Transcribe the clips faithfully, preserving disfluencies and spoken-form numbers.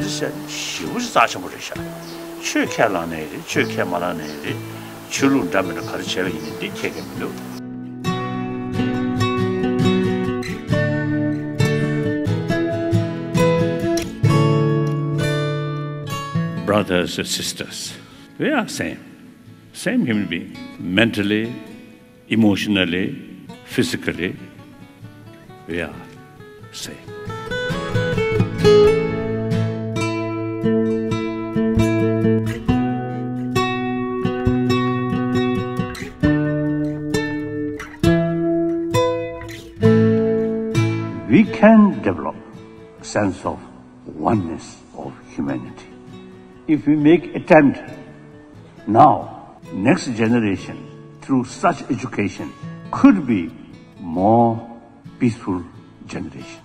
ཟེར་ཞེ་པོ་ཅིག་རྩ་ཆེན་པོ་རེད་ཤག་ཆོས་ཁས་བླངས་ནའི་རེད། ཆོས་ཁས་མ་བླངས་ནའི་རེད། ཆོས་ལུགས་འདྲ་མི་འདྲ་ག་རེ་བྱས་པ་ཡིན་ནའི་འདི་ཁྱད་ཀྱང་མི་འདུག Brothers and sisters, we are same, same human being, mentally, emotionally, physically, we are same. We can develop sense of oneness of humanity. If we make attempt now, next generation through such education could be more peaceful generation.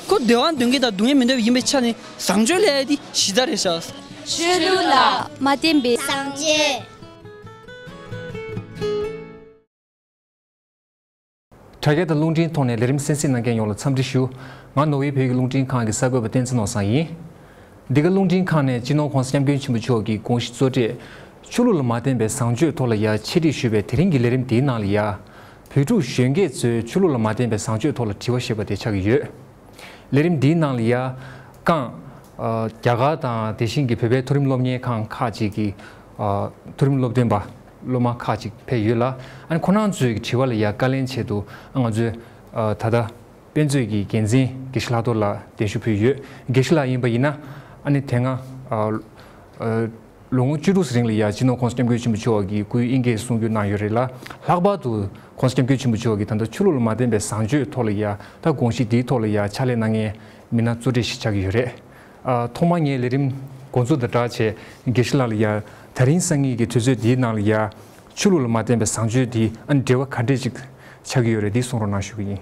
ཁོ་བདེ་བ་འདོད་མཁན་དང་སྡུག་བསྔལ་མི་འདོད་པ་ཡིན་པའི་ཆ་ནས་བཟང་སྤྱོད་ལས་དེ་གཞི་རྩ་རེད་ཤག་ཆོས་ལུགས་ལ་མ་བརྟེན་པའི་བཟང་སྤྱོད། དྲ་རྒྱ་དང་རླུང་འཕྲིན་ཐོག་ནས་ལས་རིམ་གསན་གཟིགས་གནང་མཁན་ཡོངས་ལ་འཚམས་འདྲི་ཞུ། ང་ནོར་ཝེ་བོད་ཀྱི་རླུང་འཕྲིན་ཁང་གི་གསར་འགོད་པ་བསྟན་འཛིན་ནོར་བཟང་ཡིན། འདི་ག་རླུང་འཕྲིན་ཁང་ནས་སྤྱི་ནོར་༸གོང་ས་༸སྐྱབས་མགོན་ཆེན་པོ་མཆོག་གི་དགོངས་གཞི་གཙོ་གྲས་ཆོས་ལུགས་ལ་མ་བརྟེན་པའི་བཟང་སྤྱོད་ཐོག་ལ་ཡ་འཆད་ཁྲིད་ཞུས་པའི་དེ་རིང་གི་ལས་རིམ་འདིའི་ནང་ལ་ཡ། བོད་ཕྲུག་གཞོན་སྐྱེས་ཚོས་ཆོས་ལུགས་ལ་མ་བརྟེན་པའི་བཟང་སྤྱོད་ཐོག་ལ་དྲི་བ་ཞེས་པ་དེ་ཆགས་ཀྱི་ཡོད། ལས་རིམ་འདིའི་ནང་ལ་ཡ། རྐང་། རྒྱ་གར་དང་དེ་བཞིན་གྱི་བོད་པའི་མཐོ་རིམ་སློབ་གཉེར་ཁང་ཁག་ཅིག་གི། མཐོ་རིམ་སློབ་སྟོན་པ་སློབ་མ་ཁག་ཅིག་ཕེབས་ཡོད་ལ། ཨ་ནི་ཁོ་རང་ཚོའི་དྲི་བ་ལ་ཡ་བཀའ་ལན་ཆེད་དུ་ང་ཚོས་ད་ལྟ་དཔེ་མཛོད་ཀྱི་འགན་འཛིན་དགེ་བཤེས་ལྷག་རྡོར་ལགས་གདན་ཞུ་ཕུལ་ཡོད། དགེ་བཤེས་ལགས་ཡིན་པ་ཡིན་ན་ཨ་ནི་དེ་སྔ། ལོ་ངོ་བཅུ་དྲུག་རིང་ལ་ཡ་སྤྱི་ནོར་༸གོང་ས་༸སྐྱབས་མགོན་ཆེན་པོ་མཆོག་གི་སྐུའི་དབྱིན་སྐད་གསུང་བསྒྱུར་གནང་ཡོད་རེད་ལ། ལྷག་པར་དུ་༸གོང་ས་༸སྐྱབས་མགོན་ཆེན་པོ་མཆོག་གིས་ད་ལྟ་ཆོས་ལུགས་ལ་མ་བརྟེན་པའི་བཟང་སྤྱོད་ཐོག་ལ་ཡ་ད་དགོངས་གཞི་འདིའི་ཐོག་ལ་ཡ་ཕྱག་ལས་གནང་མཁན་མི་སྣ་གཙོ་གྲས་ཤིག་ཆགས་ཀྱི་ཡོད་རེད། ཐོག་མར་ངས་ལས་རིམ་འགོ་འཛུགས་དང་སྦྲགས་བྱས་དགེ་བཤེས་ལགས་ལ་ཡ་ད་རིང་སང་ཉིན་གྱི་དུས་ཚོད་འདིའི་ནང་ལ་ཡ་ཆོས་ལུགས་ལ་མ་བརྟེན་པའི་བཟང་སྤྱོད་འདི་ཨ་ནི་འབྲེལ་བ་ག་འདྲས་ཅིག་ཆགས་ཀྱི་ཡོད་རེད། འདི་གསུང་རོགས་གནང་ཞུ་གི་ཡིན།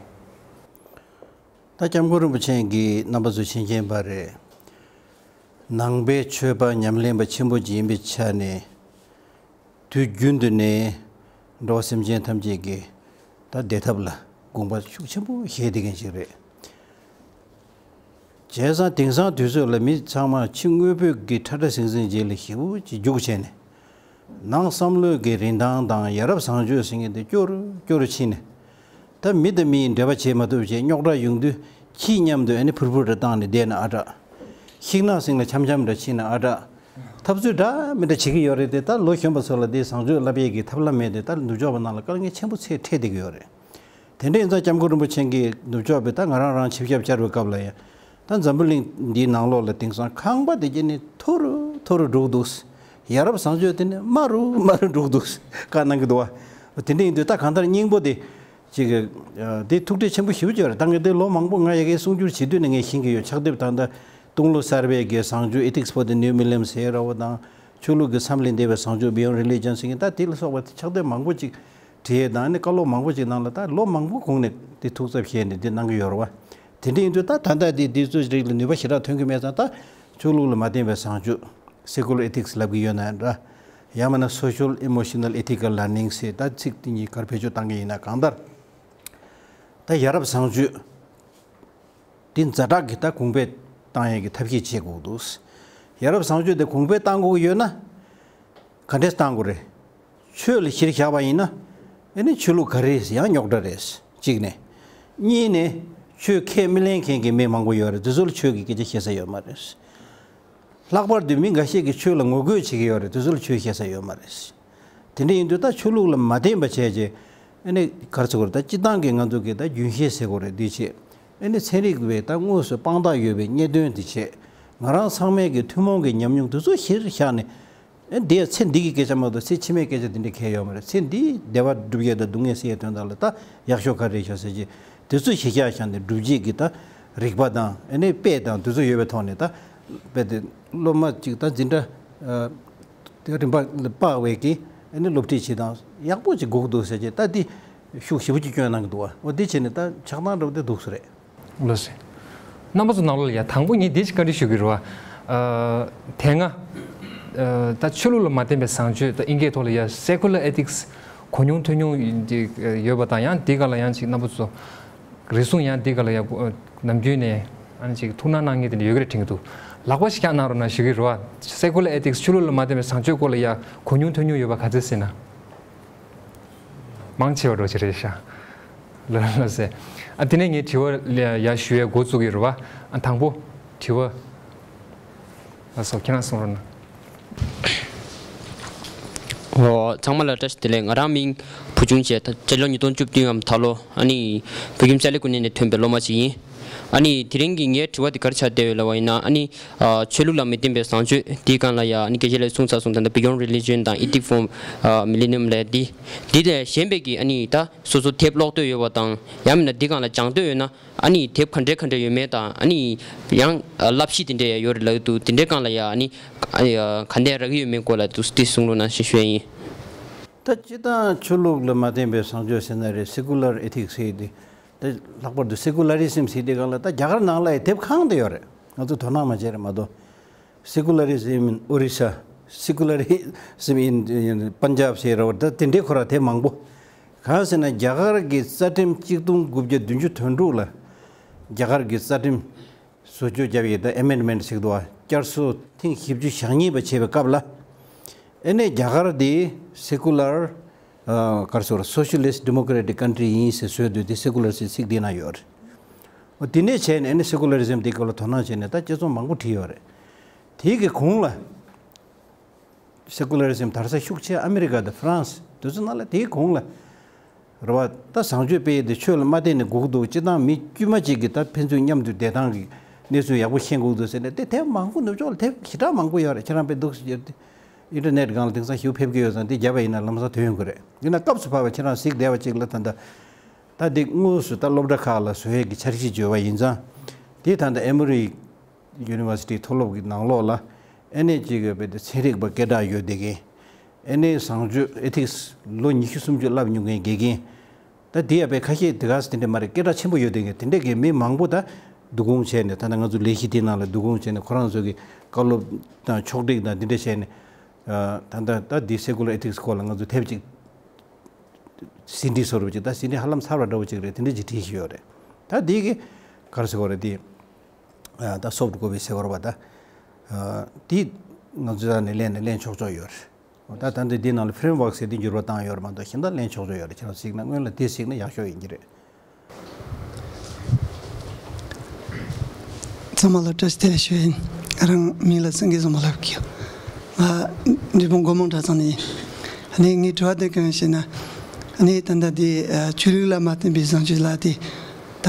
ད་༸སྐྱབས་མགོན་རིན་པོ་ཆེ་གིས་རྣམ་པ་ཚོ་མཁྱེན་མཁྱེན་པ་རེད། ནང་པའི་ཆོས་པ་ཉམས་ལེན་པ་ཆེན་པོ་ཅིག་ཡིན་པའི་ཆ་ནས། དུས་རྒྱུན་དུ་ནས་འགྲོ་བ་སེམས་ཅན་ཐམས་ཅད་ཀྱི་ད་བདེ་ཐབས་ལ་དགོངས་པ་ཤུགས་ཆེན་པོ་བཞེས་བསྡད་མཁན་ཞིག་རེད། བྱས་ཙང་དེང་སང་དུས་ཚོད་ལ་མི་ཚང་མ་ཕྱི་དངོས་པོའི་གི་ཁྲ་ཁྲ་ཟིང་ཟིང་རྗེས་ལ་ཞེ་པོ་ཅིག་རྒྱུགས་བྱས་ནས། ནང་བསམ་བློའི་གི་རིན་ཐང་དང་ཡ་རབས་བཟང་སྤྱོད་ཟེར་མཁན་དེ་སྐྱོ་རུ་སྐྱོ་རུ་ཕྱིན་ནས། ད་མི་དང་མི་ཡི་འབྲེལ་བ་བྱེད་མ་ཐུབ་བྱས་རྙོག་དྲ་ཡོང་དུས་ཁྱི་མཉམ་དུ་ཨ་ནི་ཕུར་ཕུར་རེ་བཏང་ནས་བསྡད་ན་ཨ་དྲག་ཤིང་ནགས་སེང་ལ་འཆམ་འཆམ་འདྲ་ཕྱིན་ན་ཨ་དྲག་འཐབ་རྩོད་འདྲ་མི་འདྲ་བྱེད་ཀྱི་ཡོད་རེད་དེ། ད་ལོ་གཞོན་པ་ཚོ་ལ་དེ་བཟང་སྤྱོད་བསླབ་ཡས་ཀྱི་ཐབས་ལམ་མེད་དེ། ད་ནུབ་ཕྱོགས་པ་ནང་ལ་དཀའ་ངལ་ཆེན་པོ་ཚད་འཕྲད་བསྡད་ཀྱི་ཡོད་རེད། དེ་འདྲ་ཡིན་ཙང་༸སྐྱབས་མགོན་རིན་པོ་ཆེ་གིས་ནུབ་ཕྱོགས་པའི་ད་ང་རང་རང་ཆིབས་ཞབས་བཅར་བའི་སྐབས་ལ་ཡང་། ད་འཛམ་བུ་གླིང་འདིའི་ནང་ལོགས་ལ་དེང་སང་ཁང་པ་དེ་གྱད་ནི་མཐོ་རུ་མཐོ་རུ་འགྲོ་གི་འདུག་ཡ་རབས་བཟང་སྤྱོད་དེ་ནི་དམའ་རུ་དམའ་རུ་འགྲོ་གི་འདུག་བཀའ་གནང་གི་འདུག་བ། དེ་འདྲ་ཡིན་དུས་ད་གང་ལྟར་སྙིང་པོ་དེ། ཅིག་གི། དེ་ཐུགས་ཁྲལ་ཆེན་པོ་ཞེ་པོ་ཅིག་ཡོད་རེད། ད་ངས་དེ་ལོ་མང་པོ་ང་ཡ་གིའི་གསུང་སྒྱུར་བྱེད་དུས་ནས་ངས་ཤེས་ཀྱི་ཡོད། ཕྱག་དེབ་ད་ལྟ་སྟོང་ལོ་གསར་པའི་གི་བཟང་སྤྱོད། Ethics for the New Millennium ཟེར་ར་བ་དང་། ཆོས་ལུགས་ཀྱི་མཚམས་ལས་འདས་པའི་བཟང་སྤྱོད། Beyond Religion ཟེར་མཁན། ད་དེ་ལ་སོགས་པ་ཕྱག་དེབ་མང་པོ་ཅིག་བྲིས་དང་ནི་བཀའ་སློབ་མང་པོ་ཅིག་ནང་ལ་ད་ལོ་མང་པོ་གོང་ནས་དེ་ཐུགས་འཚབ་བཞེས་ནས་དེ་གནང་གི་ཡོད་རེད་བ། དེ་འདྲ་ཡིན་དུས་ད་ད་ལྟ་དེ་དེ་ཚོའི་རིགས་ལ་ནུས་པ་ཞེ་དྲག་ཐོན་གྱི་མེད་ཙང་། ད་ཆོས་ལུགས་ལ་མ་བརྟེན་པའི་བཟང་སྤྱོད། Secular Ethics ལབ་ཀྱི་ཡོད་ན་འདྲ། ཡང་མིན་ན་Social Emotional Ethical Learning ཟེར་ད་ཚིག་དེ་གཉིས་ག་རེ་བེད་སྤྱོད་བཏང་གི་ཡིན་ན། གང་ལྟར་ད་ཡ་རབས་བཟང་སྤྱོད་འདི་ཛ་དྲག་གི་ད་གོང་འཕེལ་བཏང་ཡས་ཀྱི་ཐབས་ཤེས་བྱེད་དགོས་འདུག་ཡ་རབས་བཟང་སྤྱོད་དེ་གོང་འཕེལ་བཏང་དགོས་ཀྱི་ཡོད་ན་ག་འདྲས་བཏང་དགོས་རེད། ཆོས་ལ་གཞིར་བཞག་པ་ཡིན་ན། ཨ་ནི་ཆོས་ལུགས་ག་རེ་ཡང་རྙོག་དྲ་རེད། གཅིག་ནས། གཉིས་ནས། ཆོས་ཁས་མི་ལེན་མཁན་གྱི་མི་མང་པོ་ཡོད་རེད། དེ་ཚོ་ལ་ཆོས་ཀྱི་སྐད་ཆ་བཤད་ས་ཡོད་མ་རེད། ལྷག་པར་དུ་མི་འགའ་ཤས་ཀྱིས་ཆོས་ལ་ངོ་རྒོལ་བྱེད་ཀྱི་ཡོད་རེད། དེ་ཚོ་ལ་ཆོས་བཤད་ས་ཡོད་མ་རེད། དེ་འདྲ་ཡིན་དུས་ད་ཆོས་ལུགས་ལ་མ་བརྟེན་པ་བྱས་རྗེས། ཨ་ནི་ག་རེ་ཟེར་དགོས་རེད། ད་སྤྱི་བཏང་གི་ང་ཚོ་གི་ད་རྒྱུན་ཤེས་ཟེར་དགོས་རེད། འདི་བྱས། ཨ་ནི་ཚན་རིག་པའི་ད་དངོས་སུ་དཔང་རྟགས་ཡོད་པའི་རྙེད་དོན་འདི་བྱས། ང་རང་ཚང་མས་ཀྱི་ཐུན་མོང་གི་ཉམས་མྱོང་དེ་ཚོ་གཞིར་བཞག་ནས། ཨེ་འདི་ཡང་ཚེ་འདི་གི་སྐད་ཆ་མ་གཏོགས་ཚེ་ཕྱི་མའི་སྐད་ཆ་དེ་འདྲ་གང་ཡང་ཡོད་མ་རེད། ཚེ་འདིའི་བདེ་བ་སྒྲུབ་ཡས་དང་སྡུག་བསྔལ་སེལ་ཡས་དོན་དག་ལ་ད་ཡག་ཤོས་ག་རེ་རེད་ཤག་ཟེར་གྱི། དེ་ཚོ་གཞི་བཞག་བཞག་ནས་སྒྲུབ་བྱེད་ཀྱི་ད་རིགས་པ་དང་ཨ་ནི་དཔེ་དང་དེ་ཚོ་ཡོད་པའི་ཐོག་ནས། ད་དཔེ་དེ་སློབ་མ་གཅིག་ད་འཛིན་གྲྭ་དེ་རིམ་པ་ལ་དཔག་པའི་གི་ཨ་ནི་སློབ་ཁྲིད་བྱེད་སྟངས་ཡག་པོ་ཅིག་དགོས་ཀྱི་འདུག་ཟེར་གྱི། ད་འདི་ཤུགས་ཞེ་པོ་ཅིག་སྐྱོན་གནང་གི་འདུག་བ། འོ་འདི་བྱས་ནས་ད་ཆགས་སྡང་འདྲ་བོ་དེ་འདུག་ས་རེད། ལགས་སོ། རྣམ་པ་ཚོ་ནང་ལོགས་ལ་ཡ་དང་པོ་ངས་འདི་ཅིག་བཀའ་འདྲི་ཞུ་གི་རེད་བ། ཨ། དེ་སྔ། ཨ། ད་ཆོས་ལུགས་ལ་མ་བརྟེན་པའི་བཟང་སྤྱོད། ད་ཨིན་སྐད་ཐོག་ལ་ཡ་Secular Ethics གོ་མྱོང་ཐོས་མྱོང་ཡོད་པ་དང་། ཡང་འདི་ག་ལ་ཡང་ཅིག་རྣམ་པ་ཚོ་རེ་ཟུང་ཡང་འདི་ག་ལ་ཡ་ནམ་རྒྱུན་ནས་ཨ་ནི་ཅིག་ཐུགས་སྣང་གནང་མཁན་དེ་འདྲ་ཡོད་ཀྱི་རེད་དྲན་གྱི་འདུག་ལག་པ་ཞིག་བརྐྱངས་གནང་རོགས་གནང་ཞུ་གི་རེད་བ། སེ་ཀུ་ལར་ཨེ་ཐིག་སི་ཆོས་ལུགས་ལ་མ་བརྟེན་པའི་བཟང་སྤྱོད་སྐོར་ལ་ཡ་གོ་མྱོང་ཐོས་མྱོང་ཡོད་པ་ག་ཚོད་ཟེར་ན། མང་ཆེ་བ་འགྲོ་ཆེ་རེད་ཤག་ལ་ལ་ཟེར། ཨ་དེ་ནས་ངས་དྲི་བ་ལ་ཡ་ཞུ་ཡ་འགོ་བཙུགས་ཀྱི་རེད་བ། ཨ་དང་པོ་དྲི་བ། ལགས་སོ། ཁྱེད་རང་གསུང་རོགས་གནང་། ཨོ། ཚང་མ་ལ་བཀྲ་ཤིས་བདེ་ལེགས། ང་རང་མིང་བུ་ཆུང་བྱས། ད་སྤྱི་ལོ་ཉིས་སྟོང་བཅུ་བདུན་ངམ་ད་ལོ་ཨ་ནི་བོད་ཁྱིམ་ཅ་ལག་ཀུན་ནས་ནས་ཐོན་པའི་སློབ་མ་ཅིག་ཡིན། ཨ་ནི་དེ་རིང་གི་ངའི་དྲི་བ་དེ་ག་རེ་ཆགས་བསྡད་ཡོད་ལབ་པ་ཡིན་ན། ཨ་ནི་ཨ་ཆོས་ལུགས་ལ་མི་བརྟེན་པའི་བཟང་སྤྱོད་དེའི་སྒང་ལ་ཡ། ཨ་ནི་སྐད་ཆ་ལ་གསུངས་ཚར་སོང་། ད་ལྟ་Beyond Religion དང་Ethic for Millennium ལབ་དེ། དེ་ལས་གཞན་པའི་གི་ཨ་ནི་ད་སོ་སོ་དེབ་ཀློག་འདོད་ཡོད་པ་དང་། ཡང་མིན་ན་དེའི་སྒང་ལ་སྦྱང་འདོད་ཡོད་ན། ཨ་ནི་དེབ་ག་འདྲ་ག་འདྲ་ཡོད་མེད་དང་། ཨ་ནི་ཡང་བསླབ་གཞི་དེ་འདྲ་ཡང་ཡོད་རེད་ལབ་འདུག་དེ་འདྲའི་སྒང་ལ་ཡ་ཨ་ནི་ག་འདྲ་རག་གི་ཡོད་མེད་སྐོར་ལ་འདུག་དེ་གསུང་རོགས་གནང་ཞེས་ཞུ་ཡ་ཡིན། ད་སྤྱིར་བཏང་ཆོས་ལུགས་ལ་མ་བརྟེན་པའི་བཟང་སྤྱོད་ཟེར་ན་རེད། Secular Ethics ཟེར་དེ། ད་ལྷག་པར་དུ་Secularism ཟེར་དེ་སྒང་ལ་ད་རྒྱ་གར་ནང་ལ་ཡ་དེབ་གང་དེ་ཡོད་རེད། ང་ཚོ་དོ་སྣང་མ་བྱས་རེད་མ་གཏོགས། Secularism in Orissa, Secularism in Punjab ཟེར་རོ། ད་དེ་འདྲའི་ཁོ་ར་དེབ་མང་པོ། གང་ཟེར་ན་རྒྱ་གར་གྱི་རྩ་ཁྲིམས་གཅིག་སྟོང་དགུ་བརྒྱ་བདུན་ཅུ་དོན་དྲུག་ལ་རྒྱ་གར་གྱི་རྩ་ཁྲིམས་བཟོ་བཅོས་བརྒྱབ་ཡོད། ད་Amendment ཟེར་གི་འདུག་བ། བསྐྱར་གསོ་ཐེངས་བཞི་བཅུ་ཞེ་གཉིས་པ་བྱས་པའི་སྐབས་ལ། ཨེ་ནས་རྒྱ་གར་དེ་Secular ཨ་ག་རེ་ཟེར། Socialist Democratic Country ཡིན་ཟེར་བཟོས་དུས་དེ་Secular ཟེར་ཚིག་དེ་ན་ཡོད་རེད། འོ་དེ་ནས་བྱས་ནས་ཨེ་ནས་Secularism དེ་སྐོར་ལ་དོ་སྣང་བྱས་ནས་ད་དཔྱད་རྩོམ་མང་པོ་བྲིས་ཡོད་རེད། དེའི་གི་གོང་ལ། Secularism དར་ས་ཤུགས་ཆེ་ཨ་མི་རི་ཀ་དང་ཧྥ་རན་སི་དེ་ཚོ་ནང་ལ་དེའི་གོང་ལ། རེད་བ། ད་བཟང་སྤྱོད་སྤེལ་ཡས་དེ་ཆོས་ལ་མ་བརྟེན་ནས་དགོས་ཀྱི་འདུག་སྤྱིར་བཏང་མི་དཀྱུས་མ་གཅིག་གིས་ད་ཕན་ཚུན་མཉམ་དུ་བསྡད་སྟངས་ཀྱི་གནས་ཚུལ་ཡག་པོ་ཤེས་དགོས་འདུག་ཟེར་ནས་དེ་དེབ་མང་པོ་ནུབ་ཕྱོགས་ལ་དེབ་ཞེ་དྲག་མང་པོ་ཡོད་རེད། ཁྱེད་རང་དཔེ་འདུག་ཟེར་ཏེ། ཨིན་ཊར་ནེཊ་སྒང་ལ་དེང་སང་ཞེ་པོ་ཕེབས་ཀྱི་ཡོད་ཙང་དེ་བརྒྱབ་པ་ཡིན་ན་ལམ་སང་ཐོན་ཡོང་གི་རེད། ཡིན་ན་སྐབས་སུ་བབས་པ་ཁྱེད་རང་གཟིགས་བསྡད་པ་གཅིག་ལ་ད་ལྟ། ད་འདི་དངོས་སུ་ད་སློབ་གྲྭ་ཁག་ལ་བཟོ་ཡས་ཀྱི་འཆར་གཞི་བརྗོད་པ་ཡིན་ཙང་། དེ་ད་ལྟ་Emory University མཐོ་སློབ་ཀྱི་ནང་ལོགས་ལ་ཨེ་ནས་ཅིག་ཡོད་པའི་དེ་ཚན་རིག་པ་སྐད་གྲགས་ཡོད་བསྡད་མཁན། ཨེ་ནས་བཟང་སྤྱོད་Ethics ལོ་ཉི་ཤུ་སུམ་ཅུ་བསླབ་མྱོང་མཁན་དགེ་རྒན། ད་དེ་ཡ་པའི་ཁ་ཤས་དེ་ག་ས་དེ་འདྲ་མ་རེད། སྐད་གྲགས་ཆེན་པོ་ཡོད་དེ་གི་དེ་འདྲ་གི་མི་མང་པོ་ད་བསྡུ་སྐོང་བྱས་ནས། ད་ལྟ་ང་ཚོ་ལས་གཞི་དེའི་ནང་ལ་བསྡུ་སྐོང་བྱས་ནས་ཁོ་རང་ཚོ་གི་བཀའ་སློབ་དང་ཕྱོགས་སྒྲིག་དང་དེ་འདྲ་བྱས་ནས། ད་ལྟ་ད་འདི་Secular Ethics སྐོར་ལ་ང་ཚོ་དེབ་ཅིག་ཟིན་བྲིས་བཟོ་འདྲ་བོ་ཅིག་ད་ཟིན་བྲིས་ཧ་ལམ་ཚར་བ་འདྲ་བོ་ཅིག་རེད། དེ་འདྲ་ཅིག་བྲིས་ཤིག་ཡོད་རེད། ད་འདི་གི་ག་རེ་ཟེར་དགོས་རེད། འདི་ད་soft copy ཟེར་དགོས་རེད་པ། ད་འདི་ང་ཚོ་ད་ནས་ལེན་ནས་ལེན་ཆོག་ཆོག་ཡོད་རེད། ད་ད་འདི་འདི་ནང་ལ་framework ཟེར་དེ་འགྱུར་བ་བཏང་ཡོད་རེད་མ་གཏོགས། གཞན་དག་ལེན་ཆོག་ཆོག་ཡོད་རེད། ཁྱེད་རང་གཟིགས་ན་སྔོན་ལ་དེ་གཟིགས་ན་ཡག་ཤོས་ཡིན་གྱི་རེད། ཚང་མ་ལ་བཀྲ་ཤིས་བདེ་ལེགས་ཞུ་ཡིན། ང་རང་མིང་ལ་སེང་གེ་བཟང་པོ་ལབ་ཀྱི་ཡོད། ང་འབྲས་སྤུངས་སྒོ་མང་གྲྭ་ཚང་ནས་ཡིན། ཨ་ནི་ངའི་དྲི་བ་དེ་གང་ཡིན་ཞེ་ན། ཨ་ནི་ད་ལྟ་དེ་ཨ་ཆོས་ལུགས་ལ་མ་བརྟེན་པའི་བཟང་སྤྱོད་ལབ་དེ། ད་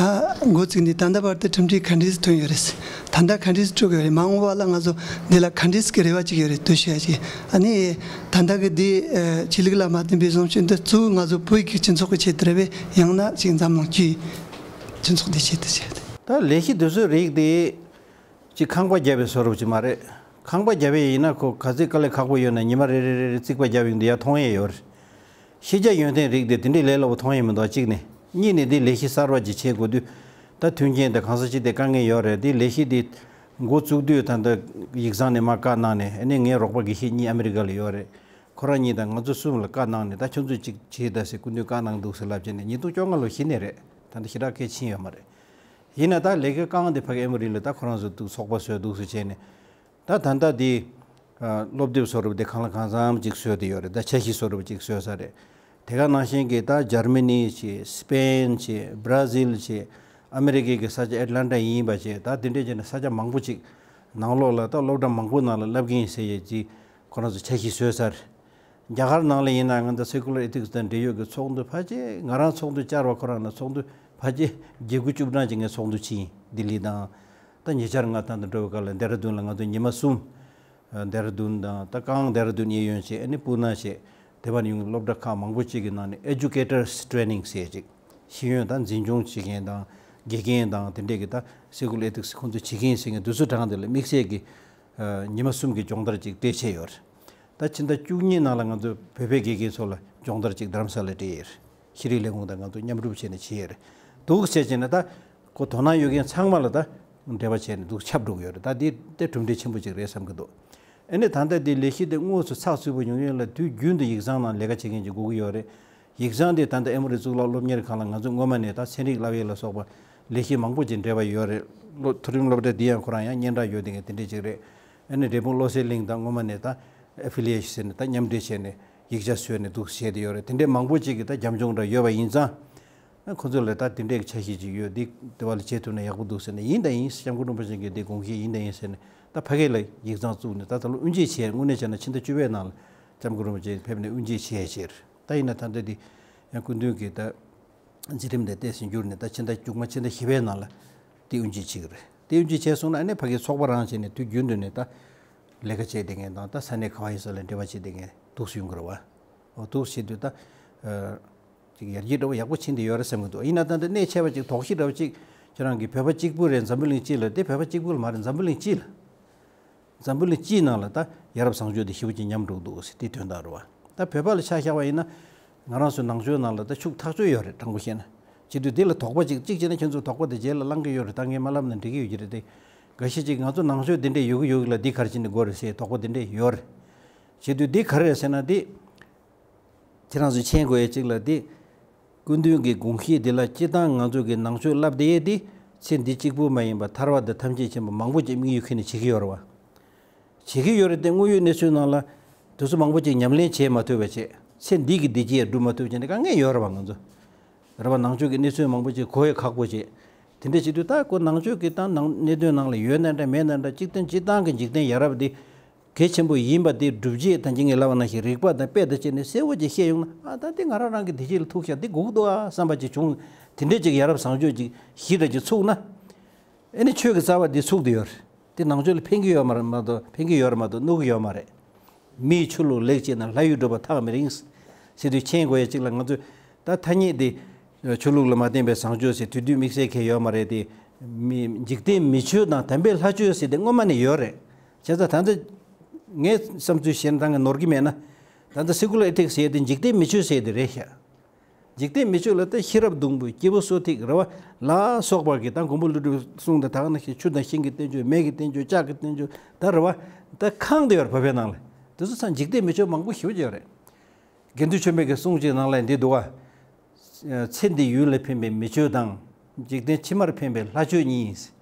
འགོ་བཙུགས་ནས་ད་ལྟ་བར་དུ་གྲུབ་འབྲས་ག་འདྲས་ཐོན་ཡོད་རེད། ད་ལྟ་ག་འདྲས་སྤྲོད་ཀྱི་ཡོད་རེད། མ་འོངས་པ་ལ་ང་ཚོ་འདི་ལ་ག་འདྲས་ཀྱི་རེ་བ་ཅིག་ཡོད་རེད། དུ་ཤེས་ཅིག་ཨ་ནི་ད་ལྟ་གི་འདི་ཨ་ཆོས་ལུགས་ལ་མ་བརྟེན་པའི་བཟང་སྤྱོད་འདི་གཙོ་བོ་ང་ཚོ་བོད་ཀྱི་སྤྱི་ཚོགས་ཀྱི་ཆེད་དུ་རེད་པས། ཡང་ན་ཅིག་འཛམ་གླིང་སྤྱིའི་སྤྱི་ཚོགས་འདི་ཆེད་དུ་བྱས་ཏེ། ད་ལས་གཞི་འདི་ཚོའི་རིགས་དེ་ཅིག་ཁང་པ་བརྒྱབ་པའི་བཟོ་འདྲ་ཅིག་མ་རེད། ཁང་པ་བརྒྱབ་པ་ཡིན་ན་ཁོ་ག་ཚོད་དཀའ་ལས་ཁག་པོ་ཡོད་ན་ཉི་མ་རེ་རེ་རེ་རེ་རྩིག་པ་བརྒྱབ་ཡོང་དུས་ཡར་མཐོང་ཡས་ཡོད་རེད། ཤེས་བྱ་ཡོན་ཏན་རིགས་དེ་དེ་འདྲའི་ལས་སླ་པོ་མཐོང་ཡས་མི་འདུག་གཅིག་ནས། གཉིས་ནས་དེ་ལས་གཞི་གསར་པ་ཅིག་བྱེད་དགོས་དུས། ད་མཐུན་རྐྱེན་དང་གང་ས་ཅི་དེ་དཀའ་ངལ་ཡོད་རེད། དེ་ལས་གཞི་དེ་འགོ་བཙུགས་དུས་ད་ལྟ་ཡིག་ཚང་ནས་མར་བཀའ་གནང་ནས། ཨ་ནི་ངའི་རོགས་པ་དགེ་བཤེས་གཉིས་ཨ་མི་རི་ཀ་ལ་ཡོད་རེད། ཁོ་རང་གཉིས་དང་ང་ཚོ་གསུམ་ལ་བཀའ་གནང་ནས། ད་ཁྱོད་ཚོས་ཅིག་བྱེད་ད་ཟེར་སྐུ་མདུན་བཀའ་གནང་འདུག་ཟེར་ལབ་བྱས་ནས། ཉིས་སྟོང་བཅོ་ལྔ་ལོ་གཞི་ནས་རེད། ད་ལྟ་ཞེ་དྲག་གལ་ཕྱིན་ཡོད་མ་རེད། ཡིན་ན་ད་ལས་ཀ་རྐང་དེ་ཕ་གི་ཨེ་མོ་རི་ལ་ད་ཁོ་རང་ཚོ་འདུག་ཚོགས་པ་བཟོས་འདུག་ཟེར་བྱས་ནས། ད་ད་ལྟ་དེ་ཨ་སློབ་དེབ་བཟོ་འདྲ་པོ་དེ་གང་ལ་གང་འཚམ་ཅིག་བཟོས་བསྡད་ཡོད་རེད། ད་འཆར་གཞི་བཟོ་འདྲ་པོ་ཅིག་བཟོས་ཚར་རེད། དེ་ག་ནང་བཞིན་གྱི་ད་འཇར་མ་ནི་བྱས། སི་པེན་བྱས། བྷ་ར་ཟིལ་བྱས། ཨ་མི་རི་ཀའི་གི་ས་ཆ་ཨེ་ཊ་ལན་ཊ་ཡིན་པ་བྱས། ད་དེ་འདྲས་བྱས་ནས་ས་ཆ་མང་པོ་ཅིག་ནང་ལོགས་ལ་ད་སློབ་གྲྭ་མང་པོ་ནང་ལ་བསླབ་ཀྱི་ཡིན་ཟེར་ཡས་ཅིག་ཁོ་རང་ཚོ་འཆར་གཞི་བཟོས་ཚར། རྒྱ་གར་ནང་ལ་ཡིན་ན་ང་ཚོ་Secular Ethics དང་འབྲེལ་ཡོད་ཀྱི་ཚོགས་འདུ་ཕལ་ཆེར། ང་རང་ཚོགས་འདུ་བཅར་བ་ཁོ་རང་ལ་ཚོགས་འདུ་ཕལ་ཆེར་བརྒྱད་དགུ་བཅུ་གྲངས་ཅིག་ངས་ཚོགས་འདུ་ཕྱིན། ལྡི་ལི་དང་། ད་ཉེ་ཆར་ང་ད་ལྟ་འགྲོ་བའི་སྐབས་ལ་ལྡེ་ར་ལྡུན་ལ་ང་ཚོ་ཉི་མ་གསུམ། ལྡེ་ར་ལྡུན་དང་། ད་རྐང་ལྡེ་ར་ལྡུན་གཡས་གཡོན་བྱས། ཨ་ནི་པུ་ན་བྱས། དེ་བར་ཡོང་སློབ་གྲྭ་ཁག་མང་པོ་ཅིག་གི་ནང་ནས་Educators Training ཟེར་ཅིག་ཤེས་ཡོན་དང་འཛིན་སྐྱོང་བྱེད་མཁན་དང་དགེ་རྒན་དང་དེ་འདྲས་ཀྱི་ད་Secular Ethics ཁོང་ཚོ་བྱེད་མཁན་ཟེར་མཁན་དེ་ཚོ་གྲངས་དེ་ལ་དམིགས་བསལ་གྱི་ཉི་མ་གསུམ་གྱི་སྦྱོང་བརྡར་ཅིག་སྤྲད་བྱས་ཡོད་རེད། ད་ཕྱི་ཟླ་བཅུ་གཉིས་ནང་ལ་ང་ཚོ་བོད་པའི་དགེ་རྒན་ཚོ་ལ་སྦྱོང་བརྡར་ཅིག་རྡ་རམ་ས་ལ་སྤྲད་ཡོད་རེད། ཤེས་རིག་ལས་ཁུངས་དང་ང་ཚོ་མཉམ་རུབ་བྱས་ནས་བྱས་ཡོད་རེད། འདུག་བྱས་བྱས་ནས་ད་ཁོ་དོ་སྣང་ཡོད་མཁན་ཚང་མ་ལ་ད་འབྲེལ་བ་བྱས་ནས་འདུག་ཁྱབ་འགྲོ་གི་ཡོད་རེད། ད་འདི་དེ་གྲུབ་འབྲས་ཆེན་པོ་ཅིག་རེད་བསམ་གྱི་འདུག་ཨ་ནི་ད་ལྟ་འདི་ལས་གཞི་དེ་དངོས་སུ་ཚགས་ཚུད་པོ་ཡོང་ཡོང་ལ་དུས་རྒྱུན་དུ་ཡིག་ཚང་ནང་ལས་ཀ་བྱེད་མཁན་ཅིག་དགོས་ཀྱི་ཡོད་རེད། ཡིག་ཚང་དེ་ད་ལྟ་ཨེ་མོ་རི་གཙུག་ལག་སློབ་གཉེར་ཁང་ལ་ང་ཚོ་སྔོན་མ་ནས་ད་ཚན་རིག་བསླབ་ཡས་ལ་སོགས་པ་ ལས་གཞི་མང་པོ་ཅིག་འབྲེལ་བ་ཡོད་རེད། སློབ་མཐོ་རིམ་སློབ་གྲྭ་འདི་ཡང་ཁོ་རང་ཡང་སྙན་གྲགས་ཡོད་དེ་ག་དེ་འདྲས་ཅིག་རེད། ཨ་ནི་འབྲས་སྤུངས་བློ་གསལ་གླིང་དང་སྔོན་མ་ནས་ད་ཨེ་ཕི་ལི་ཡེ་ཤན་ཟེར་ནས་ད་མཉམ་འབྲེལ་བྱས་ནས་ཡིག་ཆ་བཟོས་ནས་འདུག་བྱས་ཏེ་ཡོད་རེད། དེ་འདྲས་མང་པོ་ཅིག་གི་ད་རྒྱབ་ལྗོངས་འདྲ་ཡོད་པ་ཡིན་ཙང་། ཨ་ཁོ་ཚོ་ལ་ད་དེ་འདྲས་ཀྱི་འཆར་གཞི་ཅིག་ཡོད། འདི་དེ་བ་ལ་བྱེད་ཐུབ་ན་ཡག་པོ་འདུག་ཟེར་ནས། ཡིན་དང་ཡིན། སྐྱབས་མགོན་རིན་པོ་ཆེ་གི་འདི་དགོངས་གཞི་ཡིན་དང་ཡིན་ཟེར་ནས་ད་ཕ་གི་ལ་ཡིག་ཚང་བཙུགས་ནས་ད་ད་ལོ་དབུ་འབྱེད་བྱས། དངོས་གནས་བྱས་ན་ཕྱི་ཟླ་བཅུ་པའི་ནང་ལ་སྐྱབས་མགོན་རིན་པོ་ཆེ་ཕེབས་ནས་དབུ་འབྱེད་བྱས་བྱས་རེད། ད་ཡིན་ན་ད་ལྟ་འདི་ཡང་སྐུ་མདུན་གྱི་ད་མཛད་རིམ་དེ་ཏོག་ཙམ་འགྱུར་ནས་ད་ཕྱི་ཟླ་མཇུག་མ་ཕྱི་ཟླ་བཞི་པའི་ནང་ལ་དེ་དབུ་འབྱེད་བྱེད་ཀྱི་རེད། དེ་དབུ་འབྱེད་བྱས་སོང་ན་ཨ་ནི་ཕ་གི་ཚོགས་པ་རང་བྱས་ནས་དུས་རྒྱུན་དུ་ནས་ད་ལས་ཀ་བྱས་བསྡད་མཁན་དང་། ད་ས་གནས་ག་བ་ཡིན་ས་ལ་འབྲེལ་བ་བྱས་བསྡད་མཁན་འདུག་སེ་ཡོང་གི་རེད་བ། འོ་འདུག་སེ་བྱེད་དུས་ད་ཨ་ཅིག་ཡར་རྒྱས་འདྲ་བོ་ཡག་པོ་ཕྱིན་བསྡད་ཡོད་རེད་བསམ་གྱི་འདུག། ཡིན་ན་ད་ལྟ་གནད་ཆེ་བ་ཅིག་དོགས་གཞི་འདྲ་བོ་ཅིག་ཁྱེད་རང་གི་བོད་པ་གཅིག་པུ་རེད། འཛམ་བུ་གླིང་སྤྱི་ལ། དེ་བོད་པ་གཅིག་པུ་ལ་མ་རེད། འཛམ་བུ་གླིང་སྤྱི་ལ། འཛམ་བུ་གླིང་སྤྱིའི་ནང་ལ་ད་ཡ་རབས་བཟང་སྤྱོད་དེ་ཞེ་པོ་ཅིག་ཉམས་འགྲོ་གི་འདུག་ཟེར་དེའི་དོན་དག་རེད་བ། ད་བོད་པ་ལ་ཆ་བཞག་པ་ཡིན་ན་ང་རང་ཚོའི་ནང་ཆོས་ནང་ལ་ད་ཤུགས་ཐག་ཆོད་ཡོད་རེད། དྲང་པོ་བཤད་ན། བྱེད་དུས་དེ་ལ་དོགས་པ་ཅིག་གཅིག་བྱས་ན་ཁྱེད་ཚོས་དོགས་པ་དེ་རྗེས་ལ་བསླང་གི་ཡོད་རེད། ད་ངས་མ་ལབ་ན་འགྲིག་གི་ཡོད་ཀྱི་རེད་དེ། འགའ་ཤས་ཅིག་ང་ཚོ་ནང་ཆོས་འདི་འདྲས་ཡོད་ཀྱི་ཡོད་ཀྱི་ལ་འདི་ག་རེ་བྱས་ནས་དགོས་རེད་ཟེར་དོགས་པ་དེ་འདྲས་ཡོད་རེད། བྱེད་དུས་འདི་ག་རེ་རེད་ཟེར་ན་དེ། ཁྱེད་རང་ཚོས་མཁྱེན་དགོས་ཡ་གཅིག་ལ་དེ། སྐུ་མདུན་གྱི་དགོངས་གཞི་འདི་ལ་སྤྱིར་བཏང་ང་ཚོ་གི་ནང་ཆོས་བསླབ་བསྡད་ཡས་དེ་ཚེ་འདི་གཅིག་པུ་མ་ཡིན་པར་ཐར་པ་དང་ཐམས་ཅད་མཁྱེན་པ་མང་པོ་ཅིག་དམིགས་ཡུལ་འཁྱེར་ནས་བྱེད་ཀྱི་ཡོད་རེད་བ། བྱེད་ཀྱི་ཡོད་རེད་དེ། དངོས་ཡོད་གནས་ཚུལ་ནང་ལ་དེ་ཚོ་མང་པོ་ཅིག་ཉམས་ལེན་བྱེད་མ་ཐུབ་པ་བྱས། ཚེ་འདི་གི་བདེ་སྐྱིད་སྒྲུབ་མ་ཐུབ་བྱས་ནས་དཀའ་ངལ་ཡོད་རེད་བ། ང་ཚོ་རེད་བ། ནང་ཆོས་ཀྱི་གནས་ཚུལ་མང་པོ་ཅིག་གོ་ཡས་ཁག་པོ་བྱས། དེ་འདྲ་བྱེད་དུས་ད་ཁོ་ནང་ཆོས་ཀྱི་ད་ནང་གནད་དོན་ནང་ལ་ཡོད་ན་འདྲ་མེད་ན་འདྲ། གཅིག་དང་གཅིག་བཏང་གི་འཇིག་རྟེན་ཡ་རབས་འདི་གལ་ཆེན་པོ་ཡིན་པ་དེ་སྒྲུབ་བྱེད་དང་། ཅི་ངས་ལབ་པ་ནང་བཞིན་རིགས་པ་དང་དཔེ་དང་བཅས་ནས་གསལ་བོ་ཅིག་བཤད་ཡོང་ན། ཨ་ད་འདི་ང་རང་རང་གི་བདེ་སྐྱིད་ལ་ཐུག་ཤག་འདི་དགོས་ཀྱི་འདུག་ཨ་བསམ་པ་ཅིག་བྱུང་། དེ་འདྲས་ཅིག་ཡ་རབས་བཟང་སྤྱོད་ཅིག་གཞི་འདྲ་ཅིག་ཚུགས་ན། ཨ་ནི་ཆོས་ཀྱི་རྩ་བ་འདི་ཚུགས་བསྡད་ཡོད་རེད། དེ་ནང་ཆོས་ལ་ཕན་གྱི་ཡོད་མ་རེད་མ་གཏོགས། ཕན་གྱི་ཡོད་རེད་མ་གཏོགས་གནོད་ཀྱི་ཡོད་མ་རེད། མིའི་ཆོས་ལུགས་ལེགས་བྱས་ན་ལྷ་ཡུལ་འགྲོ་བ་ཐག་མི་རིང་ཟེར་དུས། མཁྱེན་དགོས་ཡ་གཅིག་ལ་ང་ཚོས་ད་ཐ་སྙད་འདི་ཆོས་ལུགས་ལ་མ་བརྟེན་པའི་བཟང་སྤྱོད་ཟེར་དུས་དུས་དམིགས་བསལ་གང་ཡོད་མ་རེད་དེ། མི་འཇིག་རྟེན་མི་ཆོས་དང་དམ་པའི་ལྷ་ཆོས་ཟེར་དེ་སྔོན་མ་ནས་ཡོད་རེད། བྱས་ཙང་ད་ལྟ་ངའི་བསམ་ཚུལ་བཤད་ན་ད་ངས་ནོར་གྱི་མེད་ན། ད་ལྟ་སེ་ཀུ་ལར་ཨེ་ཐིག་སི་ཟེར་དེ་འཇིག་རྟེན་མི་ཆོས་ཟེར་དེ་རེད་ཤག། འཇིག་རྟེན་མི་ཆོས་ལ་ད་ཤེས་རབ་སྡོང་པོ། སྐྱེས་བུ་གསོ་ཐིགས་རེད་བ། ལ་སོགས་པ་གི་ད་མགོན་པོ་ཀླུ་སྒྲུབ་གསུང་དང་། ད་ག་ནང་བཞིན་ཆུ་དང་ཤིང་གི་བསྟན་བཅོས། མེ་གི་བསྟན་བཅོས། ལྕགས་ཀྱི་བསྟན་བཅོས། ད་རེད་བ། ད་ཁེངས་བསྡད་ཡོད་རེད་བོད་པའི་ནང་ལ། དེ་ཚོ་ཚང་འཇིག་རྟེན་མི་ཆོས་མང་པོ་ཞེ་པོ་ཅིག་ཡོད་རེད། དགེ་འདུན་ཆོས་འཕེལ་གྱི་གསུང་གཅིག་ནང་ལ་འདི་འདུག་བ། ཚེ་འདི་ཡུལ་ལ་ཕན་པའི་མི་ཆོས་དང་། འཇིག་རྟེན་ཕྱི་མར་ཕན་པའི་ལྷ་ཆོས་གཉིས།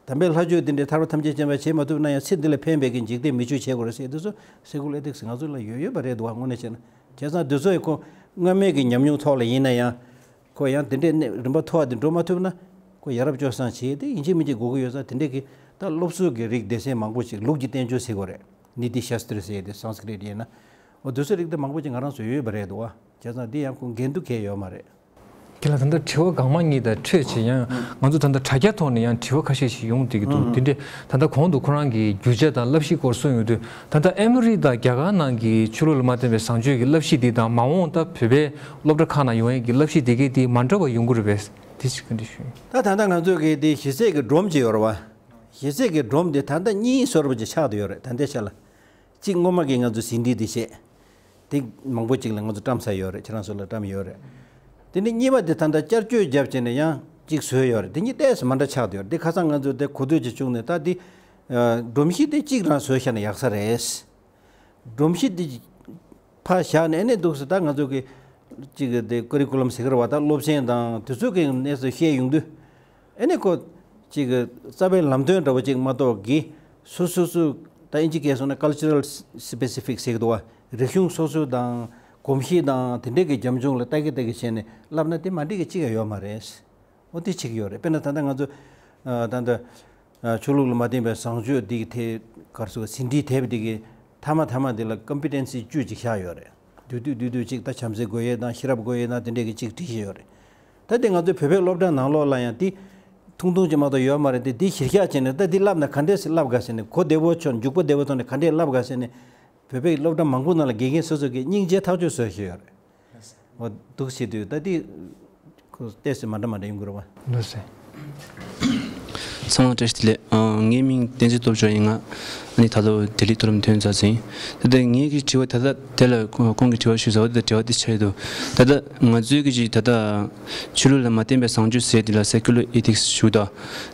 དམ་པའི་ལྷ་ཆོས་འདི་འདྲའི་ཐར་པ་ཐམས་ཅད་མཁྱེན་པ་བྱེད་མ་ཐུབ་ན་ཡང་། ཚེ་འདི་ལ་ཕན་པའི་གི་འཇིག་རྟེན་མི་ཆོས་བྱེད་དགོས་རེད་ཟེར། དེ་ཚོ་སེ་ཀུ་ལར་ཨེ་ཐིག་སི་ང་ཚོ་ལ་ཡོད་ཡོད་པ་རེད་འདུག་བ། དངོས་གནས་བྱས་ན། བྱས་ཙང་དེ་ཚོ་ཡི་ཁོ་སྔ་མའི་གི་ཉམས་མྱོང་ཐོག་ལ་ཡིན་ན་ཡང་། ཁོ་ཡང་དེ་འདྲའི་གནས་རིམ་པ་མཐོ་བ་དེ་འགྲོ་མ་ཐུབ་ན། ཁོ་ཡ་རབས་སྤྱོད་བཟང་བྱེད་དེ་ཡིན་གཅིག་མིན་གཅིག་དགོས་ཀྱི་ཡོད་ཙང་། དེ་འདྲའི་གི་ད་སློབ་གསོ་གི་རིགས་སྡེ་ཚན་མང་པོ་ཞིག། ལུགས་ཀྱི་བསྟན་བཅོས་ཟེར་དགོས་རེད། ནི་ཏི་ཤཱསྟྲ་ཟེར་དེ་སཾ་སྐྲྀཏ་ཡིན་ན། འོ་དེ་ཚོ་རིགས་དེ་མང་པོ་ཅིག་ང་རང་ཚོ་ཡོད་ཡོད་པ་རེད་འདུག་བ། བྱས་ཙང་འདི་ཡང་ཁོ་འགལ་འདུ་གང་ཡང་ཡོད་མ་རེད། ཁྱེད་ལ་ད་ལྟ་དྲི་བ་གང་མང་གཉིས་དང་འཕྲད་བྱས། ཡང་ང་ཚོ་ད་ལྟ་དྲ་རྒྱ་ཐོག་ནས་ཡང་དྲི་བ་ཁ་ཤས་ཤིག་ཡོང་བསྡད་ཀྱི་འདུག། ཨང་། དེ་འདྲས་ད་ལྟ་གོང་དུ་ཁོ་རང་གིས་རྒྱུ་ཆ་དང་བསླབ་གཞི་སྐོར་གསུངས་ཡོང་དུས། ད་ལྟ་ཨ་མི་རི་ཀ་དང་རྒྱ་གར་ནང་གི་ཆོས་ལུགས་ལ་མ་བརྟེན་པའི་བཟང་སྤྱོད་ཀྱི་བསླབ་གཞི་འདི་དང་། མ་འོངས་ད་བོད་པའི་སློབ་གྲྭ་ཁག་ནང་ཡོང་ཡས་ཀྱི་བསླབ་གཞི་འདི་གའི་འདི་མ་འདྲ་བ་ཡོང་གི་རེད་པས། དེ་ཅིག་བཀའ་འདྲི་ཞུ། ད་ད་ལྟ་ང་ཚོ་གི་འདི་གཞི་རྩའི་གི་སྒྲོམ་ཅིག་ཡོད་རེད་བ། གཞི་རྩའི་གི་སྒྲོམ་འདི་ད་ལྟ་གཉིས་བཟོ་འདྲ་པོ་ཅིག་ཆགས་བསྡད་ཡོད་རེད་ད་ལྟའི་ཆ་ལ། གཅིག་སྔོན་མ་གི་ང་ཚོ་ཟིན་བྲིས་འདི་བྱས། དེ་མང་པོ་ཅིག་ལ་ང་ཚོ་བཀྲམ་ཚར་ཡོད་རེད། ཁྱེད་རང་ཚོ་ལ་བཀྲམ་ཡོད་རེད། དེ་ནས་གཉིས་པ་དེ་ད་ལྟ་བསྐྱར་བཅོས་བརྒྱབ་བྱས་ནས་ཡང་གཅིག་བཟོས་ཡོད་རེད། དེ་གཉིས་ཏོག་ཙམ་མ་འདྲ་ཆགས་བསྡད་ཡོད་རེད། དེ་ཁ་སང་ང་ཚོ་དེ་གོ་ཐོས་ཅིག་བྱུང་ནས། ད་དེ་སྒྲོམ་གཞི་དེ་གཅིག་རང་བཟོས་བཞག་ན་ཡག་ས་རེད། སྒྲོམ་གཞི་དེ་ཕར་བཞག་ནས་ཨ་ནི་འདུག་སེ། ད་ང་ཚོ་གི་གཅིག་གི་དེ་ཀ་རི་ཀུ་ལམ་ཟེར་གི་རེད་བ། ད་སློབ་ཚན་དང་དེ་ཚོ་གི་གནས་སུ་བཤད་ཡོང་དུས། ཨ་ནི་ཁོ་གཅིག་གི་རྩ་བའི་ལམ་སྟོན་འདྲ་བོ་ཅིག་མ་གཏོགས་གི། སོ་སོ་སོ་ད་ཨིན་ཇི་སྐད་སོང་ན་cultural specific ཟེར་གི་འདུག་བ། རིག་གཞུང་སོ་སོ་དང་གོམས་གཤིས་དང་དེ་འདྲས་ཀྱི་རྒྱབ་ལྗོངས་ལ་ལྟ་གི་ལྟ་གི་བྱས་ནས་བསླབ་ན་དེ་མ་འགྲིག་གི་གཅིག་ཡང་ཡོད་མ་རེད། འོ་དེ་བྱེད་ཀྱི་ཡོད་རེད། དཔེར་ན་ད་ལྟ་ང་ཚོ་ཨ་ད་ལྟ་ཨ་ཆོས་ལུགས་ལ་མ་བརྟེན་པའི་བཟང་སྤྱོད་འདི་གི་ཐད་ག་རེ་ཟེར། ཟིན་བྲིས་དེབ་འདི་གི་མཐའ་མ་མཐའ་མ་འདི་ལ་ཀམ་པི་ཊེན་སི་བཅུ་ཅིག་བཞག་ཡོད་རེད། བསྡུས་བསྡུས་བསྡུས་བསྡུས་ཅིག་ད་བྱམས་བརྩེ་དགོས་ཡས་དང་ཤེས་རབ་དགོས་ཡས་དང་དེ་འདྲས་ཀྱི་ཅིག་བྲིས་བཞག་ཡོད་རེད། ད་དེ་ང་ཚོའི་བོད་པའི་སློབ་གྲྭ་ནང་ལོགས་ལ་ཡང་དེ་ཐུང་ཐུང་ཅིག་མ་གཏོགས་ཡོད་མ་རེད་དེ། དེ་གཞིར་བཞག་བྱས་ནས་ད་དེ་བསླབ་ན་ག་འདྲས་སེ་བསླབ་དགའ་ཟེར་ནས། གོ་བདེ་བོ་ཆོག་འཇུག་པ་བདེ་བོ་ཐོག་ནས་ག་འདྲས་བསླབ་དགའ་ཟེར་ནས། བོད་པའི་སློབ་གྲྭ་མང་པོ་ནང་ལ་དགེ་རྒན་སོ་སོ་གིས་སྙིང་རྗེ་ཐག་གཅོད་བཟོས་བཞག་ཡོད་རེད། འོ་འདུག་བྱེད་དུས་ད་དེ་ཁོ་ཏོག་ཙམ་མ་འདྲ་མ་འདྲ་ཡོང་གི་རེད་བ། ལགས་སོ། ཚང་མ་བཀྲ་ཤིས་བདེ་ལེགས། ཨ་ངའི་མིང་བསྟན་འཛིན་སྟོབས་འབྱོར་ཡིན། ང་ ཨ་ནི་ད་ལོ་ལྡི་ལི་མཐོ་རིམ་ཐོན་ཚར་ཟིན། ད་ལྟ་ངེད་ཀྱི་དྲི་བ་ད་ལྟ་དེ་ལ་ཁོང་གིས་དྲི་བ་ཞུས་ཚར་བ་དེ་དང་འབྲེལ་བ་དེ་ཆགས་ཡོད་འདུག་ད་ལྟ་ང་ཚོའི་གི་ཅིག་ད་ལྟ་ཆོས་ལུགས་ལ་མ་བརྟེན་པའི་བཟང་སྤྱོད་ཟེར་དེ་ལ་སེ་ཀུ་ལར་ཨེ་ཐིག་སི་ཞུ་དང་།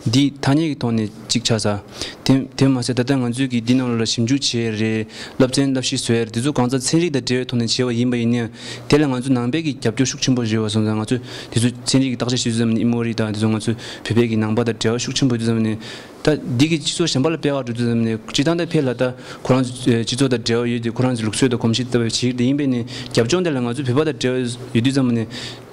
འདི་ཐ་སྙད་ཀྱི་ཐོག་ནས་གཅིག་ཆགས་ས། དེ་དེ་མ་ཟད་ད་ལྟ་ང་ཚོས་ཀྱི་འདི་ནང་ལོགས་ལ་ཞིབ་འཇུག་བྱས་རེད། སློབ་ཚན་བསླབ་གཞི་བཟོས་རེད། དེ་ཚོ་གང་ཟག་ཚན་རིག་དང་འབྲེལ་བའི་ཐོག་ནས་བྱས་པ་ཡིན་པ་ཡིན་ན་ཡང་། དེ་ལ་ང་ཚོ་ནང་པའི་གི་རྒྱབ་སྐྱོར་ཤུགས་ཆེན་པོ་ཡོད་པ་སོང་ཙང་། ང་ཚོས་དེ་ཚོ་ཚན་རིག་གི་བརྟག་དཔྱད་བྱེད་དུས་ཙམ་ནས་ཨི་མོ་རི་དང་དེ་ཚོ་ང་ཚོ་བོད་པའི་གི་ནང་པ་དང་འབྲེལ་བ་ཤུགས་ཆེན་པོ་ཡོད་དུས་ཙམ་ནས། ད་འདི་གི་སྤྱི་ཚོགས་གཞན་པ་ལ་སྤེལ་བ་འགྲོ་དུས་ཙམ་ནས། སྤྱིར་བཏང་ད་ཕལ་ཆེར་ད་ཁོ་རང་ཚོ་སྤྱི་ཚོགས་དང་འབྲེལ་བ་ཡོད་དེ། ཁོ་རང་ཚོའི་ལུགས་སྲོལ་དང་གོམས་གཤིས་ལྟ་བུ་ཞིག་དེ་ཡིན་པས་ནས། རྒྱབ་ལྗོངས་དེ་ལ་ང་ཚོ་བོད་པ་དང་འབྲེལ་བ་ཡོད་དུས་ཙམ་ནས།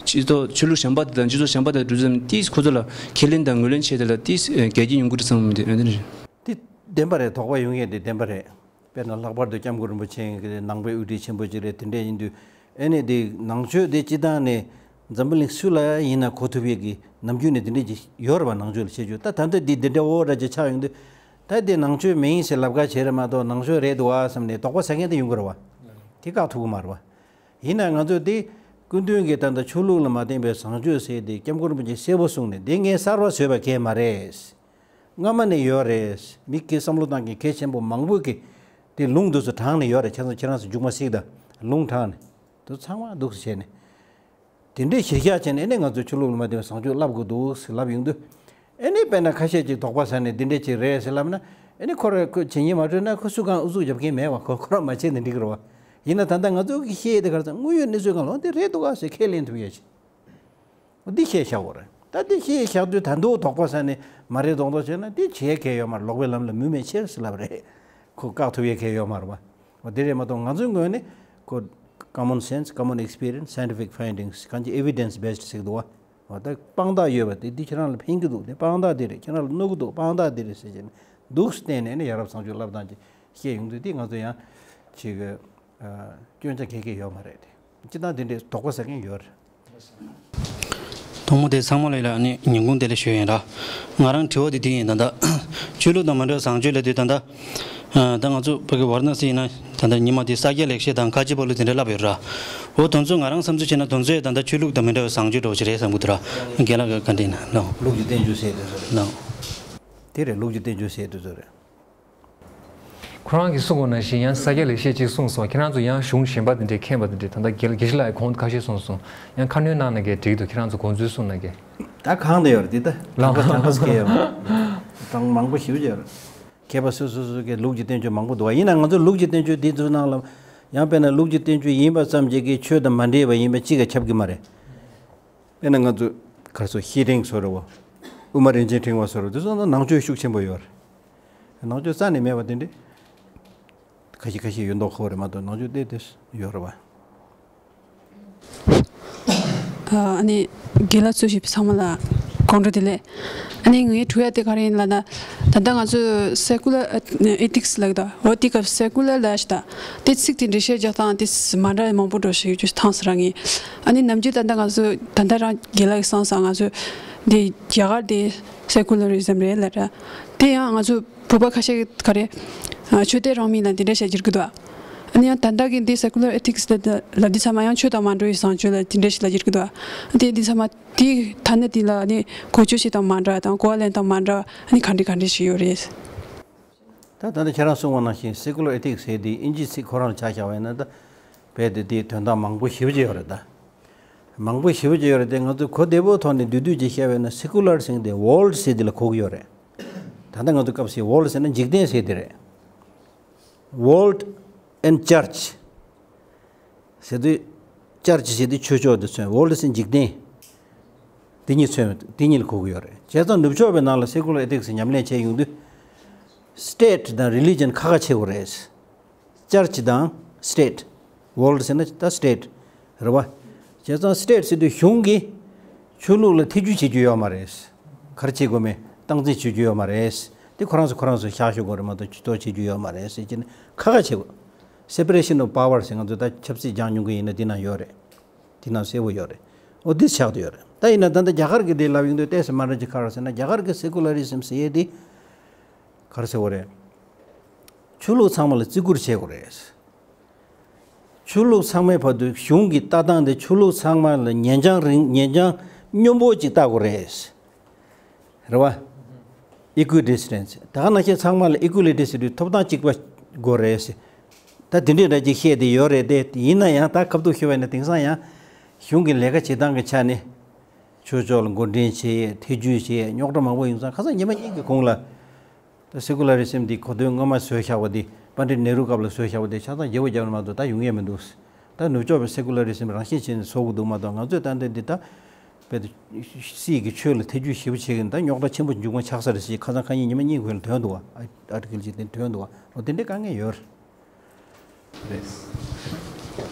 སྤྱི་ཚོགས་ཆོས་ལུགས་གཞན་པ་དེ་དང་སྤྱི་ཚོགས་གཞན་པ་དང་འགྲོ་དུས་ཙམ་ནས། ཏིས་ཁོ་ཚོ་ལ་ཁས་ལེན་དང་ངོས་ལེན་བྱས་དེ་ལ་ཏིས་གལ་ཆེན་ཡོང་གི་རེད་བསམ་གི་འདུག་ཨ་ནི་རེད། དེ་བདེན་པ་རེད། དོགས་པ་ཡོང་ཡས་དེ་བདེན་པ་རེད། དཔེར་ན་ལྷག་པར་དུ་སྐྱབས་མགོན་རིན་པོ་ཆེ་གི་ནང་པའི་དབུ་ཁྲིད་ཆེན་པོ་ཅིག་རེད། དེ་འདྲ་ཡིན་དུས། ཨེ་ནི་དེ་ནང་ཆོས་དེ་སྤྱིར་བཏང་ནས་འཛམ་བུ་གླིང་སུ་ལ་ཡིན་ན་གོ་ཐུབ་ཡས་ཀྱི་ནམ་རྒྱུན་ནས་དེ་འདྲ་ཅིག་ཡོད་རེད་པ། ནང་ཆོས་ལ་བྱེད་རྒྱུ། ད་ད་ལྟ་འདི་འདི་འདྲ་འོ་འདྲ་ཅིག་ཆགས་ཡོང་དུས། ད་དེ་ནང་ཆོས་མ་ཡིན་ཟེར་ལབ་ཁ་བྱས་རེད་མ་གཏོགས། ནང་ཆོས་རེད་འདུག་ཨ་བསམ་ནས་དོགས་པ་ཟ་མཁན་དེ་ཡོང་གི་རེད་པ། དེ་བཀག་ཐུབ་ཀྱི་མ་རེད་པ། ཡིན་ན་ང་ཚོས་དེ་སྐུ་མདུན་གྱིས་ད་ལྟ་ཆོས་ལུགས་ལ་མ་བརྟེན་པའི་བཟང་སྤྱོད་ཟེར་དེ་སྐྱབས་མགོན་རིན་པོ་ཆེས་གསལ་པོ་གསུངས་ནས། དེ་ངས་གསར་པ་བཟོས་པ་གང་ཡང་མ་རེད། སྔ་མ་ནས་ཡོད་རེད། མི་གིས་བསམ་བློ་བཏང་མཁན་གལ་ཆེན་པོ་མང་པོ་གིས་དེ་ལུང་འདི་ཚོ་དྲངས་ནས་ཡོད་རེད། ཁྱེད་ཚོ་ཁྱེད་རང་ཚོ་མཇུག་མ་གཟིགས་དང་། ལུང་དྲངས་ནས། དེ་ཚོ་ཚང་མ་འདུག་སེ་བྱས་ནས། དེ་འདྲའི་གཞིར་བཞག་བྱས་ནས། ཨེ་ནས་ང་ཚོས་ཆོས་ལུགས་ལ་མ་བརྟེན་པའི་བཟང་སྤྱོད་བསླབ་དགོས་འདུག་ཟེར་ལབ་ཡོང་དུས། ཨེ་ནས་དཔེར་ན་ཁ་ཤས་ཅིག་དོགས་པ་ཟ་ནས་འདི་འདྲ་ཅིག་རེད་ཟེར་ལབ་ན། ཨེ་ནས་ཁོ་རང་ཁོ་བྱེད་སྙིང་མ་འདོད་ན་ཁོ་སུ་གང་ཨུ་ཚུགས་རྒྱབ་མཁན་མེད་པ། ཁོ་ཁོ་རང་མ་བྱས་ན་འགྲིག་གི་རེད་པ། ཡིན་ན་ད་ལྟ་ང་ཚོ་གིས་བཤད་ཡས་དེ་ག་རེ་ཟེར། དངོས་ཡོད་གནས་ཚུལ་སྒང་ལ་འདི་རེད་འདུག་ག་ཟེར་ཁས་ལེན་ཐུབ་ཡས་ཅིག་འདི་བཤད་བཞག་དགོས་རེད། ད་འདི་བཤད་བཞག་དུས་ད་དུང་དོགས་པ་ཟ་ནས་མ་རེད་མདོག་མདོག་བྱས་ན་འདི་བྱེད་ཡས་གང་ཡང་ཡོད་མ་རེད། ལོག་པའི་ལམ་ལ་མུ་མེད་ཕྱིར་ཟེར་ལབ་རེད། ཁོ་བཀག་ཐུབ་ཡས་གང་ཡང་ཡོད་མ་རེད་པ། འོ་དེ་རེད་མ་གཏོགས། ང་ཚོའི་ངོས་ནས་ཁོ་common sense, common experience, scientific findings, གང་ཅི་evidence based ཟེར་གི་འདུག་པ། འོ་ད་དཔང་རྟགས་ཡོད་པ་དེ། འདི་ཁྱེད་རང་ལ་ཕན་གྱི་འདུག་དེ་དཔང་རྟགས་འདི་རེད། ཁྱེད་རང་ལ་གནོད་ཀྱི་འདུག་དཔང་རྟགས་འདི་རེད་ཟེར་བྱས་ནས་འདུག་སེ་བསྟན་ནས་ནི་ཡ་རབས་བཟང་སྤྱོད་བསླབ་སྟངས་ཅིག་བཤད་ཡོང་དུས། དེ་ང་ཚོ་ཡང་ཅིག་གི་ཨ་སྐྱོན་ཆ་གང་ཡང་ཡོད་མ་རེད་དེ། སྤྱིར་བཏང་དེ་འདྲའི་དོགས་པ་ཟ་མཁན་ཡོད་རེད། ཐོག་མ་དེ་ཚང་མ་ལ་ཡིན་ལ་ཨ་ནི་ཉིན་གུང་དེ་ལ་ཞུ་ཡིན་ར། ང་རང་དྲི་བ་དེ་དེ་ཡིན། ད་ལྟ་ཆོས་ལུགས་དང་མ་འབྲེལ་བའི་བཟང་སྤྱོད་ལབ་དུས། ད་ལྟ་ཨ་ད་ང་ཚོ་ཕ་གི་ཝཱ་ར་ཎ་སི་ཡིན་ན་ད་ལྟ་ཉི་མ་དེ་ས་སྐྱ་ལེགས་བཤད་དང་ཁ་ཆེ་པོ་ལོ་དེ་འདྲ་ལབ་ཡོད་ར། འོ་དེ་ཚོ་ང་རང་བསམ་ཚུལ་བྱས་ན་དེ་ཚོ་ད་ལྟ་ཆོས་ལུགས་དང་མི་འབྲེལ་བའི་བཟང་སྤྱོད་འདྲ་བོ་ཞིག་རེད་བསམ་གྱི་འདུག་ར། རྒན་ལགས་ཀྱིས་བཀའ་འདྲི་གནང་ལོ། ལུགས་ཀྱི་བསྟན་བཅོས་ཟེར་དེ་ཚོ་རེད། ལོ། དེ་རེད། ལུགས་ཀྱི་བསྟན་བཅོས་ཟེར་དེ་ཚོ་རེད། ཁོ་རང་གིས་གསུང་གོ་ནང་བཞིན་ཡང་ས་སྐྱ་ལེགས་བཤད་ཅིག་གསུངས་སོང་། ཁྱེད་རང་ཚོ་ཡང་གཞུང་གཞན་པ་དེ་འདྲས་མཁྱེན་པ་དེ་འདྲས། ད་ལྟ་དགེ་དགེ་བཤེས་ལགས་ཀྱིས་གོང་དུ་ཁ་ཤས་གསུངས་སོང་། ཡང་ཁ་སྣོན་གནང་ན་གི་འགྲིག་འདུག་ཁྱེད་རང་ཚོ་དགོངས་ཚུལ་གསུངས་ན་གི། ད་གང་དེ་ཡོད་རེད། དེ་ད་ལ་གང་ག་གང་ག་སྐད་ཡོད་རེད། གྲངས་མང་པོ་ཞེ་པོ་ཅིག་ཡོད་རེད། མཁས་པ་སོ་སོ་སོ་སོ་གི་ལུགས་ཀྱི་བསྟན་བཅོས་མང་པོ་འདུག་པ། ཡིན་ན་ང་ཚོ་ལུགས་ཀྱི་བསྟན་བཅོས་འདི་ཚོའི་ནང་ལ་ཡང་དཔེར་ན་ལུགས་ཀྱི་བསྟན་བཅོས་ཡིན་པ་ཙམ་གྱིས་ཀྱི་ཆོས་དང་མ་འདྲེས་པ་ཡིན་པ་གཅིག་ཀྱང་ཁྱབ་ཀྱི་མ་རེད། དཔེར་ན་ང་ཚོ་ག་རེ་ཟེར། བཤེས་སྤྲིང་བཟོ་འདྲ་བོ། དབུ་མ་རིན་ཆེན་ཕྲེང་བ་བཟོ་འདྲ་བོ། དེ་ཚོ་ནང་ནང་ཆོས་ཤུགས་ཆེན་པོ་ཡོད་རེད། ནང་ཆོས་རྩ་ནས་མེད་པ་དེ་འདྲ་ཁ་ཤས་ཁ་ཤས་ཡོད་མདོག་ཁ་པོ་རེད་མ་གཏོགས། ནང་ཆོས་དེ་དེ་ཡོད་རེད་པ། ཨ་ནི་རྒན་ལགས་གཙོས་བྱས་པའི་ཚང་མ་ལ་དགོང་དྲོ་བདེ་ལེགས། ཨ་ནི་ངའི་དྲི་བ་དེ་ག་རེ་ཡིན་ལབ་ན། ད་ལྟ་ང་ཚོས་སེ་ཀུ་ལར་ཨེ་ཐིག་སི་ལབ་ཀྱི་འདུག་འོ་དེ་སྐབས་སེ་ཀུ་ལར་ལབ་ཤག་ད། དེ་ཚིག་དེ་འགྲེལ་བཤད་རྒྱག་སྟངས་དེ་མ་འདྲ་མང་པོ་འདྲ་བོ་ཞིག་ཡོད་རྒྱུ་མཐོང་སོང་ར་ངས། ཨ་ནི་ནམ་རྒྱུན་ད་ལྟ་ང་ཚོ་ད་ལྟ་རང་རྒན་ལགས་ཀྱིས་གསུངས་སོང་། ང་ཚོ་འདི་རྒྱ་གར་དེ་སེ་ཀུ་ལ་རི་ཛམ་རེད་ལབ་ར། དེ་ཡང་ང་ཚོ་བོད་པ་ཁ་ཤས་ག་རེ། ཨ་ཆོས་དད་རང་མོས་ལ་འདི་འདྲ་བྱས་བསྒྱུར་གྱི་འདུག་ཨ་ནི་ཡང་ད་ལྟ་གི་འདི་སེ་ཀུ་ལར་ཨེ་ཐིག་སི་ལབ་འདི་ཚང་མ་ཡང་ཆོས་དང་མ་འབྲེལ་བའི་བཟང་སྤྱོད་ལ་འདི་འདྲ་ཞིག་ལ་བསྒྱུར་གྱི་འདུག་ཨ་དེ་འདི་ཚང་མ་དེ་ཐ་སྙད་འདི་ལ་ཨ་ནི་གོ་ཆོད་བྱེད་སྟངས་མ་འདྲ་དང་། གོ་བ་ལེན་སྟངས་མ་འདྲ། ཨ་ནི་ག་འདྲ་ག་འདྲ་ཞིག་ཡོད་རེད། ད་ད་ལྟ་ཁྱེད་རང་གསུངས་པ་ནང་བཞིན་སེ་ཀུ་ལར་ཨེ་ཐིག་སི་ཟེར་དེ་དབྱིན་ཇིའི་ཚིག་ཁོ་རང་ལ་ཆ་བཞག་པ་ཡིན་ན། ད་རྦད་དེ་དེའི་དོན་དག་མང་པོ་ཞེ་པོ་ཅིག་ཡོད་རེད་ད། མང་པོ་ཞེ་པོ་ཅིག་ཡོད་རེད་དེ། ང་ཚོས་གོ་བདེ་པོའི་ཐོག་ནས་བསྡུས་བསྡུས་ཅིག་བཤད་པ་ཡིན་ན། སེ་ཀུ་ལར་ཟེར་དེ་ཝོརལ་ཌི་ཟེར་དེ་ལ་གོ་གི་ཡོད་རེད། ད་ལྟ་ང་ཚོ་སྐབས་སུ་ཝོརལ་ཌི་ཟེར་ན་འཇིག་རྟེན་ཟེར་དེ་རེད། World and Church ཟེར་དུས། Church ཟེར་དུས་ཆོས་ཕྱོགས་དེ་མཚོན། World ཟེར་འཇིག་རྟེན། དེ་གཉིས་མཚོན། དེ་གཉིས་ལ་གོ་གི་ཡོད་རེད། བྱས་ཙང་ནུབ་ཕྱོགས་པའི་ནང་ལ་སེ་ཀུ་ལར་ཨེ་ཐིག་སི་ཉམས་ལེན་བྱས་ཡོང་དུས། State དང་Religion ཁ་ཁ་ཕྱེ་དགོས་རེད། Church དང་State། World ཟེར་ན་ད་State རེད་པ། བྱས་ཙང་State ཟེར་དུས་གཞུང་གིས་ཆོས་ལུགས་ལ་ཐེ་ཇུས་བྱེད་རྒྱུ་ཡོད་མ་རེད། ག་རེ་བྱེད་དགོས་མེད་སྟངས་འཛིན་བྱེད་རྒྱུ་ཡོད་མ་རེད། དེ་ཁོ་རང་ཚོ་ཁོ་རང་ཚོ་བཞག་ཞུ་དགོས་རེད་མ་གཏོགས། ཇུས་གཏོགས་བྱེད་རྒྱུ་ཡོད་མ་རེད་ཟེར་གྱི་ནས་ཁ་ཁ་བྱེད་དགོས། Separation of Power ཟེར། ང་ཚོ་ད་ཆབ་སྲིད་སྦྱངས་མྱོང་གི་ཡིན་ན་འདི་ན་ཡོད་རེད། འདི་ན་གསལ་པོ་ཡོད་རེད། འོ་འདི་ཆགས་བསྡད་ཡོད་རེད། ད་ཡིན་ན་ད་ལྟ་རྒྱ་གར་གྱི་འདི་ལབ་ཡོང་དུས་ཏོག་ཙམ་མ་འདྲ་ཅིག་ག་རེ་ཟེར་ན། རྒྱ་གར་གྱི་Secularism ཟེར་ཡས་འདི་ག་རེ་ཟེར་དགོས་རེད། ཆོས་ལུགས་ཚང་མ་ལ་བརྩི་བཀུར་བྱེད་དགོས་རེད། ཆོས་ལུགས་ཚང་མའི་བར་དུ་གཞུང་གི་ལྟ་སྟངས་དེ་ཆོས་ལུགས་ཚང་མ་ལ་ཉེ་འགྲམ་རིང་། ཉེ་འགྲམ་སྙོམས་པོ་ཅིག་ལྟ་དགོས་རེད། རེད་བ། equidistance། ད་ག་ནང་བཞིན་ཚང་མ་ལ་equality ཟེར་དུས་ཐོབ་ཐང་གཅིག་པ་དགོས་རེད་ཟེར། ད་དེ་འདྲའི་འདྲ་ཅིག་བཤད་དེ་ཡོད་རེད་དེ། ཡིན་ན་ཡང་ད་ཁ་ཐུག་ཞུ་བ་ཡིན་ན་དེང་སང་ཡང་གཞུང་གི་ལས་ཀ་བྱེད་སྟངས་ཀྱི་ཆ་ནས་ཆོས་ཕྱོགས་ལ་མགོ་འདྲེན་བྱེད་ཡས། ཐེ་ཇུས་བྱེད་ཡས། རྙོག་དྲ་མང་པོ་ཡོང་ཙང་ཁ་སང་ཉི་མ་གཉིས་ཀྱི་གོང་ལ། ད་secularism འདི་གོ་དོན་སྔོན་མ་བཟོས་བཞག་པ་འདི། པཎྜི་ཏ་ནེ་རུ་སྐབས་ལ་བཟོས་བཞག་པ་འདི་ཆ་ཚང་བརྗེ་པོ་རྒྱབ་ན་མ་གཏོགས་ད་ཡོང་ཡས་མི་འདུག། ད་ནུབ་ཕྱོགས་པའི་secularism རང་བཞིན་བྱས་ནས་བཟོ་དགོས་འདུག་མ་གཏོགས། ང་ཚོས་ད་ལྟ་འདི་ད་དཔེ་སྲིད་ཀྱི་ཆོས་ལ་ཐེ་ཇུས་ཞེ་པོ་བྱེད་ཀྱི་ཡིན། ད་རྙོག་དྲ་ཆེན་པོ་མཇུག་མ་ཆགས་ས་རེད་ཟེར། ཁ་སང་ཁ་ཉིན་ཉི་མ་གཉིས་གོང་ལ་ཐོན་འདུག་བ། ཨ་ཨར་ཊི་ཀལ་ཅིག་དེ་ཐོན་འདུག་བ། འོ་དེ་འདྲའི་དཀའ་ངལ་ཡོད་རེད།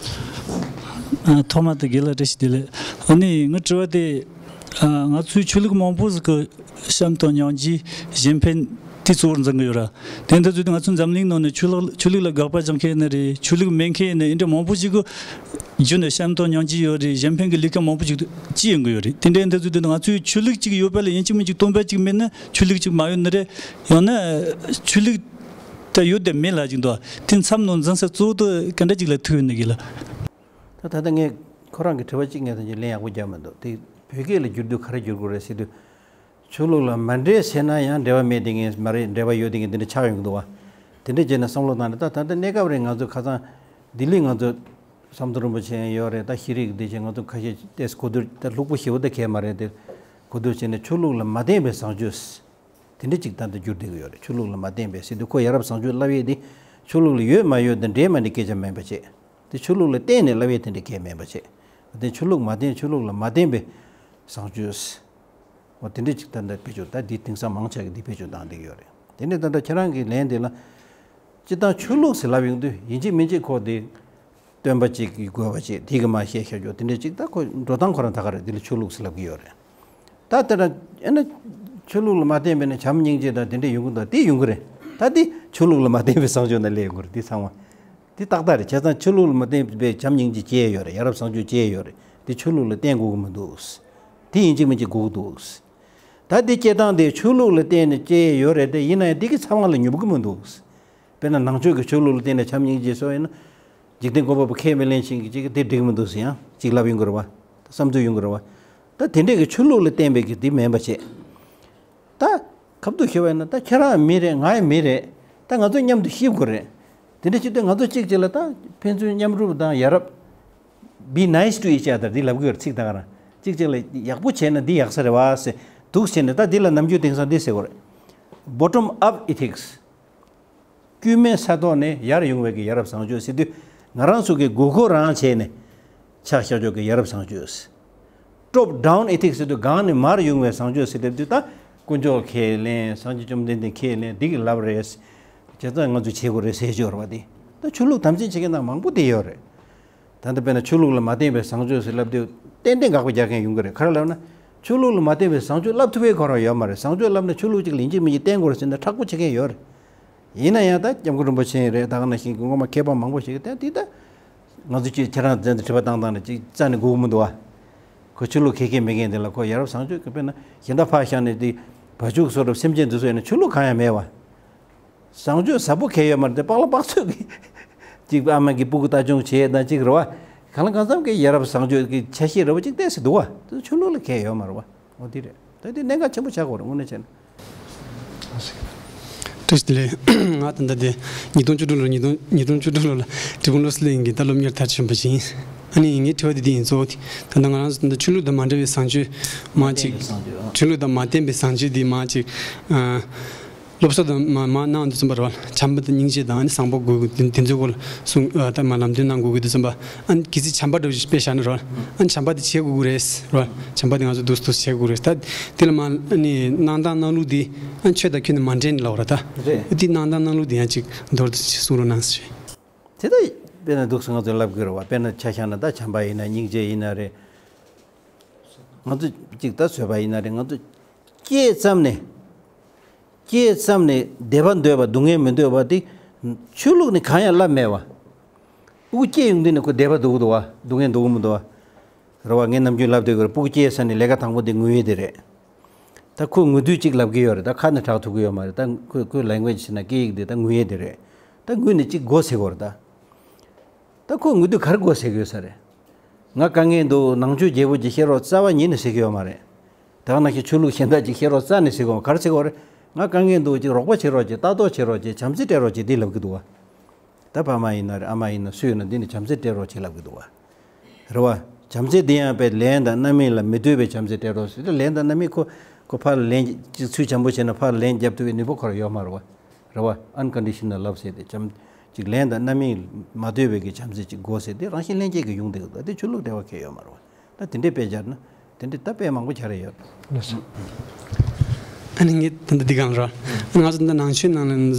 ཨ། ཐོག་མ་དུ་རྒན་ལགས་བཀྲ་ཤིས་བདེ་ལེགས། ཨ་ནི་ངའི་དྲི་བ་དེ། ཨ། ང་ཚོའི་ཆོས་ལུགས་མང་པོ་ཟིག་གི་བྱམས་དང་སྙིང་རྗེ་གཞན་ཕན་དེ་གཙོ་བོར་འཛིན་གི་ཡོད་ར། དེ་འདྲ་ཟིག་དུས་ང་ཚོའི་འཛམ་གླིང་ནང་ནས་ཆོས་ལུགས་ཆོས་ལུགས་ལ་དགག་པ་རྒྱག་མཁན་ཡིན་ནི་རེད། ཆོས་ལུགས་མེད་མཁན་ཡིན་ནི། འདི་འདྲ་མང་པོ་ཞིག་གི་རྒྱུད་ནས་བྱམས་དང་སྙིང་རྗེ་ཡོད་རེད། གཞན་ཕན་གྱི་ལས་ཀ་མང་པོ་ཞིག་བྱེད་ཡོང་གི་ཡོད་རེད། དེ་འདྲའི་འདི་ཟིག་དུས་ང་ཚོའི་ཆོས་ལུགས་གཅིག་ཡོད་པ་ལ་ཡིན་གཅིག་མིན་གཅིག་སྟོང་པ་གཅིག་མེད་ན། ཆོས་ལུགས་གཅིག་མ་ཡོང་ནི་རེད། ཡང་ན་ཆོས་ལུགས་ད་ཡོད་དེ་མེད་ལབ་ཅིག་འདུག། དེ་མཚམས་ནང་འཛིན་ས་གཙོ་བོ་དེ་ག་འདྲ་ཅིག་ལ་ཐུག་ཡོད་ནི་གི་ལ། ད་ད་ལྟ་ངས་ཁོ་རང་གི་དྲི་བ་གཅིག་ངས་ད་ལན་ཡག་པོ་རྒྱག་མི་འདུག། དེ་བོད་སྐད་ལ་བསྒྱུར་དུས་ག་རེ་བསྒྱུར་དགོས་རེད་ཟེར་དུས། ཆོས་ལུགས་ལ་མ་འདྲེས་ཟེར་ན་ཡང་འབྲེལ་བ་མེད་དེ་ངས་མ་རེད། འབྲེལ་བ་ཡོད་དེ་ངས་འདི་འདྲ་ཆགས་ཡོང་གི་འདུག་བ། དེ་འདྲ་བྱས་ན་བསམ་བློ་བཏང་ནས། ད་ད་ལྟ་གནས་སྐབས་རེད། ང་ཚོ་ཁ་སང་ལྡི་ལི་ང་ཚོ་ཟམ་གདོང་རིན་པོ་ཆེ་ཡང་ཡོད་རེད། ད་ཤེས་རིག་འདི་བྱས་ང་ཚོ་ཁ་ཤས་ཏོག་ཙམ་གོ་བསྡུར། ད་ལྷུག་པོ་ཞེ་པོ་ད་གས་མ་རེད་དེ། གོ་བསྡུར་བྱས་ནས་ཆོས་ལུགས་ལ་མ་བརྟེན་པའི་བཟང་སྤྱོད། དེ་འདྲ་ཅིག་ད་ལྟ་བསྒྱུར་བསྡད་ཀྱི་ཡོད་རེད། ཆོས་ལུགས་ལ་མ་བརྟེན་པའི་ཟེར་དུས་ཁོ་ཡ་རབས་བཟང་སྤྱོད་ལབ་ཡས་དེ་ཆོས་ལུགས་ལ་ཡོད་མ་ཡོད་དང་འདྲེས་མ་འདྲེས་སྐད་ཆ་མིན་པ་བྱས། དེ་ཆོས་ལུགས་ལ་བརྟེན་ནས་ལབ་ཡས་དེ་འདྲ་གས་མིན་པ་བྱས། དེ་ཆོས་ལུགས་མ་བརྟེན། ཆོས་ལུགས་ལ་མ་བརྟེན་པའི་བཟང་སྤྱོད། འོ་དེ་འདྲ་ཅིག་ད་ལྟ་བེད་སྤྱོད། ད་འདི་དེང་སང་མང་ཆེ་གིས་འདི་བེད་སྤྱོད་བཏང་བསྡད་ཀྱི་ཡོད་རེད། དེ་ནས་ད་ལྟ་ཁྱེད་རང་གི་ལན་དེ་ལ། སྤྱིར་བཏང་ཆོས་ལུགས་ཟེར་ལབ་ཡོང་དུས་ཡིན་གཅིག་མིན་གཅིག་ཁོ་དེ་སྟོན་པ་གཅིག་གི་དགོས་པ་བྱས། དེ་གི་མ་བཤད་བཤད་རྒྱུ་དེ་འདྲ་ཅིག། ད་ཁོ་འགྲོ་སྟངས་ཁོ་རང་ད་ག་རེད། དེ་ལ་ཆོས་ལུགས་ཟེར་ལབ་ཀྱི་ཡོད་རེད། ད་དེ་ལ་ཨེ་ན་ཆོས་ལུགས་ལ་མ་བརྟེན་པའི་ནི་བྱམས་སྙིང་རྗེ་དང་དེ་འདྲ་ཡོང་གི་འདུག། དེ་ཡོང་གི་རེད། ད་དེ་ཆོས་ལུགས་ལ་མ་བརྟེན་པའི་བཟང་སྤྱོད་ནང་སླེབས་ཡོང་གི་རེད། དེ་ཚང་མ་དེ་ཏག་ཏག་རེད། བྱས་ཙང་ཆོས་ལུགས་ལ་མ་བརྟེན་པའི་བྱམས་སྙིང་རྗེ་སྐྱེ་ཡོད་རེད། ཡ་རབས་བཟང་སྤྱོད་སྐྱེ་ཡོད་རེད། དེ་ཆོས་ལུགས་ལ་བརྟེན་དགོས་ཀྱི་མི་འདུག། དེ་ཡིན་གཅིག་མིན་གཅིག་དགོས་ཀྱི་འདུག། ད་དེ་སྐྱེ་སྟངས་དེ་ཆོས་ལུགས་ལ་བརྟེན་ནས་སྐྱེ་ཡས་ཡོད་རེད་དེ། ཡིན་ན་ཡང་དེ་གི་ཚང་མ་ལ་ཉོབ་ཀྱི་མི་འདུག། དཔེར་ན་ནང་ཆོས་ཀྱི་ཆོས་ལུགས་ལ་བརྟེན་ནས་བྱམས་སྙིང་རྗེ་བཟོ་ཡིན་ན། འཇིག་རྟེན་བཀོད་པ་པོ་ཁས་མི་ལེན་ཞིང་གི་ཅིག་དེ་འགྲིག་མི་འདུག་ཟེར་ཡང་ཅིག་ལབ་ཡོང་གི་རེད་བ། བསམ་ཚུལ་ཡོང་གི་རེད་བ། ད་དེ་འདྲས་ཀྱི་ཆོས་ལུགས་ལ་བརྟེན་པའི་གི་དེ་མིན་པ་བྱས། ད་ཁ་ཐུག་ཞུ་བ་ཡིན་ན། ད་ཁྱེད་རང་མི་རེད། ང་ཡང་མི་རེད། ད་ང་ཚོ་མཉམ་དུ་ཤེས་དགོས་རེད། དེ་འདྲ་བྱེད་དུས་ང་ཚོ་གཅིག་གཅིག་ལ་ད་ཕན་ཚུན་མཉམ་རུབ་དང་ཡ་རབས། Be nice to each other འདི་ལབ་གི་ཡོད་རེད། ཚིག་ད་ག་རང་གཅིག་གཅིག་ལ་ཡག་པོ་བྱས་ན་འདི་ཡག་ས་རེད་བ་ཟེར་འདུག་བྱས་ནས། ད་འདི་ལ་ནམ་རྒྱུན་དེང་སང་འདི་ཟེར་དགོས་རེད། Bottom up ethics། དཀྱུས་མའི་ས་ཐོག་ནས་ཡར་ཡོང་བའི་གི་ཡ་རབས་བཟང་སྤྱོད་ཟེར་དུས། ང་རང་ཚོ་གི་མགོ་སྐོར་རང་བྱས་ནས་ཆ་བཞག་ཕྱོགས་ཀྱི་ཡ་རབས་བཟང་སྤྱོད། Top down ethics ཟེར་དུས་སྒང་ནས་མར་ཡོང་བའི་བཟང་སྤྱོད་ཟེར་དེ་དུས། ད་དཀོན་མཆོག་ཁས་ལེན། སངས་རྒྱས་བཅོམ་ལྡན་འདས་ཁས་ལེན། འདི་གི་ལབ་རེད། བྱས་ཙང་ང་ཚོས་བྱེད་དགོས་རེད་ཟེར་ཕྱོགས་རེད་བ། དེ་ད་ཆོས་ལུགས་དམ་འཛིན་བྱེད་མཁན་ནང་མང་པོ་དེ་ཡོད་རེད། ད་ལྟ་དཔེར་ན་ཆོས་ལུགས་ལ་མ་བརྟེན་པའི་བཟང་སྤྱོད་ཟེར་ལབ་དུས་ཏན་ཏན་དགག་པ་རྒྱག་མཁན་ཡོང་གི་རེད། ག་རེ་ལབ་ན། ཆོས་ལུགས་ལ་མ་བརྟེན་པའི་བཟང་སྤྱོད་ལབ་ཐུབ་པའི་ཁོ་རང་ཡོད་མ་རེད། བཟང་སྤྱོད་ལབ་ན་ཆོས་ལུགས་གཅིག་ལ་ཡིན་གཅིག་མིན་གཅིག་བརྟེན་དགོས་རེད་ཟེར་ན་མཁྲེགས་པོ་བྱེད་མཁན་ཡོད་རེད། ཡིན་ན་ཡང་ད་སྐྱབས་མགོན་རིན་པོ་ཆེ་ཡིན་རེད། ད་ག་ནང་བཞིན་གྱི་སྔོན་མ་མཁས་པ་མང་པོ་ཞིག་གིས་ད་འདི་ད་ང་ཚོ་ཅིག་ཁྱེད་རང་བཙན་དུ་དྲི་བ་བཏང་བཏང་ནས་ཅིག་རྩ་ནས་དགོས་ཀྱི་མི་འདུག་བ། ཁོ་ཆོས་ལུགས་ཁས་ཁས་མེད་མཁན་དེ་ལ་ཁོ་ཡ་རབས་བཟང་སྤྱོད་ཀྱི། དཔེར་ན་གཞན་དག་ཕར་བཞག་ནས་དེ་བ་ཕྱུགས་གསོ་རབས་སེམས་ཅན་འདི་ཚོ་ཡིན་ན་ཆོས་ལུགས་གང་ཡང་མེད་བ། བཟང་སྤྱོད་ཟབ་པོ་གང་ཡང་ཡོད་མ་རེད་དེ། པགས་ལ་པགས་ཚོད་ཀྱི་ཅིག་ཨ་མ་གི་སྤུ་གུ་ལྟ་སྐྱོང་བྱེད་དང་ཅིག་རེད་བ། གང་ལ་གང་འཚམ་གྱི་ཡ་རབས་བཟང་སྤྱོད་ཀྱི་ཆ་ཤས་རེད་བ་ཅིག་ཏོག་ཙམ་འདུག་བ། དེ་ཆོས་ལུགས་ལ་གང་ཡང་ཡོད་མ་རེད་བ། འོ་དེ་རེད། ད་དེ་གནད་འགག་ཆེན་པོ་ཆགས་ཀྱི་ཡོད་རེད་དངོས་གནས་བྱས་ན། བཀྲ་ཤིས་བདེ་ལེགས། ང་ད་ལྟ་དེ་ཉིས་སྟོང་བཅུ་དྲུག་ལོ། ཉིས་སྟོང་ཉིས་སྟོང་བཅུ་དྲུག་ལོ་ལ་འབྲས་སྤུངས་བློ་གསལ་གླིང་གི་ད་སློབ་གཉེར་མཐར་ཕྱིན་པ་ཞིག་ཡིན། ཨ་ནི་ངའི་དྲི་བ་དེ་འདི་ཡིན། གཙོ་བོ་དེ་ད་ལྟ་ང་རང་ཚོ་ད་ལྟ་ཆོས་ལུགས་དང་མ་འབྲེལ་བའི་བཟང་སྤྱོད་མང་ཅིག། ཆོས་ལུགས་དང་མ་བརྟེན་པའི་བཟང་སྤྱོད་འདི་མང་ཅིག། ཨ། སློབ་གསོ་དང་མ་མ་གནང་དུས་ཙམ་པ་རེད་བ། བྱམས་པ་དང་སྙིང་རྗེ་དང་ཨ་ནི་བཟང་པོ་དགོས་ཀྱི་དེ་དེ་ཚོའི་སྐོར་ལ་གསུང་། ཨ། ད་མ་ལམ་སྟོན་གནང་དགོས་ཀྱི་དུས་ཙམ་པ། ཨ་ནི་གལ་སྲིད་བྱམས་པ་འདྲ་བོ་ཞིག་དཔེ་བཞག་ན་རེད་བ། ཨ་ནི་བྱམས་པ་དེ་བྱེད་དགོས་ཀྱི་རེད་རེད་བ། བྱམས་པ་དེ་ང་ཚོ་འདུག་འདུག་བྱེད་དགོས་རེད། ད་དེ་ལ་མ་ཨ་ནི་གནང་སྟངས་གནང་ལུགས་དེ་ཨ་ནི་ཆོས་དང་ཁྱོན་ནས་མ་འདྲེས་ནས་ལབ་པ་རེད། ད་རེད། དེ་གནང་སྟངས་གནང་ལུགས་དེ་ཡང་ཅིག་མདོར་བསྡུས་ཤིག་གསུང་རོགས་གནང་ཞེས། དེ་ལྟར་དཔེར་ན་འདུག་སེ་ང་ཚོས་ལབ་དགོས་རེད་བ། དཔེར་ན་ཆ་བཞག་ན་ད་བྱམས་པ་ཡིན་ན་སྙིང་རྗེ་ཡིན་ན་རེད། ང་ཚོ་གཅིག་ད་བཟོད་པ་ཡིན་ན་རེད། ང་ཚོ་སྐྱེས་ཙམ་ནས། སྐྱེས་ཙམ་ནས་བདེ་བ་འདོད་པ་སྡུག་བསྔལ་མི་འདོད་པ་དེ་ཆོས་ལུགས་ནས་གང་ཡང་བསླབས་མེད་བ། ཕྲུ་གུ་སྐྱེས་ཡོང་དུས་ནས་ཁོ་བདེ་བ་འདོད་ཀྱི་འདུག་བ། སྡུག་བསྔལ་འདོད་ཀྱི་མི་འདུག་བ། རེད་བ། ངས་ནམ་རྒྱུན་ལབ་སྡོད་ཀྱི་རེད། ཕྲུ་གུ་སྐྱེས་ཚར་ནས་ལས་ཀ་དང་པོ་དེ་ངུ་ཡས་དེ་རེད། ད་ཁོས་ངུ་དུས་གཅིག་ལབ་ཀྱི་ཡོད་རེད། ད་ཁ་ནས་གྲགས་ཐུབ་ཀྱི་ཡོད་མ་རེད། ད་ཁོས་ཁོའི་language བྱས་ན་སྐད་ཡིག་དེ་ད་ངུ་ཡས་དེ་རེད། ད་ངུས་ནས་གཅིག་དགོད་ཟེར་གྱི་ཡོད་རེད་ད། ད་ཁོས་ངུ་དུས་ག་རེ་དགོད་ཟེར་གྱི་ཡོད་ས་རེད། ང་དཀའ་ངལ་འདུག། ནང་ཆོས་རྒྱས་པོ་ཅིག་བཤད་རོགས། རྩ་བ་ཉིད་ནས་ཟེར་གྱི་ཡོད་མ་རེད། ད་ག་ནང་བཞིན་ཆོས་ལུགས་གཞན་དག་ཅིག་བཤད་རོགས་རྩ་ནས་ཟེར་གྱི་ཡོད་མ། ག་རེ་ཟེར་གྱི་ཡོད་རེད། ང་དཀའ་ངལ་འདུག་ཅིག་རོགས་པ་བྱེད་རོགས་བྱེད། ལྟ་རྟོག་བྱེད་རོགས་བྱེད། བྱམས་བརྩེ་སྤྲད་རོགས་བྱེད། འདི་ལབ་ཀྱི་འདུག་བ། ད་ཕ་མ་ཡིན་ན་རེད། ཨ་མ་ཡིན་ན་སུ་ཡིན་ན་འདི་ནི་བྱམས་བརྩེ་སྤྲད་རོགས་བྱེད་ལབ་ཀྱི་འདུག་བ། རེད་བ། བྱམས་བརྩེ་འདི་ཡང་པའི་ལན་དང་རྣམ་སྨིན་ལ་མི་ལྟོས་པའི་བྱམས་བརྩེ་སྤྲད་རོགས་ཟེར་ཏེ། ལན་དང་རྣམ་སྨིན་ཁོ་ཁོ་ཕར་ལན་ཅིག་ཚུལ་འཇམ་པོ་བྱས་ན་ཕར་ལན་རྒྱབ་ཐུབ་པའི་ནུས་པ་ཁོ་རང་ཡོད་མ་རེད་བ། རེད་བ། Unconditional love ཟེར་ཏེ་བྱམས་ཅིག་ལན་དང་རྣམ་སྨིན་མ་ལྟོས་པའི་གི་བྱམས་བརྩེ་ཅིག་དགོས་ཟེར་ཏེ་རང་བཞིན་ལྷན་སྐྱེས་ཀྱི་ཡོང་བསྡད་ཀྱི་འདུག་དེ་ཆོས་ལུགས་འབྲེལ་བ་གང་ཡང་ཡོད་མ་རེད་བ། ད་དེ་འདྲའི་དཔེ་སྦྱར་ན་དེ་འདྲའི་ད་དཔེ་མང་པོ་སྦྱར་ཡོད། ལགས་སོ། ཨ་ནི་ངས་ད་ལྟ་འདི་གང་ར། ང་ཚོ་འདི་ནང་ཆོས་ནང་ལ་ནི་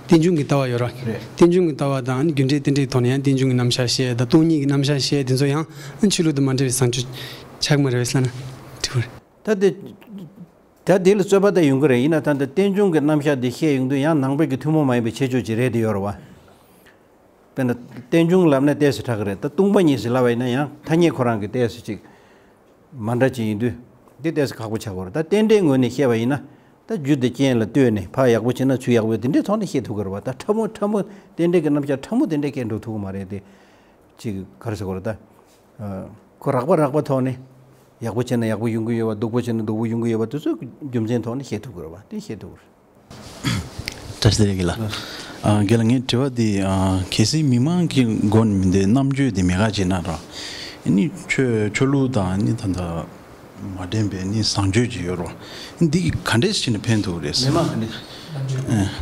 རྟེན་འབྱུང་གི་ལྟ་བ་ཡོད་ར། རེད། རྟེན་འབྱུང་གི་ལྟ་བ་དང་ཨ་ནི་རྒྱུ་འབྲས་རྟེན་འབྲེལ་ཐོག་ནས་ཡང་རྟེན་འབྱུང་གི་རྣམ་གཞག་བཤད་དང་སྟོང་ཉིད་ཀྱི་རྣམ་གཞག་བཤད་དེ་ཚོ་ཡང་ཨ་ནི་ཆོས་ལུགས་དང་མ་འབྲེལ་བའི་བཟང་སྤྱོད་ཆགས་མ་རེད་བས་ལབ་ན་འགྲིག་གི་རེད། ད་དེ་ད་དེ་ལ་རྩོད་པ་ད་ཡོང་གི་རེད། ཡིན་ན་ད་ལྟ་རྟེན་འབྱུང་གི་རྣམ་གཞག་འདི་བཤད་ཡོང་དུས་ཡང་ནང་པའི་གི་ཐུན་མོང་མ་ཡིན་པའི་ཁྱད་ཆོས་ཅིག་རེད་དེ་ཡོད་ར་བ། དཔེར་ན་རྟེན་འབྱུང་ལབ་ན་ཏོག་ཙམ་དྲག་གི་རེད། ད་སྟོང་པ་ཉིད་ཟེར་ལབ་པ་ཡིན་ན་ཡང་ཐ་སྙད་ཁོ་རང་གི་ཏོག་ཙམ་ཅིག་མ་འདྲ་ཅིག་ཡིན་དུས་འདི་ཏོག་ཙམ་ཁག་པོ་ཆགས་ཀྱི་རེད། ད་རྟེན་འབྲེལ་ངོས་ནས་བཤད་པ་ཡིན་ན་ད་རྒྱུ་དང་རྐྱེན་ལ་ལྟོས་ནས་ཕར་ཡག་པོ་བྱས་ན་ཚུར་ཡག་པོ་དེ་འདྲའི་ཐོག་ནས་བཤད་ཐུབ་ཀྱི་རེད་བ། ད་ཕྲ་མོ་ཕྲ་མོ་རྟེན་འབྲེལ་གྱི་རྣམ་གཞག་ཕྲ་མོ་དེ་འདྲའི་སྐད་འགྲོ་ཐུབ་ཀྱི་མ་རེད་དེ། ཅིག་ག་རེ་ཟེར་དགོས་རེད་ད། ཁོ་རགས་པ་རགས་པ་ཐོག་ནས་ཡག་པོ་བྱས་ན་ཡག་པོ་ཡོང་གི་ཡོད་པ། སྡུག་པོ་བྱས་ན་སྡུག་པོ་ཡོང་གི་ཡོད་པ་དེ་ཚོ་རྒྱུ་མཚན་ཐོག་ནས་བཤད་ཐུབ་ཀྱི་རེད་བ། དེ་བཤད་ཐུབ་ཀྱི་རེད། བཀྲ་ཤིས་བདེ་ལེགས་ལགས། ཨ། རྒན་ལགས་ངའི་དྲི་བ་འདི་ཨ། གལ་སྲིད་མི་མང་གི་མགོ་ནས་མི་འདི་རྣམ་དཔྱོད་འདི་མེད་ཀ་བྱས་ན་ར། ཨ་ནི་ཆོས་ཆོས་ལུགས་དང་ཨ་ནི་ད་ལྟ་མ་འགྲན་པའི་ཨ་ནི་བཟང་སྤྱོད་ཅིག་ཡོད་ར། འདི་ག་འདྲས་བྱས་ནས་ཕན་ཐོགས་རེད། མི་མང་ག་འདྲས།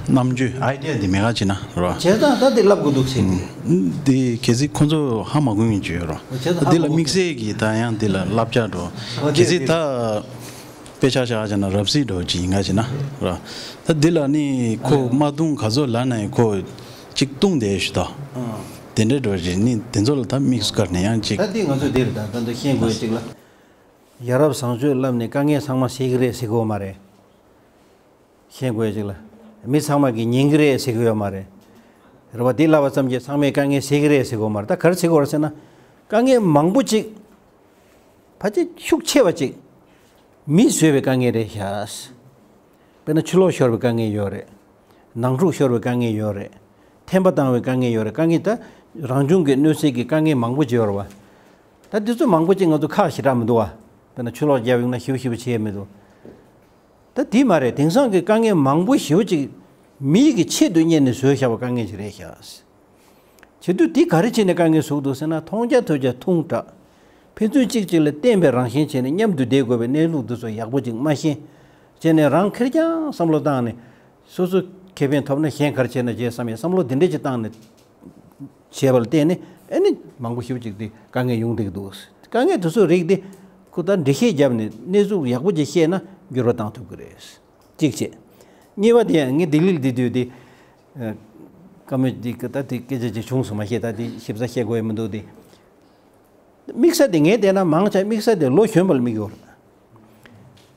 ཨ། རྣམ་དཔྱོད་ཨའི་ཌི་ཡ་འདི་མེད་ཀ་བྱས་ན་ར། བྱས་ཙང་ད་འདི་ལབ་དགོས་འདུག་ཟེར་གི། འདི་གལ་སྲིད་ཁོ་ཚོ་ཧ་མ་གོ་མཁན་ཅིག་ཡོད་ར། བྱས་ཙང་ཧ་འདི་ལ་གོ་དམིགས་བསལ་གྱི་ད་ཡང་འདི་ལ་བསླབ་བྱ་འགྲོ། ཨོ་གལ་སྲིད་ད། དཔེ་ཆ་བཞག་བྱས་ན་རབ་གསལ་འདྲ་བོ་ཅིག་ཡིན་ག་བྱས་ན་ར། ད་འདི་ལ་ནི་ཁོ་དམའ་རྡུང་ག་ཚོད་ལབ་ན་ཡང་ཁོ་གཅིག་བཏུང་བསྡད་ཞུ་ད། དེ་འདྲ་འདྲ་བོ་ཅིག་ནི་དེ་ཚོ་ལ་ད་དམིགས་སུ་བཀར་ནས་ཡང་ཅིག་ད་འདི་ང་ཚོས་འདིར་ད་ད་འདི་ཤེས་དགོས་ཅིག་ལ། ཡ་རབས་བཟང་སྤྱོད་བསླབ་ནས་དཀའ་ངལ་ཚང་མ་སེལ་གི་རེད་ཟེར་གི་ཡོད་མ་རེད། ཤེས་དགོས་ཅིག་ལ། མི་ཚང་མ་གིས་ཉན་གི་རེད་ཟེར་གི་ཡོད་མ་རེད། རེད་བ། འདི་ལབ་པ་ཙམ་གྱིས་ཚང་མས་དཀའ་ངལ་སེལ་གི་རེད་ཟེར་གི་ཡོད་མ་རེད། ད་ག་རེ་ཟེར་གི་ཡོད་རེད་ཟེར་ན། དཀའ་ངལ་མང་པོ་ཅིག་ཕལ་ཆེར་ཤུགས་ཆེ་བ་ཅིག་མིས་བཟོས་པའི་དཀའ་ངལ་རེད་ཤག་དཔེར་ན་ཕྱི་ལོགས་ཤོར་བའི་དཀའ་ངལ་ཡོད་རེད། ནང་འཁྲུག་ཤོར་བའི་དཀའ་ངལ་ཡོད་རེད། འཐེན་པ་བཏང་བའི་དཀའ་ངལ་ཡོད་རེད། དཀའ་ངལ་ད་རང་བྱུང་གི་གནོད་འཚེ་གི་དཀའ་ངལ་མང་པོ་ཅིག་ཡོད་རེད་བ། ད་འདི་ཚོ་མང་པོ་ཅིག་ང་ཚོ་ཁག་ཞེ་དྲག་མི་འདུག་བ། དཔེར་ན་ཕྱི་ལོགས་རྒྱབ་ཡོང་ན་ཞིབ་ཞིབ་བྱེད་ཡས་མི་འདུག་ད་དེ་མ་རེད། དེང་སང་གི་དཀའ་ངལ་མང་པོ་ཞེ་པོ་ཅིག་མི་ཡི་གི་ཆེད་དུ་གཉེར་ནས་བཟོས་བཞག་པ་དཀའ་ངལ་ཞིག་རེད་ཤག་བྱེད་དུས་དེ་ག་རེ་བྱས་ནས་དཀའ་ངལ་བཟོ་གི་འདུག་ཟེར་ན། མཐོང་རྒྱ་ཐོས་རྒྱ་ཐུང་དྲགས། ཕན་ཚུན་གཅིག་གཅིག་ལ་བརྟེན་པའི་རང་བཞིན་བྱས་ནས་མཉམ་དུ་བསྡད་དགོས་པའི་གནས་ལུགས་འདི་ཚོ་ཡག་པོ་ཅིག་མ་ཤེས། བྱས་ནས་རང་ཁེར་རྐྱང་བསམ་བློ་བཏང་ནས། སོ་སོ་ཁེ་ཕན་ཐོབ་ན་གཞན་ག་རེ་བྱས་ན་བྱས་བསམ་ཡས་བསམ་བློ་འདི་འདྲ་ཅིག་བཏང་ནས། བྱས་པ་ལ་བརྟེན་ནས་ཨ་ནི་མང་པོ་ཞེ་པོ་ཅིག་དེ་དཀའ་ངལ་ཡོང་བསྡད་ཀྱི་འདུག་དཀའ་ངལ་དེ་ཚོའི་རིགས་དེ་ཁོ་ད་འགྲེལ་བཤད་བརྒྱབ་ནས་གནས་ཚུལ་ཡག་པོ་ཅིག་བཤད་ན་འགྱུར་བ་བཏང་ཐུབ་ཀྱི་རེད། གཅིག་བྱས། གཉིས་པ་དེ་ཡང་ངས་ལྡི་ལིར་བསྡད་དུས་དེ། ཨ། བཀའ་མོལ་དེ་ད་དེ་སྐད་ཆ་ཅིག་བྱུང་སོང་མ་ཤེས། ད་དེ་ཞིབ་ཚགས་བཤད་དགོས་ཡ་མི་འདུག་དེ། དམིགས་བསལ་དེ་ངས་བལྟས་ན་མང་ཆེ་དམིགས་བསལ་དེ་ལོ་གཞོན་པ་ལ་དམིགས་ཡོད་རེད།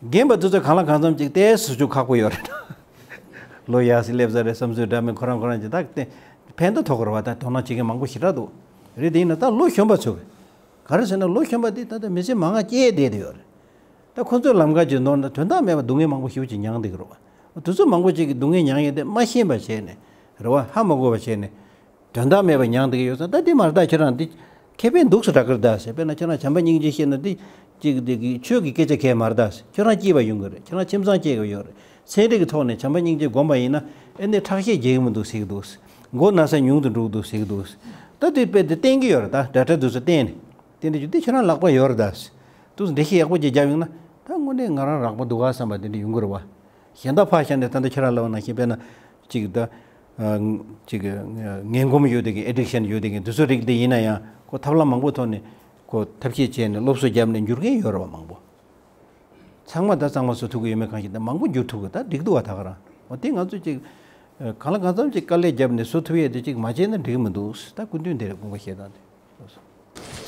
རྒན་པ་དེ་ཚོ་གང་ལ་གང་འཚམ་ཅིག་ཏོག་ཙམ་ཞུ་ཁག་པོ་ཡོད་རེད། ལོ་ཡག་སེ་སླེབས་ས་རེད་བསམ་ཚུལ་འདྲ་མིན་ཁོ་རང་ཁོ་རང་གིས་ད་དེ་ཕན་ཐོགས་ཐོགས་ཀྱི་རེད་བ། ད་དོ་སྣང་བྱེད་མཁན་མང་པོ་ཞེ་དྲག་འདུག་རེད། དེ་ཡིན་ན་ད་ལོ་གཞོན་པ་ཚོ་གི་ག་རེ་ཟེར་ན་ལོ་གཞོན་པ་དེ་ད་ལྟ་མི་ཚེ་མང་ང་སྐྱེལ་བསྡད་དེ་ཡོད་རེད། ད་ཁོ་ཚོས་ལམ་ཁ་ཅིག་ནོར་ན་དོན་དག་མེད་པ་སྡུག་བསྔལ་མང་པོ་ཞེ་པོ་ཅིག་མྱངས་བསྡད་ཀྱི་རེད་བ། དེ་ཚོ་མང་པོ་ཅིག་གིས་སྡུག་བསྔལ་མྱངས་ཡོད་དེ་མ་ཤེས་པ་བྱས་ནས་རེད་བ། ཧ་མ་གོ་བ་བྱས་ནས། དོན་དག་མེད་པ་མྱངས་བསྡད་ཀྱི་ཡོད་ཙང་། ད་འདི་མ་རེད་ད། ཁྱེད་རང་འདི་ཁེ་ཕན་འདུག་སེ་རག་གི་རེད་ད་ཟེར། དཔེར་ན་ཁྱེད་རང་བྱམས་པ་སྙིང་རྗེ་བཤད་ན་འདི་གཅིག་འདི་གི་ཆོས་ཀྱི་སྐད་ཆ་གང་ཡང་མ་རེད་ད་ཟེར། ཁྱོད་རང་སྐྱིད་པ་ཡོང་གི་རེད། ཁྱེད་རང་ཁྱིམ་ཚང་སྐྱིད་པ་ཡོད་རེད། ཚན་རིག་གི་ཐོག་ནས་བྱམས་པ་སྙིང་རྗེ་སྒོམ་པ་ཡིན་ན་ཨེ་ནི་ཁྲག་ཤེད་རྒྱས་ཀྱི་མི་འདུག་ཟེར་གྱི་འདུག་མགོ་ན་ཚ་ཉུང་དུ་འགྲོ་གི་འདུག་ཟེར་གྱི་འདུག་ད་དེ་དཔེ་དེ་བསྟན་གྱི་ཡོད་རེད་ད། ཌོག་ཊར་དེ་ཚོ་བསྟན་ནས། དེ་འདྲ་བྱུང་དུས་ཁྱེད་རང་ལག་པ་ཡོད་རེད་ད་ཟེར། འདུག་སེ་འགྲེལ་བཤད་ཡག་པོ་ཅིག་བརྒྱབ་ཡོང་ན་ད་དངོས་གནས་ང་རང་རག་པ་འདུག་ག་བསམ་པ་དེ་འདྲ་ཡོང་གི་རེད་བ། གཞན་དག་ཕར་བཞག་ནས་ད་ལྟ་ཁྱེད་རང་ལབ་པ་ནང་བཞིན་དཔེར་ན་ཅིག་ད་ཨ་ཅིག་ངན་གོམས་ཡོད་དེ་གི་ཨེ་ཌིག་ཤན་ཡོད་དེ་གི་དེ་ཚོ་རིགས་དེ་ཡིན་ན་ཡང་ཁོ་ཐབས་ལམ་མང་པོ་ཐོག་ནས་ཁོ་ཐབས་ཤེས་བྱས་ནས་སློབ་གསོ་བརྒྱབ་ནས་འགྱུར་མཁན་ཡོད་རེད་བ་མང་པོ། ཚང་མ་ད་གཙང་མ་བཟོ་ཐུབ་ཀྱི་ཡོད་མེད་གང་ཤེས། ད་མང་པོ་འགྱུར་ཐུབ་ཀྱི། ད་འགྲིག་འདུག་བ་ད་ག་རང་། འོ་དེ་ང་ཚོ་ཅིག་ཨ་གང་ལ་གང་འཚམ་ཅིག་དཀའ་ལས་བརྒྱབ་ནས་བཟོ་ཐུབ་ཡས་དེ་ཅིག་མ་བྱས་ན་འགྲིག་གི་མི་འདུག་ད་སྐུ་མདུན་དེར་དགོངས་པ་བཞེས་སྟངས་དེ།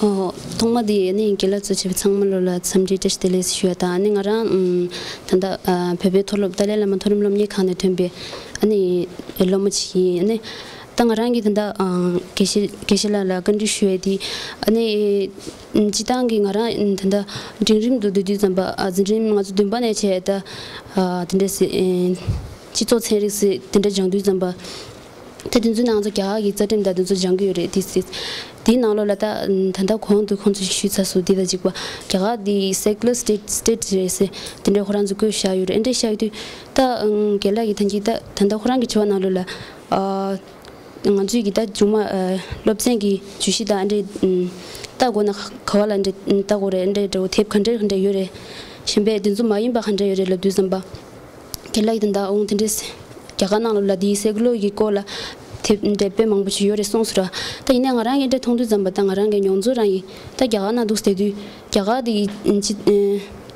ཨོ། ཐོག་མ་དེ་ནི་རྒན་ལགས་གཙོ་བྱས་པའི་ཚང་མ་ལོ་ལ་འཚམས་འདྲི་བཀྲ་ཤིས་བདེ་ལེགས་ཞུ་ཡ་དང་། ནི་ང་རང་ཨམ་ད་ལྟ་ཨ་བོད་པའི་མཐོ་སློབ་ཏཱ་ལའི་བླ་མ་མཐོ་རིམ་སློབ་གཉེར་ཁང་ནས་ཐོན་པའི་ཨ་ནི་སློབ་མ་ཅིག་ཡིན། ཨ་ནི་ད་ང་རང་གིས་ད་ལྟ་ཨ་དགེ་བཤེས་དགེ་བཤེས་ལགས་ལ་བཀའ་འདྲི་ཞུ་ཡས་དེ། ཨ་ནི་སྤྱིར་བཏང་གི་ང་རང་ད་ལྟ་འབྲིང་རིམ་དུ་སྡོད་དུས་ཙམ་པ། ཨ་འཛིན་རིམ་ང་ཚོ་བདུན་པ་ནས་བྱས་ད་ཨ་དེ་འདྲ་སེ་ཨེ་སྤྱི་ཚོགས་ཚན་རིག་སེ་དེ་འདྲ་སྦྱང་དུས་ཙམ་པ། ད་དེ་ཚོའི་ནང་ཚོ་རྒྱ་གར་གྱི་རྩ་ཁྲིམས་དང་དེ་ཚོ་སྦྱང་གི་ཡོད་རེད། དེ་དེ་དེའི་ནང་ལོགས་ལ་ད་ད་ལྟ་གོང་དུ་ཁོང་ཚོས་ཞུས་ཚར་སོང་། དེ་དང་གཅིག་པ་རྒྱ་གར་དེ་secular state state རེད་ཟེར་དེ་འདྲའི་ཁོ་རང་ཚོ་བཀོད་བཞག་ཡོད་རེད། ཨེ་འདྲས་བཞག་ཡོད་དུས་ད་རྒན་ལགས་ཀྱིས་ད་གིན་ད་ད་ལྟ་ཁོ་རང་གི་དྲི་བ་ནང་ལོགས་ལ་ཨ། ང་ཚོས་ཀྱི་ད་མཇུག་མ་ཨ་སློབ་ཚན་གྱི་བརྗོད་གཞི་དང་ཨ་འདྲས་ཨམ་ལྟ་དགོས་ན་ག་བ་ལ་འདྲས་ལྟ་དགོས་རེད། ཨ་འདྲས་འདྲ་བོ་དེབ་ག་འདྲས་ག་འདྲས་ཡོད་རེད། གཞན་པའི་དེ་ཚོ་མ་ཡིན་པ་ག་འདྲས་ཡོད་རེད་ལབ་དུས་ཙམ་པ། རྒན་ལགས་ཀྱིས་ད་ལྟ་འོང་དེ་འདྲས་རྒྱ་གར་ནང་ལོགས་ལ་དེའི་སེ་ཀུ་ལར་གྱི་སྐོར་ལ་དེབ་འདྲས་དཔེ་མང་པོ་ཞིག་ཡོད་རེད་གསུངས་སོང་ར། ད་ཡིན་ནའི་ང་རང་གིས་འདྲས་མཐོང་དུས་ཙམ་པ་ད་ང་རང་གི་མྱོང་ཚོར་རང་ཡིན། ད་རྒྱ་གར་ནང་འདུག་བསྡད་དུས་རྒྱ་གར་དེ་ཅི་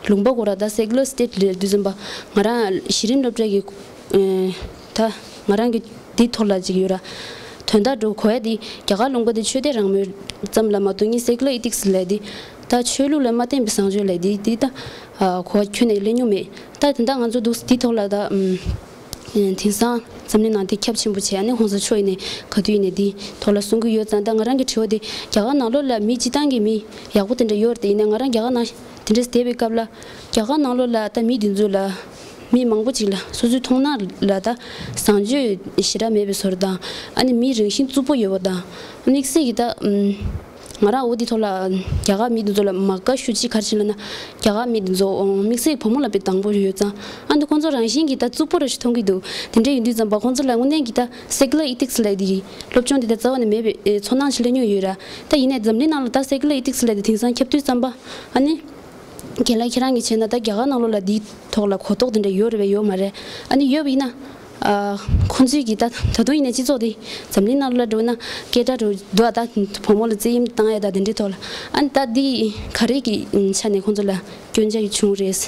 ལུང་པ་ཁོ་ར་ད་secular state རེད་དུས་ཙམ་པ་ང་རང་གཞི་རིམ་སློབ་གྲྭ་གི་ཨེ་ད་ང་རང་གི་འདི་ཐོག་ལ་ཅིག་ཡོད་ར། དོན་དག་འགྲོ་གོ་ཡ་འདི་རྒྱ་གར་ལུང་པ་འདི་ཆོས་དད་རང་མོས་ཙམ་ལ་མ་གཏོགས་ངས་secular ethics ལབ་འདི་ད་ཆོས་ལུགས་ལ་མ་བརྟེན་པའི་བཟང་སྤྱོད་ལབ་འདི་འདི་ད་ཨ་གོ་བ་ཁྱོན་ནས་སླེབས་མྱོང་མེད། ད་དེ་འདྲ་ང་ཚོ་འདུག་འདི་ཐོག་ལ་ད་ཨམ་ཨེ་དེང་སང་འཛམ་གླིང་ནང་འདི་ཁྱབ་ཆེན་པོ་བྱས། ཨ་ནི་ཧོན་སོ་ཆོས་ཡིན་ནས་ག་དུས་ཡིན་ནས་འདི་ཐོག་ལ་གསུང་གི་ཡོད་ཙང་། ད་ང་རང་གི་དྲི་བ་འདི་རྒྱ་གར་ནང་ལོགས་ལ་མི་སྤྱི་བཏང་གི་མི་ཡག་པོ་དེ་འདྲ་ཡོད་རེད། ཡིན་ནའི་ང་རང་རྒྱ་གར་ནང་དེ་འདྲས་བསྡད་པའི་སྐབས་ལ་རྒྱ་གར་ནང་ལོགས་ལ་ད་མི་འདི་ཚོ་ལ་མི་མང་པོ་ཅིག་ལ་སོ་སོའི་མཐོང་སྣང་ལ་ད་བཟང་སྤྱོད་ཞེ་དྲག་མེད་པའི་བཟོ་འདྲ་དང་། ཨ་ནི་མི་རང་བཞིན་རྩུབ་པོ་ཡོད་པ་དང་། དམིགས་བསལ་གྱི་ད་ཨམ་ང་རང་འོ་འདི་ཐོག་ལ་རྒྱ་གར་མི་འདི་ཚོ་ལ་མ་དགའ་ཤོས་ཅིག་ག་རེ་བྱུང་ལབ་ན། རྒྱ་གར་མི་འདི་ཚོ་དམིགས་བསལ་བུ་མོ་ལ་དཔེ་དང་པོ་ཡོད་ཙང་། ཨ་ནི་ཁོང་ཚོ་རང་བཞིན་གྱིས་ད་རྩུབ་པོ་རང་ཞིག་མཐོང་གི་འདུག་དེ་འདྲ་ཡིན་དུས་ཙམ་པ་ཁོང་ཚོ་ལ་དངོས་གནས་ཀྱི་ད་secular ethics ལབ་འདི་སློབ་སྦྱོང་འདི་ད་རྩ་བ་ནས་མེད་པའི་ཨེ་ཚོར་སྣང་ཞིག་སླེབས་མྱོང་ཡོད་ར། ད་ཡིན་ནའི་འཛམ་གླིང་ནང་ལ་ད་secular ethics ལབ་འདི་དེང་སང་ཁྱབ་དུས་ཙམ་པ། ཨ་ནི་རྒན་ལགས་ཁྱེད་རང་གིས་བྱས་ན་ད་རྒྱ་གར་ནང་ལོགས་ལ་འདིའི་ཐོག་ལ་གོ་རྟོགས་དེ་འདྲ་ཡོད་རེད་པས་ཡོད་མ་རེད། ཨ་ནི་ཡོད་པ་ཡིན་ན་ཨ་ཁོང་ཚོས་ཀྱིས་ད་ད་དུང་ཡིན་ན་སྤྱི་ཚོགས་དེ་འཛམ་གླིང་ནང་ལོགས་ལ་འགྲོ་ན་སྐད་གྲགས་འགྲོ་འདུག་ཨ་ད་བུ་མོ་ལ་བཙན་གཡེམ་བཏང་ཡ་ད་དེ་འདྲའི་ཐོག་ལ། ཨ་ནི་ད་འདི་ག་རེ་གི་ཆ་ནས་ཁོང་ཚོ་ལ་སྐྱོན་ཆ་བྱུང་རེད།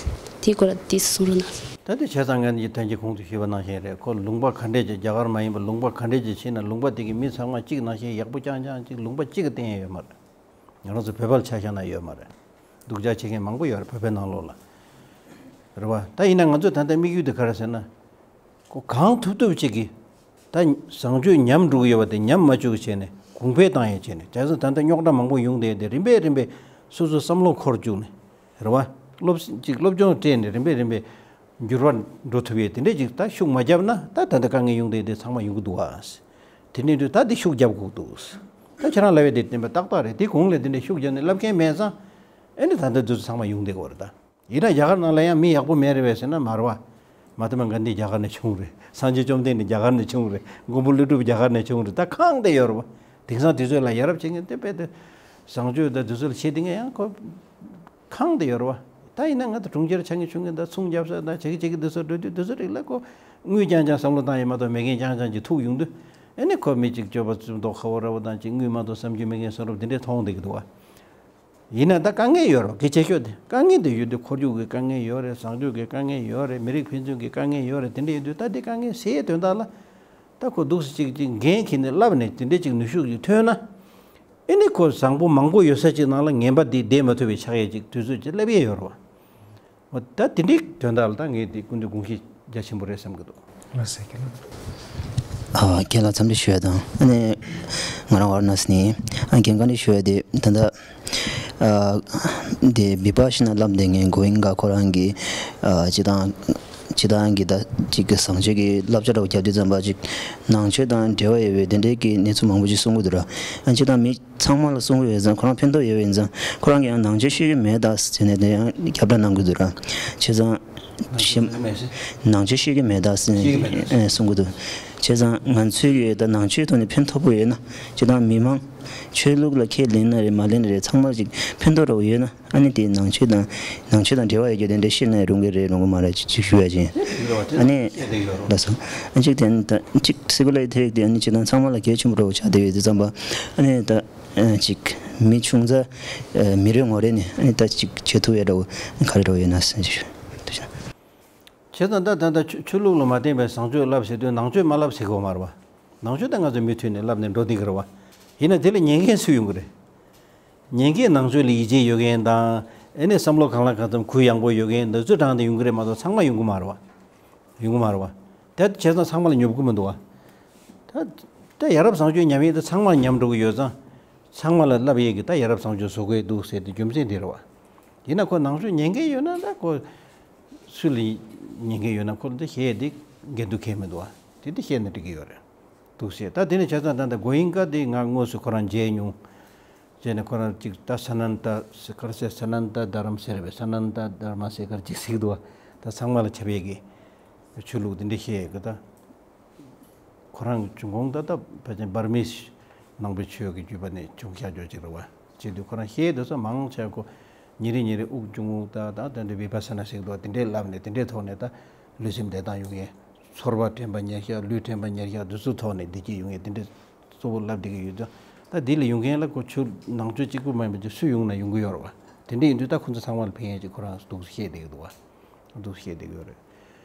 དེའི་སྐོར་ལ་ཏོག་ཙམ་གསུང་རོགས་གནང་། ད་དེ་བྱས་ཙང་ངས་འདི་ཐེངས་ཀྱི་གོང་དུ་ཞུས་པ་ནང་བཞིན་རེད། ཁོ་ལུང་པ་ག་འདྲས་ཀྱི་རྒྱ་གར་མ་ཡིན་པ་ལུང་པ་ག་འདྲས་ཀྱི་ཕྱིན་ན་ལུང་པ་དེ་གི་མི་ཚང་མ་གཅིག་ནང་བཞིན་ཡག་པོ་རྐྱང་རྐྱང་གཅིག་ལུང་པ་གཅིག་གི་སྟེང་ཡང་ཡོད་མ་རེད། ང་རང་ཚོ་བོད་པ་ལ་ཆ་བཞག་ན་ཡོད་མ་རེད། སྡུག་ཅག་བྱེད་མཁན་མང་པོ་ཡོད་རེད་བོད་པའི་ནང་ལོགས་ལ། རེད་བ། ད་ཡིན་ན་ང་ཚོས་ད་ལྟ་དམིགས་ཡུལ་དེ་ག་རེ་ཟེར་ན། ཁོ་གང་ཐུབ་ཐུབ་ཅིག་གིས་ད་བཟང་སྤྱོད་ཉམས་འགྲོ་གི་ཡོད་པ་དེ་ཉམས་མ་བཅུག་བྱས་ནས་གོང་འཕེལ་བཏང་ཡས་བྱས་ནས། བྱས་ཙང་ད་ལྟ་རྙོག་དྲ་མང་པོ་ཡོང་བསྡད་དེ་རིམ་པས་རིམ་པས་སོ་སོའི་བསམ་བློ་འཁོར་བཅུག་ནས། རེད་བ། སློབ་ཅིག་སློབ་སྦྱོང་སྤྲད་ནས་རིམ་པས་རིམ་པས་འགྱུར་བ་འགྲོ་ཐུབ་ཡས་དེ་འདྲས་ཅིག་ད་ཤུགས་མ་བརྒྱབ་ན་ད་ད་ལྟ་དཀའ་ངལ་ཡོང་བསྡད་དེ་ཚང་མ་ཡོང་གི་འདུག་ཨ། དེ་འདྲས་དུས་ད་འདི་ཤུགས་རྒྱབ་དགོས་འདུག་ད་ཁྱེད་རང་ལབ་ཡས་དེ་བདེན་པ་ཏག་ཏག་རེད། དེ་གོང་ལ་དེ་འདྲས་ཤུགས་བརྒྱབ་ནས་ལབ་མཁན་མེད་ཙང་། ཨེ་ནི་ད་ལྟ་འདི་ཚོ་ཚང་མ་ཡོང་བསྡད་ཀྱི་ཡོད་རེད་ད། ཡིན་ན་རྒྱ་གར་ནང་ལ་ཡང་མི་ཡག་པོ་མེད་རེད་པས་ཟེར་ན་མ་རེད་བ། མ་ཧཱ་ཏ་མ་གྷན་དྷི་རྒྱ་གར་ནས་བྱུང་རེད། སངས་རྒྱས་བཅོམ་ལྡན་འདས་རྒྱ་གར་ནས་བྱུང་རེད། མགོན་པོ་ཀླུ་སྒྲུབ་རྒྱ་གར་ནས་བྱུང་རེད། ད་ཁེངས་བསྡད་ཡོད་རེད་བ། དེང་སང་དུས་ཚོད་ལ་ཡ་རབས་བྱེད་མཁན་དེ་དཔེ་དེ། བཟང་སྤྱོད་དང་དུས་ཚོད་ལ་བྱེད་དེ་ངས་ཡང་ཁོ་ཁེངས་བསྡད་ཡོད་རེད་བ། ད་ཡིན་ན་ང་ཚོ་གྲོང་ཁྱེར་ཆགས་མཁན་ཆུང་མཁན་དང་ཚོང་རྒྱབ་ས་དང་བྱེད་ཀྱི་བྱེད་ཀྱི་དུས་ཚོད་འགྲོ་དུས་དུས་ཚོད་རིགས་ལ་ཁོ་དངུལ་རྐྱང་རྐྱང་བསམ་བློ་བཏང་ཡོད་མ་གཏོགས་མེད་མཁན་རྐྱང་རྐྱང་གི་ཐུག་ཡོང་དུས། ཨེ་ནི་ཁོ་མི་གཅིག་སྤྱོད་པ་བཙུན་མདོག་ཁ་པོ་འདྲ་བོ་དང་གཅིག་དངུལ་མ་གཏོགས་བསམ་རྒྱུ་མེད་མཁན་བཟོ་འདྲ་བོ་དེ་འདྲས་མཐོང་བསྡད་ཀྱི་འདུག་བ། ཡིན་ན་ད་དཀའ་ངལ་ཡོད་རེད་བ། གལ་ཆེ་ཤོས་དེ་དཀའ་ངལ་དེ་ཡོད་དུས་ཁོར་ཡུག་གི་དཀའ་ངལ་ཡོད་རེད། བཟང་སྤྱོད་ཀྱི་དཀའ་ངལ་ཡོད་རེད། མི་རིགས་ཕན་ཚུན་གྱི་དཀའ་ངལ་ཡོད་རེད། དེ་འདྲ་ཡོད་དུས་ད་དེ་དཀའ་ངལ་སེལ་དོན་དག་ལ་ད་ཁོ་འདུག་སེ་ཅིག་ཅིག་འགན་འཁྱེར་ནས་བསླབས་ནས་དེ་འདྲ་ཅིག་ནུས་ཤུགས་ཅིག་ཐོན་ན། ཨེ་ནི་ཁོ་བཟང་པོ་མང་པོ་ཡོད་ས་ཅིག་ནང་ལ་ངན་པ་འདི་བསྡད་མ་ཐུབ་པའི་ཆགས་ཡས་ཅིག་དུས་ཚོད་ཅིག་སླེབས་ཡས་ཡོད་རེད་བ། འོ་ད་དེ་འདྲའི་དོན་དག་ལ་ད་ངས་དེ་སྐུ་མདུན་དགོངས་གཞི་རྒྱ་ཆེན་པོ་རེད་བསམ་གྱི་འདུག་ལགས་སོ་རྒན་ལགས། ཨ་རྒན་ལགས་འཚམས་འདྲི་ཞུ་ཡ་དང་། ཨ་ནི་ང་རང་ཝཱ་ར་ཎ་སི་ནས། ཨ་རྒན་བཀའ་འདྲི་ཞུ་ཡ་དེ་ད་ལྟ་ཨ་དེ་བི་པ་ཤི་ན་བསླབ་བསྡད་མཁན་གོ་ཝིན་ག་ཁོ་རང་གིས་ཨ་སྤྱིར་བཏང་སྤྱིར་བཏང་གི་ད་ཅིག་གི་བཟང་སྤྱོད་ཀྱི་བསླབ་བྱ་འདྲ་བོ་བརྒྱབ་དུས་ཙམ་པ་ཅིག་ནང་ཆོས་དང་འབྲེལ་བ་ཡོད་པའི་དེ་འདྲའི་གི་གནས་ཚུལ་མང་པོ་ཅིག་གསུང་གི་འདུག་ར། ཨ་སྤྱིར་བཏང་མི་ཚང་མ་ལ་གསུང་གི་ཡོད་ཙང་། ཁོ་རང་ཕན་ཐོགས་ཡོད་པ་ཡིན་ཙང་ཁོ་རང་གིས་ཡང་ནང་ཆོས་ཤེས་ཀྱི་མེད་ད་ཟེར་ནས་དེ་ཡང་ཁྱབ་བསྒྲགས་གནང་གི་འདུག་ར། བྱས་ཙང་ནང་ཆོས་ཤེས་ཀྱི་མེད་ད་ཟེར་ནས་ཤེས་ཀྱི་མེད་ད་ཨེ་གསུང་གི་འདུག་བྱས་ཙང་ང་ཚོས་ཀྱིས་ད་ནང་ཆོས་ཐོག་ནས་ཕན་ཐོགས་པོ་ཡོད་ན། སྤྱིར་བཏང་མི་མང་ཆོས་ལུགས་ལ་ཁས་ལེན་ན་རེད་མ་ལེན་ན་རེད། ཚང་མར་ཅིག་ཕན་ཐོགས་འདྲ་བོ་ཡོད་ན། ཨ་ནི་དེ་ནང་ཆོས་དང་ནང་ཆོས་དང་འབྲེལ་བ་ཡོད་རྒྱུ་དེ་འདྲ་བཤད་ན་རུང་གི་རེད་རུང་གི་མ་རེད་ཅིག་ཞུ་ཡ་ཅིག་ཨ་ནི་ལགས་སོ། ཨ་གཅིག་དེ་ནི་ད་གཅིག་སི་ཀུ་ལའི་ཐེ་རིག་དེ་ཨ་ནི་སྤྱིར་བཏང་ཚང་མ་ལ་གལ་ཆེན་པོ་འདྲ་བོ་ཆགས་བསྡད་ཡོད་དུས་ཙམ་པ། ཨ་ནི་ད་ཨ་གཅིག་མི་ཆུང་ཙག་ཨ་མི་རེ་ངོ་རེ་ནས་ཨ་ནི་ད་གཅིག་བྱེད་ཐུབ་ཡ་འདྲ་བོ་ག་རེ་འདྲ་བོ་ཡོད་ན་ཟེར་ཞུ་ཐུབ་ཤག་བྱས་ཙང་ད་ད་ད་ཆོས་ཆོས་ལུགས་ལ་མ་བརྟེན་པའི་བཟང་སྤྱོད་བསླབ་ཟེར་དུས་ནང་ཆོས་མ་བསླབ་ཟེར་གི་ཡོད་མ་རེད་བ། ནང་ཆོས་ད་ང་ཚོ་མུ་མཐུད་ནས་བསླབ་ནས་འགྲོ་བསྡད་ཀྱི་རེད་བ། ཡིན་ན་དེ་ལ་ཉན་མཁན་སུ་ཡོང་གི་རེད། ཉན་མཁན་ནང་ཆོས་ལ་ཡིད་ཆེས་ཡོད་མཁན་དང་། ཨེ་ནས་བསམ་བློ་གང་ལ་གང་འཚམ་གུ་ཡངས་པོ་ཡོད་མཁན་འདི་ཚོ་གྲངས་དེ་ཡོང་གི་རེད་མ་གཏོགས་ཚང་མ་ཡོང་གི་མ་རེད་བ། ཡོང་གི་མ་རེད་བ། དེ་བྱས་ཙང་ཚང་མ་ལ་ཉོབ་ཀྱི་མི་འདུག་བ། ད་ད་ཡ་རབས་བཟང་སྤྱོད་ཉམས་ཡས་དེ་ཚང་མ་ལ་ཉམས་འགྲོ་གི་ཡོད་ཙང་། ཚང་མ་ལ་བསླབ་ཡས་ཀྱི་ད་ཡ་རབས་བཟང་སྤྱོད་བཟོ་དགོས་འདུག་ཟེར་དེ་རྒྱུ་མཚན་དེ་རེད་བ། ཡིན་ན་ཁོ་ནང་ཆོས་ཉན་མཁན་ཡོད་ན་ད་ཁོ། སུ་ལ་ཉན་མཁན་ཡོད་ན་ཁོ་ལ་འདི་བཤད་ཡས་དེ་འགལ་འདུ་གང་ཡང་མི་འདུག་བ། དེ་འདི་བཤད་ན་འགྲིག་གི་ཡོད་རེད། འདུག་ཟེར། ད་དེ་ནས་བྱས་ཙང་ད་ལྟ་གོ་ཡིན་ཀ་དེ་ང་དངོས་སུ་ཁོ་རང་མཇལ་མྱོང་། མཇལ་ནས་ཁོ་རང་གཅིག་ད་ས་ནན་ད་ག་རེ་ཟེར། ས་ནན་ད་དྷ་རམ་ཟེར་བས། ས་ནན་ད་དྷརྨ་ཟེར་ག་རེ་གཅིག་ཟེར་གི་འདུག་བ། ད་ཚང་མ་ལ་ཁྱབ་ཡས་ཀྱི་ཆོས་ལུགས་དེ་འདྲ་བཤད་ཡས་ཀྱི་ད། ཁོ་རང་གི་འབྱུང་ཁུངས་ད་ལྟ་ཕལ་ཆེར་འབར་མའི་ནང་པའི་ཆོས་ཀྱི་བརྒྱུད་པ་ནས་བྱུང་ཤག་ཅོག་ཅིག་རེད་བ། བྱས་དུས་ཁོ་རང་བཤད་དུས་ས་མང་ཆེ་ཁོ་ཉིན་རེ་ཉིན་རེ་དབུགས་འབྱུང་རྔུབ་ད་ད་དེ་འདྲ་བི་པ་ས་ན་ཟེར་གི་འདུག་བ། དེ་འདྲའི་ལབ་ནས་དེ་འདྲའི་ཐོག་ནས་ད་ལུས་སེམས་བདེ་ཐང་ཡོང་ཡས། ཚོར་བ་དྲན་པ་ཉེར་ཤག་ལུས་དྲན་པ་ཉེར་ཤག་དེ་ཚོའི་ཐོག་ནས་བདེ་སྐྱིད་ཡོང་ཡས་དེ་འདྲའི་གཙོ་བོ་ལབ་བསྡད་ཀྱི་ཡོད་དུས། ད་འདི་ལ་ཡོང་མཁན་ལ་ཁོ་ཆོས་ནང་ཆོས་གཅིག་པུ་མ་ཡིན་པ་ཅིག་སུ་ཡོང་ན་ཡོང་གི་ཡོད་རེད་བ། དེ་འདྲ་ཡིན་དུས་ད་ཁོ་ཚོ་ཚང་མ་ལ་ཕན་ཡས་ཅིག་ཁོ་རང་འདུག་བཤད་བསྡད་ཀྱི་འདུག་བ། འདུག་བཤད་བསྡད་ཀྱི་ཡོད་རེད།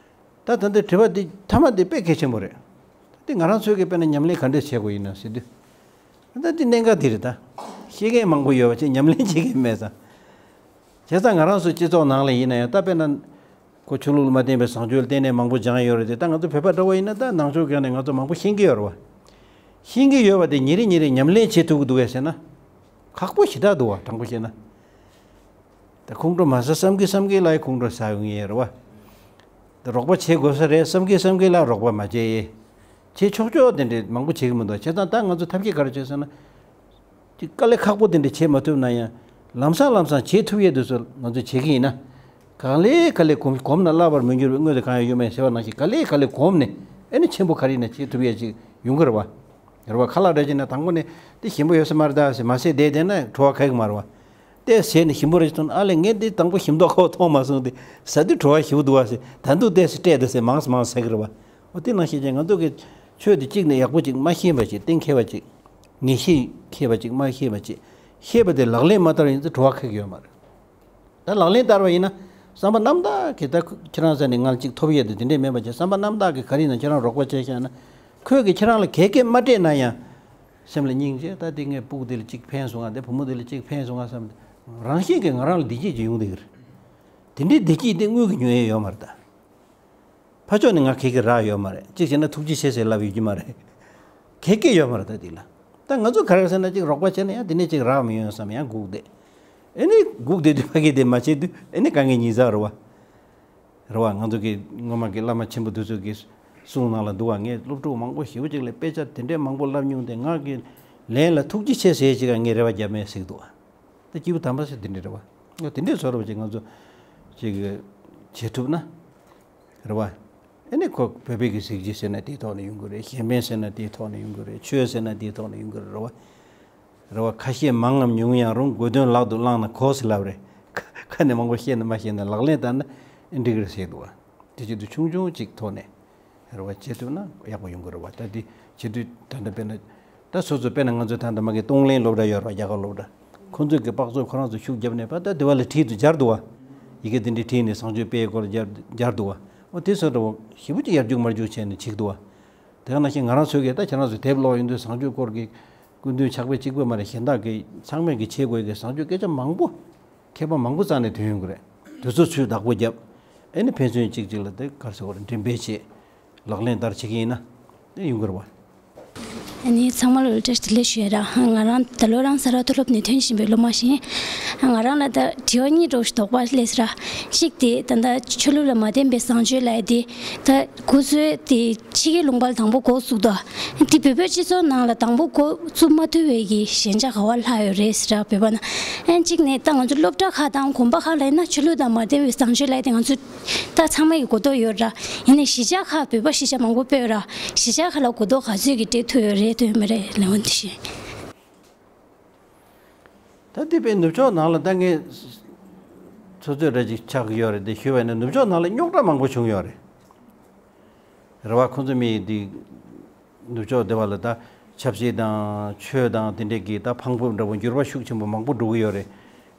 ད་ད་ལྟའི་དྲི་བ་འདི་མཐའ་མ་འདི་དཔེ་གལ་ཆེན་པོ་རེད། འདི་ང་རང་ཚོའི་གི་དཔེར་ན་ཉམས་ལེན་ག་འདྲས་བྱེད་དགོས་ཡིན་ན་ཟེར་དུས། ད་འདི་གནད་འགག་འདི་རེད་ད། ཤེས་མཁན་མང་པོ་ཡོད་པ་ཅིག་ཉམས་ལེན་བྱེད་མཁན་མེད་ཙང་། བྱས་ཙང་ང་རང་ཚོའི་སྤྱི་ཚོགས་ནང་ལ་ཡིན་ན་ཡང་ད་དཔེར་ན། ཁོ་ཆོས་ལུགས་ལ་མ་བརྟེན་པའི་བཟང་སྤྱོད་ལ་བརྟེན་ནས་མང་པོ་སྦྱངས་ཡོད་རེད་དེ། ད་ང་ཚོ་བོད་པ་འདྲ་བོ་ཡིན་ན་ད་ནང་ཆོས་སྒང་ནས་ང་ཚོ་མང་པོ་ཤེས་ཀྱི་ཡོད་རེད་བ། ཤེས་ཀྱི་ཡོད་པ་དེ་ཉིན་རེ་ཉིན་རེ་ཉམས་ལེན་བྱེད་ཐུབ་ཀྱི་འདུག་གས་ཟེར་ན། ཁག་པོ་ཞེ་དྲག་འདུག་བ། དྲང་པོ་བཤད་ན། ད་ཁོང་ཁྲོ་མ་ཟ་བསམ་གི་བསམ་གི་ལ་ཡི་ཁོང་ཁྲོ་ཟ་ཡོང་ངེས་རེད་བ། ད་རོགས་པ་བྱེད་དགོས་ས་རེད་བསམ་གི་བསམ་གི་ལ་རོགས་པ་མ་བྱེད་ཡེ། བྱེད་ཆོག་ཆོག་དེ་འདྲས་མང་པོ་བྱེད་གི་མི་འདུག་བྱས་ཙང་ད་ང་ཚོ་ཐབས་ཤེས་ག་རེ་བྱས་ཟེར་ན། ཅིག་དཀའ་ལས་ཁག་པོ་དེ་འདྲས་བྱེད་མ་ཐུབ་ན་ཡང་། ལམ་སང་ལམ་སང་བྱེད་ཐུབ་ཡས་དེ་ཚོ་ང་ཚོས་བྱེད་ཀྱི་ཡིན་ན། གང་ལས་ག་ལས་གོམས་གོམས་ན་བརླག་པར་མི་འགྱུར་བའི་དངོས་དེ་གང་ཡང་ཡོད་མེད་ཟེར་བ་ནང་བཞིན། ག་ལས་ག་ལས་གོམས་ནས་ཨེ་ནི་ཆེན་པོ་ག་རེ་ཡིན་ན་བྱེད་ཐུབ་ཡས་ཅིག་ཡོང་གི་རེད་བ། རེད་བ། ཁ་ལག་འདྲ་བྱས་ན་དང་པོ་ནས་འདི་ཞིམ་པོ་ཡོད་ས་མ་རེད་ད་ཟེར་མ་ཟེར་བསྡད་བསྡད་ན་བྲོ་བ་ཁ་གི་མ་རེད་བ། དེ་ཟས་ནི་ཞིམ་པོ་རེ་ཞིག་འཐུང་ན། ཨ་ལས་ངས་འདི་དང་པོ་ཞིམ་མདོག་ཁ་པོ་མཐོང་མ་སོང་། དེ་ཟ་དུས་བྲོ་བ་ཞིམ་པོ་འདུག་བ་ཟེར། ད་འདུག་བལྟས་སེ་སྤྲད་དེ་ཟེར་མང་ཙམ་མང་ཙམ་ཟ་གི་རེད་བ། འོ་དེ་ནང་བཞིན་བྱས་ང་ཚོ་གི་ཆོས་དེ་གཅིག་ནས་ཡག་པོ་གཅིག་མ་ཤེས་པ་ཅིག་གཏན་འཁེལ་བ་ཅིག་ངེས་ཤེས་འཁེལ་བ་ཅིག་མ་ཤེས་པ་ཅིག་ཤེས་པ་དེ་ལག་ལེན་མ་བསྟར་བ་ཡིན་ཚེ་བྲོ་བ་ཁ་གི་ཡོད་མ་རེད། ད་ལག་ལེན་བསྟར་བ་ཡིན་ན། བསམ་པ་རྣམ་དག་གིས་ད་ཁྱེད་རང་ས་ནས་ང་ལ་གཅིག་ཐོབ་ཡས་དེ་དེ་འདྲས་མེད་པ་བྱས། བསམ་པ་རྣམ་དག་གིས་ག་རེ་ཡིན་ན་ཁྱེད་རང་རོགས་པ་བྱས་བཞག་ན། ཁོས་ཀྱིས་ཁྱེད་རང་ལ་གད་སྐད་མ་སྤྲད་ན་ཡང་། སེམས་ལ་སྙིང་རྗེ། ད་དེ་ངའི་སྤུ་གུ་དེ་ལ་གཅིག་ཕན་སོང་ང་། དེ་བུ་མོ་དེ་ལ་གཅིག་ཕན་སོང་ང་བསམ་སྟེ། རང་བཞིན་གྱིས་ང་རང་ལ་བདེ་སྐྱིད་ཅིག་ཡོང་བསྡད་ཀྱི་རེད། དེ་འདྲའི་བདེ་སྐྱིད་དེ་དངུལ་གྱིས་ཉོ་ཡས་ཡོད་མ་རེད་ད། ཕར་ཕྱོགས་ནས་ང་གད་སྐད་རག་ཡོད་མ་རེད། གཅིག་བྱས་ན་ཐུགས་རྗེ་ཆེ་ཟེར་ལབ་ཡོད་ཀྱི་མ་རེད། གད་སྐད་ཡོད་མ་རེད་ད་དེ་ལ། ད་ང་ཚོ་ག་རེ་ཟེར་ན་གཅིག་རོགས་པ་བྱས་ན་ཡང་དེ་ནས་གཅིག་རག་མི་ཡོང་བསམ་ཡང་སྒུག་བསྡད། ཨེ་ནི་སྒུག་བསྡད་དུས་ཕ་གི་དེ་མ་བྱེད་དུས་ཨེ་ནི་དཀའ་ངལ་ཉིས་བརྩེགས་རེད་བ། རེད་བ། ང་ཚོ་གི་སྔོན་མ་གི་བླ་མ་ཆེན་པོ་དེ་ཚོ་གི་གསུང་ནང་ལ་འདུག་བ། ངས་སློབ་ཕྲུག་མང་པོ་ཞེ་པོ་ཅིག་ལ་དཔེ་ཆ་དེ་འདྲའི་མང་པོ་བསླབ་མྱོང་སྟེ། ང་གི་ལན་ལ་ཐུགས་རྗེ་ཆེ་ཟེར་ཅིག་ངས་རེ་བ་བརྒྱབ་མེད་ཟེར་གི་འདུག་བ། ད་སྐྱེས་བུ་དམ་པ་ཟེར་དེ་འདྲ་རེད་བ། ང་དེ་འདྲའི་བཟོ་འདྲ་བ་ཅིག་ང་ཚོ་ཅིག་བྱེད་ཐུབ་ན། རེད་བ། ཨེ་ནི་ཁོ་བོད་པའི་གི་གཟི་བརྗིད་ཟེར་ན་དེའི་ཐོག་ནས་ཡོང་གི་རེད། གཞན་ཕན་ཟེར་ན་དེའི་ཐོག་ནས་ཡོང་གི་རེད། ཆོས་ཟེར་ན་དེའི་ཐོག་ནས་ཡོང་གི་རེད། རེད་བ། རེད་བ། ཁ་ཤས་མང་ངམ་ཉུང་ཡང་རུང་། དགོས་དོན་ལག་ཏུ་བླངས་ན་གོ་ཟེར་ལབ་རེད། ཁ་ཁ་ནས་མང་པོ་བཤད་ན་མ་བཤད་ན་ལག་ལེན་བསྟར་ན་ཨེ་འགྲིག་གི་རེད་ཟེར་འདུག་བ། དེ་བྱེད་དུས་ཆུང་ཆུང་ཅིག་ཐོག་ནས། རེད་བ། བྱེད་ཐུབ་ན་ཡག་པོ་ཡོང་གི་རེད་བ། ད་དེ་བྱེད་དུས་ད་ལྟ་དཔེར་ན། ད་སོ་སོ་དཔེར་ན་ང་ཚོའི་ད་ལྟ་མ་གི་གཏོང་ལེན་སློབ་གྲྭ་ཡོད་རེད་བ། རྒྱ་གར་སློབ་གྲྭ། ཁོང་ཚོས་ཀྱི་དཔག་ཚོད་ཁོ་རང་ཚོ་ཤུགས་བརྒྱབ་ནས་ཕར་ད་དེ་བ་ལ་བྲིས་འདུག་སྦྱར་འདུག་བ། ཡི་གེ་དེ་འདྲའི་བྲིས་ནས་བཟང་སྤྱོད་སྤེལ་སྐོར་སྦྱར་སྦྱར་འདུག་བ། འོ་དེ་སོ་འདྲ་བོ་ཞེ་པོ་ཅིག་ཡར་རྒྱུག་མར་རྒྱུག་བྱས་ནས་བྱེད་འདུག་བ། དེ་ག་ནང་བཞིན་ང་རང་ཚོས་ཀྱི་ད་ཁྱེད་རང་ཚོ་དེབ་ཀློག་ཡོང་དུས་བཟང་སྤྱོད་སྐོར་གྱི་སྐུ་མདུན་ཕྱག་དཔེ་གཅིག་པོ་མ་རེད། གཞན་དག་གི་ཚང་མས་ཀྱི་བྱེད་དགོས་ཀྱི་བཟང་སྤྱོད་སྐད་ཆ་མང་པོ། མཁས་པ་མང་པོ་རྩ་ནས་ཐོན་ཡོང་གི་རེད། དེ་ཚོ་ཚུར་བདག་པོ་བརྒྱབ། ཨེ་ནི་ཕན་ཚུན་གཅིག་གཅིག་ལ་དེ་ག་རེ་ཟེར་དགོས་རེད། འགྲེམས་སྤེལ་བྱེད། ལག་ལེན་བསྟར་བྱེད་ཀྱི་ཡིན་ན་དེ་ཡོང་གི་རེད་བ། ཨ་ནི་ཚང་མ་ལ་བཀྲ་ཤིས་བདེ་ལེགས་ཞུ་ཡ་ར། ང་རང་ད་ལོ་རང་ས་རཱ་མཐོ་སློབ་ནས་ཐོན་བཞིན་པའི་སློབ་མ་ཞིག་ཡིན། ང་རང་ལ་ད་དྲི་བ་གཉིས་འདྲ་བོ་ཞིག་དོགས་པ་སླེབས་སོང་ར། གཅིག་དེ་ད་ལྟ་ཆོས་ལུགས་ལ་མ་བརྟེན་པའི་བཟང་སྤྱོད་ལབ་ཡ་དེ། ད་ཁོ་ཚོས་དེ་ཕྱི་རྒྱལ་ལུང་པ་ལ་དང་པོ་འགོ་བཙུགས་འདུག་དེ་བོད་པའི་སྤྱི་ཚོགས་ནང་ལ་དང་པོ་འགོ་བཙུགས་མ་ཐུབ་པའི་གི་ཞན་ཆ་ག་བ་ལྷག་ཡོད་རེད་ཟེར་ར། བོད་པ་ན་ཨན་གཅིག་ནས་ད་ང་ཚོ་སློབ་གྲྭ་ཁག་དང་དགོན་པ་ཁག་ལ་ཡིན་ན་ཆོས་ལུགས་དང་མ་བརྟེན་པའི་བཟང་སྤྱོད་ལབ་ཡ་དེ་ང་ཚོ་ད་ཚང་མ་གི་གོ་རྟོགས་ཡོད་ར། ཡིན་ནའི་གཞིས་ཆགས་ཁག་བོད་པ་གཞིས་ཆགས་མང་པོ་སྤོས་ར། གཞིས་ཆགས་ཁག་ལ་གོ་རྟོགས་ག་ཚོད་ཀྱི་སྤྲད་ཐུབ་ཡོད་རེད། དོན་མི་རེད། ལན་འོན་དེ་བཞིན། ད་དེ་པའི་ནུབ་ཕྱོགས་ནང་ལ་ད་ངས་ཚོད་ཚོད་རེ་ཅིག་ཆགས་ཀྱི་ཡོད་རེད། དེ་ཞུས་པ་ཡིན་ན་ནུབ་ཕྱོགས་ནང་ལ་རྙོག་དྲ་མང་པོ་བྱུང་ཡོད་རེད། རེད་བ། ཁོང་ཚོ་མི་འདི་ནུབ་ཕྱོགས་སྡེ་བ་ལ་ད་ཆབ་སྲིད་དང་ཆོས་དང་དེ་འདྲས་ཀྱི་ད་འཕང་ཕུབ་འདྲ་བོ་འགྱུར་བ་ཤུགས་ཆེན་པོ་མང་པོ་འགྲོ་གི་ཡོད་རེད།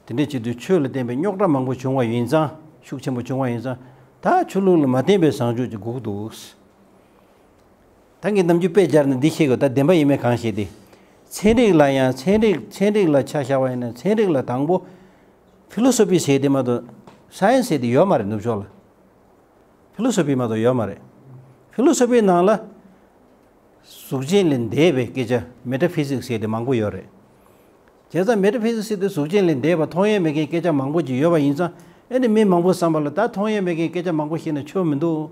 དེ་འདྲས་བྱེད་དུས་ཆོས་ལ་བརྟེན་པའི་རྙོག་དྲ་མང་པོ་བྱུང་བ་ཡིན་ཙང་། ཤུགས་ཆེན་པོ་བྱུང་བ་ཡིན་ཙང་། ད་ཆོས་ལུགས་ལ་མ་བརྟེན་པའི་བཟང་སྤྱོད་ཅིག་དགོས་ཀྱི་འདུག་ད་ངས་ནམ་རྒྱུན་དཔེ་སྦྱར་ནས་འདི་བཤད་དགོས། ད་བདེན་པ་ཡིན་མིན་གང་ཤེས་ཏེ། ཚན་རིག་ལ་ཡང་ཚན་རིག་ཚན་རིག་ལ་ཆ་བཞག་པ་ཡིན་ན་ཚན་རིག་ལ་དང་པོ་ཕི་ལོ་སོ་ཕི་ཟེར་དེ་མ་གཏོགས་སའེན་སི་ཟེར་དེ་ཡོད་མ་རེད་ནུབ་ཕྱོགས་ལ། ཕི་ལོ་སོ་ཕི་མ་གཏོགས་ཡོད་མ་རེད། ཕི་ལོ་སོ་ཕིའི་ནང་ལ་གཟུགས་ཅན་ལས་འདས་པའི་སྐད་ཆ་མེ་ཊ་ཕི་ཟིག་ཟེར་དེ་མང་པོ་ཡོད་རེད། བྱས་ཙང་མེ་ཊ་ཕི་ཟིག་ཟེར་དེ་གཟུགས་ཅན་ལས་འདས་པ་མཐོང་ཡས་མེད་མཁན་སྐད་ཆ་མང་པོ་ཅིག་ཡོད་པ་ཡིན་ཙང་། ཨེ་ནི་མི་མང་པོ་བསམ་པ་ལ་ད་མཐོང་ཡས་མེད་མཁན་སྐད་ཆ་མང་པོ་བཤད་ན་ཆོ་མི་འདུག་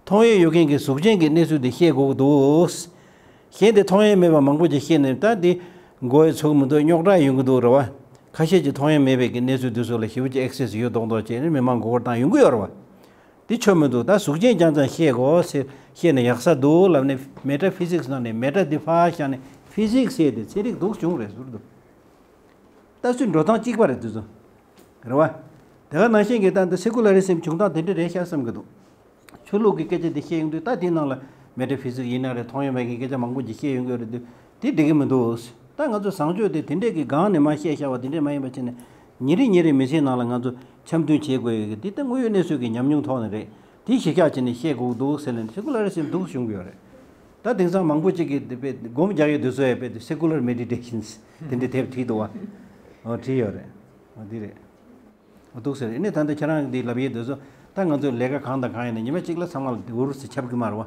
མཐོང་ཡས་ཡོད་མཁན་གྱི་གཟུགས་ཅན་གྱི་གནས་ཚུལ་དེ་བཤད་དགོས་ཀྱི་འདུག་གཞན་དེ་མཐོང་ཡས་མེད་པ་མང་པོ་ཅིག་བཤད་ནས་ད་འདི་མགོ་ཡི་ཚུགས་མི་འདུག་རྙོག་དྲ་ཡོང་གི་འདུག་རེད་བ། ཁ་ཤས་ཀྱིས་མཐོང་ཡས་མེད་པའི་གི་གནས་ཚུལ་འདི་ཚོ་ལ་ཞེ་པོ་ཅིག་ཨེག་སེ་སི་ཡོད་མདོག་མདོག་བྱས་ནས་མི་མང་མགོ་སྐོར་བཏང་ཡོང་གི་ཡོད་རེད་བ། འདི་ཆོ་མི་འདུག་ད་གཟུགས་ཅན་རྐྱང་རྐྱང་བཤད་དགོས་ཟེར་བཤད་ནས་ཡག་ས་འདུག་ལབ་ནས་མེ་ཊ་ཕི་ཟིག་སི་ནང་ནས་མེ་ཊ་འདི་ཕར་བཞག་ནས་ཕི་ཟིག་སི་ཟེར་ཏེ་ཚན་རིག་འདུག་བྱུང་རེད་ཟུར་དུ། ད་ཚུར་འགྲོ་སྟངས་གཅིག་པ་རེད་འདི་ཚོ། རེད་བ། དེ་ག་ནང་བཞིན་གྱི་ད་འདི་སེ་ཀུ་ལ་རི་སི་ཛམ་བྱུང་སྟངས་དེ་འདྲ་རེད་ཤག་བསམ་གྱི་འདུག་ཆོས་ལུགས་ཀྱི་སྐད་ཆ་འདི་བཤད་ཡོང་དུས་ད་དེའི་ནང་ལ་མེ་ཊ་ཕི་ཟིག་སི་ཡིན་ན་རེད། མཐོང་ཡོད་མེད་ཀྱི་སྐད་ཆ་མང་པོ་ཅིག་བཤད་ཡོང་གི་ཡོད་རེད་དུས་དེ་འགྲིག་གི་མི་འདུག་ད་ང་ཚོ་བཟང་སྤྱོད་དེ་དེ་འདྲས་ཀྱི་སྒང་ནས་མ་བཤད་བཞག་པ་དེ་འདྲས་མ་ཡིན་པ་བྱས་ནས་ཉིན་རེ་ཉིན་རེ་མི་ཚེའི་ནང་ལ་ང་ཚོ་འཆམ་མཐུན་བྱེད་དགོས་ཡོད་ཀྱི་འདི་ད་དངོས་ཡོད་གནས་ཚུལ་གྱི་ཉམས་མྱོང་ཐོག་ནས་རེད། དེ་གཞི་བཞག་བྱས་ནས་བཤད་དགོས་འདུག་ཟེར་ནས་སེ་ཀུ་ལ་རི་སི་ཛམ་འདུག་བྱུང་གི་ཡོད་རེད། ད་དེང་སང་མང་པོ་ཅིག་གིས་དེ་དཔེ་སྒོམ་རྒྱག་ཡོད་དུས་ཚོད་ཡོད་དཔེ་དེ་སེ་ཀུ་ལར་མེ་ཌི་ཊེ་ཤན་སི་དེ་འདྲའི་དེབ་བྲིས་འདུག་བ། ཨོ་བྲིས་ཡོད་རེད། ཨོ་འདི་རེད། ཨོ་འདུག་ཟེར་ཨེ་ནས་ད་ལྟ་ཁྱེད་རང་འདི་ལབ་ཡས་དུས་ཚོད་ད་ང་ཚོས་ལས་ཀ་གང་དང་གང་ཡིན་ན་ཉི་མ་གཅིག་ལ་ཚང་མ་ལ་འུར་ཟེར་ཁྱབ་གི་མ་རེད་བ།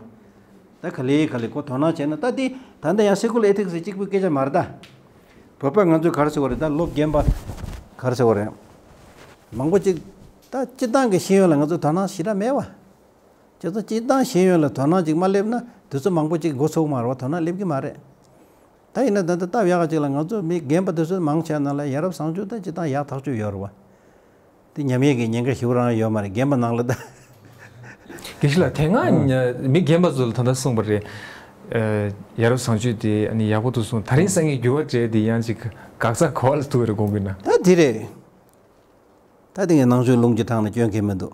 ད་ག་ལེ་ག་ལེ་ཁོ་དོ་སྣང་བྱས་ན་ད་འདི་ད་ལྟ་ཡང་སེ་ཀུ་ལར་ཨེ་ཐིག་སི་གཅིག་པུའི་སྐད་ཆ་མ་རེད་ད། བོད་པ་ང་ཚོས་ག་རེ་ཟེར་བ་རེད་ད་སློབ་རྒན་པ་ག་རེ་ཟེར་བ་རེད། མང་པོ་ཅིག་ད་སྤྱི་བཏང་གི་ཤེས་ཡོན་ལ་ང་ཚོ་དོ་སྣང་ཞེ་དྲག་མེད་བ། ཁྱེད་ཚོ་སྤྱིར་བཏང་ཤེས་ཡོན་ལ་དོ་སྣང་ཅིག་མ་སླེབས་ན་དུས་ཚོད་མང་པོ་ཅིག་འགོ་ཚུགས་མ་རེད་བ། དོ་སྣང་སླེབས་ཀྱི་མ་རེད། ད་ཡིན་ན་ད་ལྟ་སྟབས་ཡག་ཅིག་ལ་ང་ཚོ་མི་རྒན་པ་དེ་ཚོ་མང་ཆེ་ན་ལ་ཡ་རབས་བཟང་སྤྱོད་ད་སྤྱིར་བཏང་ཡག་ཐག་ཆོད་ཡོད་རེད་བ། དེ་ཉམས་ཡས་ཀྱི་ཉེན་ཁ་ཞེ་པོ་རང་ཡོད་མ་རེད་རྒན་པ་ནང་ལ་ད། དགེ་བཤེས་ལགས་དེ་སྔ་ཉ- མི་རྒན་པ་ཚོ་ལ་ད་ལྟ་གསུངས་པ་རེད། ཨ། ཡ་རབས་བཟང་སྤྱོད་དེ་ཨ་ནི་ཡག་པོ་འདུག་གསུངས། ད་རིང་སང་ཉིན་འགྱུར་བ་འགྲོ་དེ་ཡང་ཅིག་འགག་རྩ་ག་པ་ལ་ཐུག་པ་རེད་དགོངས་ཀྱི་ན། ད་དེ་རེད། ད་དེ་ངས་ནང་ཆོས་ལུང་གི་ཐང་ནས་སྐྱོན་གལ་མི་འདུག་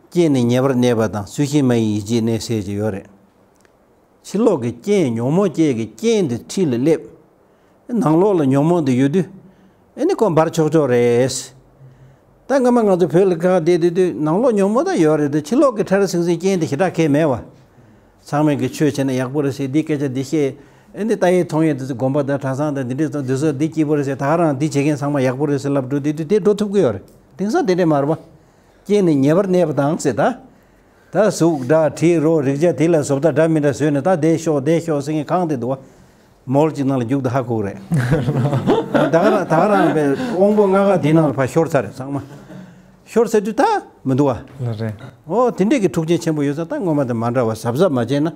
རྐྱེན་ནི་ཉེ་བར་གནས་པ་དང་ཚུལ་ཤིང་མ་ཡིན་ཡིད་ཀྱིས་གནས་ཟེར་གྱི་ཡོད་རེད། ཕྱི་ལོགས་ཀྱི་རྐྱེན་ཉོན་མོངས་ཅན་གྱི་རྐྱེན་དེ་འཁྲིས་ལ་སླེབས། ནང་ལོགས་ལ་ཉོན་མོངས་དེ་ཡོད་དུས། ཨེ་ནི་ཁོ་འབར་ཆོག་ཆོག་རེད། ད་སྔ་མ་ང་ཚོ་བོད་ལ་ཁག་བསྡད་དུས་དུས་ནང་ལོགས་ཉོན་མོངས་ད་ཡོད་རེད་དེ་ཕྱི་ལོགས་ཀྱི་ཕྲ་ར་ཟིང་ཟིང་རྐྱེན་དེ་ཞེ་དྲག་གལ་མེད་བ། ཚང་མས་ཀྱི་ཆོས་བྱས་ན་ཡག་པོ་རེད་ཟེར་འདི་སྐད་ཆ་འདི་བཤད། ཨེ་འདི་ལྟ་ཡས་མཐོང་ཡས་འདི་ཚོ་དགོན་པ་དང་གྲྭ་ཚང་དང་འདི་འདྲས་ཚོ་འདི་ཚོ་འདི་སྐྱིད་པོ་རེད་ཟེར་ད་ག་རང་འདི་བྱེད་མཁན་ཚང་མ་ཡག་པོ་རེད་ཟེར་ལབ་འགྲོ་དེ་དུས་དེ་འགྲོ་ཐུབ་ཀྱི་ཡོད་རེད། དེང་སང་དེ་འདྲས་མ་རེད་པ། རྐྱེན་ནི་ཉེ་བར་གནས་པ་དང་ཟེར་ད། ད་གཟུགས་འདྲ་དྲི་རོ་རེག་བྱ་དེ་ལ་བཟོ་ལྟ་འདྲ་མི་འདྲ་བཟོས་ནས་ད་བསྡད་ཤོག་བསྡད་ཤོག་ཟེར་མཁན་གང་དེ་འདུག་བ། མོལ་གཅིག་ནང་ལ་རྒྱུག་ཏུ་ཧ་གོ་གི་རེད། ད་ག་རང་ད་ག་རང་པའི་དབང་པོ་ལྔ་ཀ་དེ་ནང་ལ་ཕར་ཤོར་ཚར་རེད་ཚང་མ། ཤོར་ཚར་དུས་ད་མི་འདུག་བ། ལགས་རེད། ཨོ་དེ་འདྲས་ཀྱི་འཁྲུག་རྐྱེན་ཆེན་པོ་ཡོད་ཙང་ད་སྔོན་མ་དང་མ་འདྲ་བ་གཟབ་གཟབ་མ་བྱས་ན།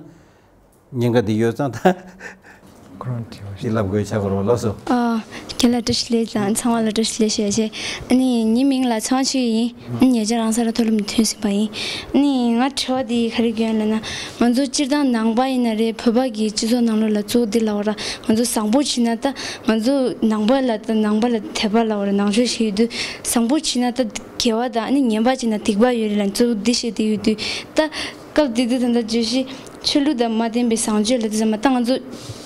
ཉེན་ཁ་འདི་ཡོད་ཙང་ད། ཁོ་རང་དྲི་བ་ཞིག་ལབ་དགོས་ཆགས་པ་རེད་ལགས་སོ། ཨ། རྒན་ལགས་བཀྲ་ཤིས་བདེ་ལེགས་དང་ཚང་མ་ལ་བཀྲ་ཤིས་བདེ་ལེགས་ཞུ་ཡ་བྱས། ཨ་ནི་ངའི་མིང་ལ་ཚངས་ཆོས་ཡིན། ཨ་ནི་ཉེ་ཆར་རང་ས་ར་མཐོ་སློབ་ནས་ཐོན་ཟིན་པ་ཡིན། ཨ་ནི་ང་དྲི་བ་འདི་ག་རེ་སྐྱོན་ལབ་ན། ང་ཚོ་སྤྱིར་བཏང་ནང་པ་ཡིན་ན་རེད་བོད་པ་གི་སྤྱི་ཚོགས་ནང་ལོགས་ལ་གཙོ་བོ་འདི་ལབ་པ་ར་ང་ཚོ་བཟང་པོ་བྱེད་ན་ད་ང་ཚོ་ནང་པ་ལ་ད་ནང་པ་ལ་དད་པ་ལབ་པ་ར་ནང་ཆོས་བྱེད་ཡོད་དུས་བཟང་པོ་བྱེད་ན་ད་དགེ་བ་དང་ཨ་ནི་ངན་པ་བྱེད་ན་སྡིག་པ་ཡོད་རེད་ལབ་གཙོ་བོ་འདི་བཤད་བསྡད་ཡོད་དུས་ད་སྐབས་དེ་དུས་ད་ལྟ་བརྗོད་གཞི། ཆོས་ལུགས་དང་མ་བརྟེན་པའི་བཟང་སྤྱོད་ལ་དེ་ཚང་མ་ད་ང་ཚོ་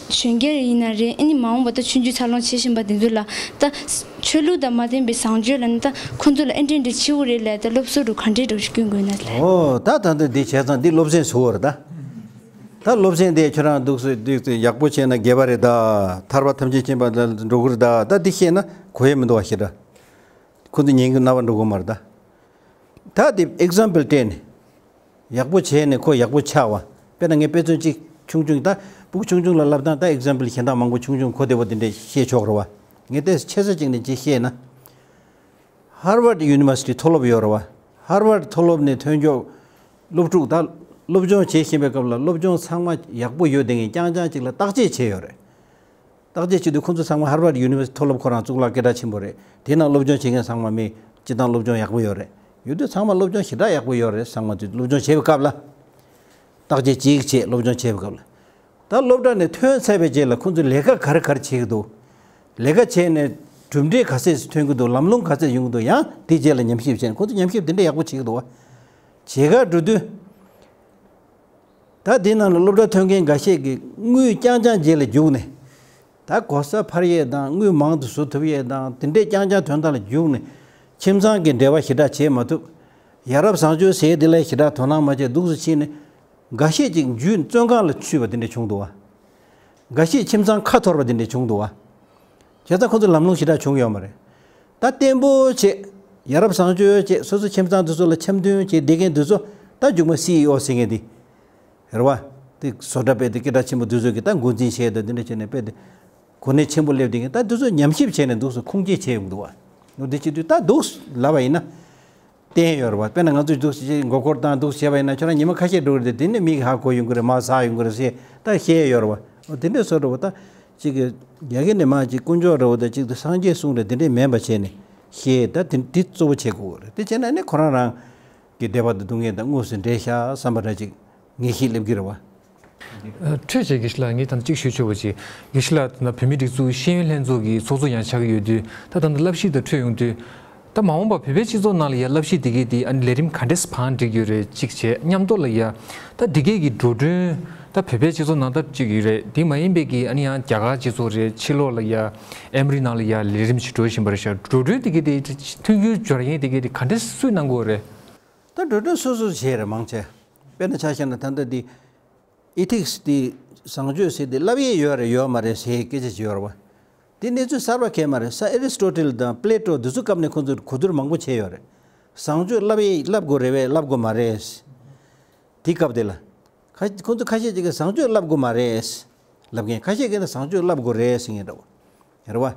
གཞོན་སྐྱེས་ཡིན་ན་རེད་ཨ་ནི་མ་འོངས་པ་ད་ཆུང་ཆུང་འཚར་ལོངས་བྱེད་བཞིན་པ་དེ་ཚོ་ལ་ད་ཆོས་ལུགས་དང་མ་བརྟེན་པའི་བཟང་སྤྱོད་ལ་ནི་ད་ཁོང་ཚོ་ལ་ཨེ་འདྲས་འདྲས་བྱེད་དགོས་རེད་ལབ་ད་སློབ་གསོ་རུ་ག་འདྲས་འགྲོ་ཞིག་སྐྱོན་དགོས་ན་ལས། ཨོ་ད་ད་འདི་འདི་བྱས་ཙང་འདི་སློབ་ཚན་བཟོ་བར་ད། ད་སློབ་ཚན་དེ་ཁྱོད་རང་འདུག་སེ་འདུག་སེ་ཡག་པོ་བྱས་ན་དགེ་བ་རེད་ད། ཐར་པ་ཐམས་ཅད་མཁྱེན་པ་ལ་འགྲོ་གི་རེད་ད། ད་འདི་ཤེས་ན་གོ་ཡས་མི་འདུག་བ་ཤེས་ད། ཁོ་ཚོ་ཉན་གི་རྣ་བ་འགྲོ་གི་མ་རེད་ད། ད་དེ་ཨེག་ཛམ་པལ་སྤྲད་ནས། ཡག་པོ་བྱས་ནས་ཁོ་ཡག་པོ་ཆགས་བ། དཔེར་ན་ངས་དཔེ་མཚོན་གཅིག་ཆུང་ཆུང་ད་ཕྲུ་གུ་ཆུང་ཆུང་ལ་ལབ་སྟངས་ད་ཨེག་ཛམ་པལ་གཞན་དག་མང་པོ་ཆུང་ཆུང་གོ་བདེ་བོ་དེ་འདྲས་བཤད་ཆོག་རེད་བ། ངས་ཏོག་ཙམ་ཆེ་ས་ཅིག་ནས་ཅིག་བཤད་ན། ཧར་ཝརཌ་ཡུ་ནི་ཝར་སི་ཊི་མཐོ་སློབ་ཡོད་རེད་བ། ཧར་ཝརཌ་མཐོ་སློབ་ནས་ཐོན་ཆོག་སློབ་ཕྲུག་ད་སློབ་སྦྱོང་བྱེད་བཞིན་པའི་སྐབས་ལ་སློབ་སྦྱོང་ཚང་མ་ཡག་པོ་ཡོད་དེ་ངས་རྐྱང་རྐྱང་ཅིག་ལ་བརྟག་དཔྱད་བྱས་ཡོད་རེད། བརྟག་དཔྱད་བྱེད་དུས་ཁོང་ཚོ་ཚང་མ་ཧར་ཝརཌ་ཡུ་ནི་ཝར་སི་ཊི་མཐོ་སློབ་ཁོ་རང་གཙུག་ལག་སྐད་གྲགས་ཆེན་པོ་རེད། དེ་ནང་སློབ་སྦྱོང་བྱེད་མཁན་ཚང་མ་མི་སྤྱི་བཏང་སློབ་སྦྱོང་ཡག་པོ་ཡོད་རེད། ཡོད་དུས་ཚང་མ་སློབ་སྦྱོང་ཞེ་དྲག་ཡག་པོ་ཡོད་རེད་ཚང་མ་དུས་སློབ་སྦྱོང་བྱེད་པའི་སྐབས་ལ། བརྟག་དཔྱད་གཅིག་བྱེད་སློབ་སྦྱོང་བྱེད་པའི་སྐབས་ལ། ད་སློབ་གྲྭ་ནས་ཐོན་ཚར་བའི་རྗེས་ལ་ཁོང་ཚོས་ལས་ཀ་ག་རེ་ག་རེ་བྱེད་ཀྱི་འདུག་ལས་ཀ་བྱས་ནས་གྲུབ་འབྲས་ག་ཚད་ཐོན་གྱི་འདུག་ལམ་ལྷོང་ག་ཚད་ཡོང་གི་འདུག་ཡང་དེའི་རྗེས་ལ་ཉམས་ཞིབ་བྱས་ནས་ཁོང་ཚོས་ཉམས་ཞིབ་དེ་འདྲ་ཡག་པོ་བྱེད་ཀྱི་འདུག་བ། བྱེད་གར་འགྲོ་དུས། ད་དེ་ནང་ལ་སློབ་གྲྭ་ཐོན་མཁན་འགའ་ཤས་ཀྱིས་དངུལ་རྐྱང་རྐྱང་རྗེས་ལ་རྒྱུགས་ནས། ད་གོ་ས་འཕར་ཡས་དང་དངུལ་མང་དུ་བཟོ་ཐུབ་ཡས་དང་དེ་འདྲས་རྐྱང་རྐྱང་དོན་དག་ལ་རྒྱུགས་ནས། ཁྱིམ་ཚང་གི་འབྲེལ་བ་ཞེ་དྲག་བྱེད་མ་ཐུབ། ཡ་རབས་བཟང་སྤྱོད་ཟེར་དེ་ལ་ཞེ་དྲག་དོ་སྣང་མ་བྱས་འདུག་སེ་ཕྱིན་ནས། འགའ་ཤས་ཀྱིས་རྒྱུས་བཙོན་ཁང་ལ་ཚུད་པ་དེ་འདྲས་བྱུང་འདུག་བ། འགའ་ཤས་ཁྱིམ་ཚང་ཁ་འཐོར་བ་དེ་འདྲས་བྱུང་འདུག་བ། བྱས་ཙང་ཁོ་ཚོ་ལམ་ལྷོང་ཞེ་དྲག་བྱུང་ཡོད་མ་རེད། ད་བརྟན་པོ་བྱས། ཡ་རབས་བཟང་སྤྱོད་བྱས་སོ་སོ་ཁྱིམ་ཚང་དེ་ཚོ་ལ་འཆམ་མཐུན་བྱས་བསྡད་མཁན་དེ་ཚོ་ད་མཇུག་མ་སི་ཨི་ཨོ་ཟེར་མཁན་དེ། རེད་བ། དེ་བཟོ་གྲྭ་དཔེ་དེ་སྐད་གྲགས་ཆེན་པོ་དེ་ཚོ་གིས་ད་འགོ་འཛིན་བྱས་ད་དེ་འདྲ་བྱས་ནས་དཔེ་དེ། གོ་གནས་ཆེན་པོ་སླེབས་བསྡད་མཁན་ད་དེ་ཚོ་ཉམས་ཞིབ་བྱས་ནས་འདུག་སེ་ཁུངས་སྐྱེལ་བྱས་ཡོང་འདུག་བ། འོ་དེ་བྱེད་དུས་ད་འདུག་ལབ་པ་ཡིན་ན། བསྟན་ཡོད་རེད་བ། དཔེར་ན་ང་ཚོས་འདུག་སེ་མགོ་སྐོར་བཏང་འདུག་བྱས་པ་ཡིན་ན། ཁྱོད་རང་ཉི་མ་ཁ་ཤས་འགྲོ་གི་རེད་དེ། དེ་ནས་མིག་ཧ་གོ་ཡོང་གི་རེད། མར་ཟག་ཡོང་གི་རེད་ཟེར་ད་བཤད་ཡོད་རེད་བ། འོ་དེ་འདྲའི་བཟོ་འདྲ་བོ་ད་ཅིག་གི་རྒྱ་སྐད་ནས་མར་ཅིག་དཀོན་མཆོག་འདྲ་བོ་དང་ཅིག་ཏུ་སངས་རྒྱས་གསུང་རེད། དེ་འདྲས་མིན་པ་བྱས་ནས་བཤད། ད་དེ་འདི་གཙོ་བོ་བྱེད་དགོས་རེད། དེ་བྱས་ན་ནི་ཁོ་རང་རང་གི་བདེ་བ་དང་སྡུག་བསྔལ་དང་དངོས་སུ་འབྲེལ་ཤག་བསམ་པ་འདྲ་ཅིག་ངེས་ཤེས་སླེབས་ཀྱི་རེད་བ། ཨ། འཕྲོས་བྱས་དགེ་བཤེས་ལགས། ངས་ད་ལྟ་གཅིག་ཞུ་ཆོག་པ་ཅིག་དགེ་བཤེས་ལགས་ད་ལྟ་བོད་མིའི་སྒྲིག་འཛུགས་ཤེས་ཡོན་ལྷན་ཚོགས་ཀྱི་ཚོགས་གཙོ་ཡང་ཆགས་ཀྱི་ཡོད་དུས། ད་ད་ལྟ་བསླབ་གཞི་དང་འཕྲོད་ཡོང་དུས། ད་མ་འོངས་པར་བོད་པའི་སྤྱི་ཚོགས་ནང་ལ་ཡ་བསླབ་གཞི་འདི་གས་འདི་ཨ་ནི་ལས་རིམ་ག་འདྲས་བང་སྒྲིག་ཡོད་རེད། གཅིག་བྱས། མཉམ་དུ་ལ་ཡ་ད་འདི་གས་ཀྱི་འགྲོ་གྲོན་ད་བོད་པའི་སྤྱི་ཚོགས་ནང་ད་གཅིག་ཡོད་རེད། འདི་མ་ཡིན་པའི་གི་ཨ་ནི་ཡང་རྒྱ་གར་སྤྱི་ཚོགས་རེད། ཕྱི་ལོགས་ལ་ཡ་ཨེ་མ་རི་ནང་ལ་ཡ་ལས་རིམ་ཞིག་འགྲོ་བཞིན་པ་རེད་ཤག་འགྲོ་གྲོན་འདི་གས་འདི་མཐུན་འགྱུར་སྦྱོར་མཁན་འདི་གས་འདི་ག་འདྲས་སུས་གནང་དགོས་རེད། ད་འགྲོ་གྲོན་སོ་སོས་བྱས་རེད། མང་ཆེ། དཔེར་ན་ཆ་བཞག་ན་ད་ལྟ་འདི་ཨི་ཐིག་སི་དེ་བཟང་སྤྱོད་ཟེར་དེ་བསླབ་ཡས་ཡོད་རེད་ཡོད་མ་རེད་ཟེར་སྐད་ཆ་ཅིག་ཡོད་རེད་བ། དེ་གནས་ཚུལ་གསར་པ་གང་ཡང་མ་རེད། སར་ཨེ་རི་སི་ཊོ་ཊལ་དང་པི་ལེ་ཊོ་དེ་ཚོ་སྐབས་ནས་ཁོང་ཚོས་གོ་བསྡུར་མང་པོ་བྱས་ཡོད་རེད། བཟང་སྤྱོད་བསླབ་ཡས་བསླབ་དགོས་རེད་པས་བསླབ་དགོས་མ་རེད། དེ་སྐབས་དེ་ལ་ཁ་ཁོང་ཚོ་ཁ་ཤས་ཅིག་གིས་བཟང་སྤྱོད་བསླབ་དགོས་མ་རེད། བསླབ་མཁན་ཁ་ཤས་ཀྱིས་ནི་བཟང་སྤྱོད་བསླབ་དགོས་རེད་ཟེར་མཁན་འདྲ་བོ་རེད་བ།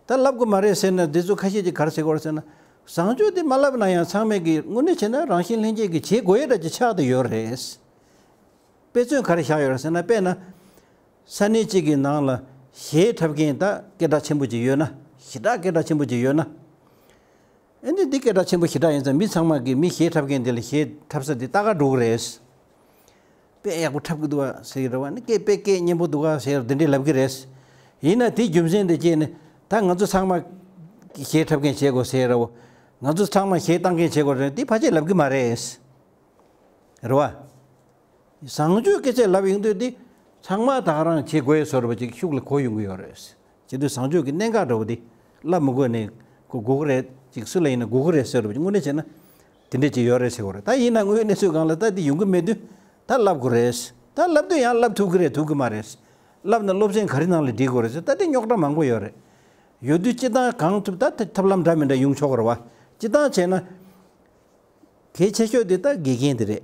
ད་བསླབ་དགོས་མ་རེད་ཟེར་ན། དེ་ཚོ་ཁ་ཤས་ཀྱིས་ག་རེ་ཟེར་གྱི་ཡོད་རེད་ཟེར་ན། བཟང་སྤྱོད་དེ་མ་བསླབ་ན་ཡང་ཚང་མས་ཀྱིས་དངོས་གནས་བྱས་ན་རང་བཞིན་ལྷན་སྐྱེས་ཀྱི་བྱེད་དགོས་ཡས་འདྲ་ཅིག་ཆགས་བསྡད་ཡོད་རེད། དཔེ་མཚོན་ག་རེ་བཞག་ཡོད་རེད་ཟེར་ན། དཔེར་ན་ས་གནས་གཅིག་གི་ནང་ལ་གཞས་འཁྲབ་མཁན་ད་སྐད་གྲགས་ཆེན་པོ་ཅིག་ཡོད་ན། ཞེ་དྲག་སྐད་གྲགས་ཆེན་པོ་ཅིག་ཡོད་ན། ཨ་ནི་འདི་སྐད་གྲགས་ཆེན་པོ་ཞེ་དྲག་ཡིན་ཙང་། མི་ཚང་མ་གིས་མི་གཞས་འཁྲབ་མཁན་དེ་ལ་གཞས་འཁྲབ་ས་དེ་ལྟ་ག་འགྲོ་གི་རེད། དཔེ་ཡག་པོ་འཁྲབ་གི་འདུག་བ་ཟེར་གྱི་རེད་བ། ནི་སྐད་དཔེ་སྐད་སྙན་པོ་འདུག་ག་ཟེར་དེ་འདྲས་ལབ་ཀྱི་རེད། ཡིན་ན་དེའི་རྒྱུ་མཚན་དེ་བྱས་ནས་ད་ང་ཚོ་ཚང་མ་གཞས་འཁྲབ་མཁན་བྱེད་དགོས་ཟེར་རེད་བ། ང་ཚོ་ཚང་མ་གཞས་བཏང་མཁན་བྱེད་དགོས་རེད། དེ་ཕལ་ཆེར་ལབ་ཀྱི་མ་རེད། རེད་བ། བཟང་སྤྱོད་སྐད་ཆ་ལབ་ཡོང་དུས་དེ་ཚང་མ་ད་ག་རང་བྱེད་དགོས་བཟོ་འདྲ་བ་ཅིག་ཤུགས་ལ་གོ་ཡོང་གི་ཡོད་རེད། བྱེད་དུས་བཟང་སྤྱོད་ཀྱི་གནད་འགག་འདྲ་བོ་དེ་ལབ་མི་དགོས་ནས། ཁོ་དགོས་ཀྱི་རེད་ཅིག་སུ་ལ་ཡིན་ན་དགོས་ཀྱི་རེད་ཟེར་འདྲ་བ་ཅིག་དངོས་གནས་བྱས་ན་དེ་འདྲས་ཅིག་ཡོད་རེད་ཟེར་གྱི་ཡོད་རེད། ད་ཡིན་ན་དངོས་གནས་ཚུལ་སྒང་ལ་ད་དེ་ཡོང་གི་མེད་དུས་ད་ལབ་དགོས་རེད། ད་ལབ་དུས་ཡང་ལབ་ཐུབ་ཀྱི་རེད་ཐུབ་ཀྱི་མ་རེད། ལབ་ན་སློབ་ཚན་ག་རེ་ནང་ལ་འགྲིག་གི་རེད་ཟེར། ད་དེ་རྙོག་དྲ་མང་པོ་ཡོད་རེད། ཡོད་དུས་སྤྱིར་བཏང་གང་ཐུབ་ད་ཐབས་ལམ་འདྲ་མི་འདྲ་ཡོང་ཆོག་གི་རེད་བ། སྤྱིར་བཏང་བྱས་ན། གལ་ཆེ་ཤོས་དེ་ད་དགེ་རྒན་དེ་རེད།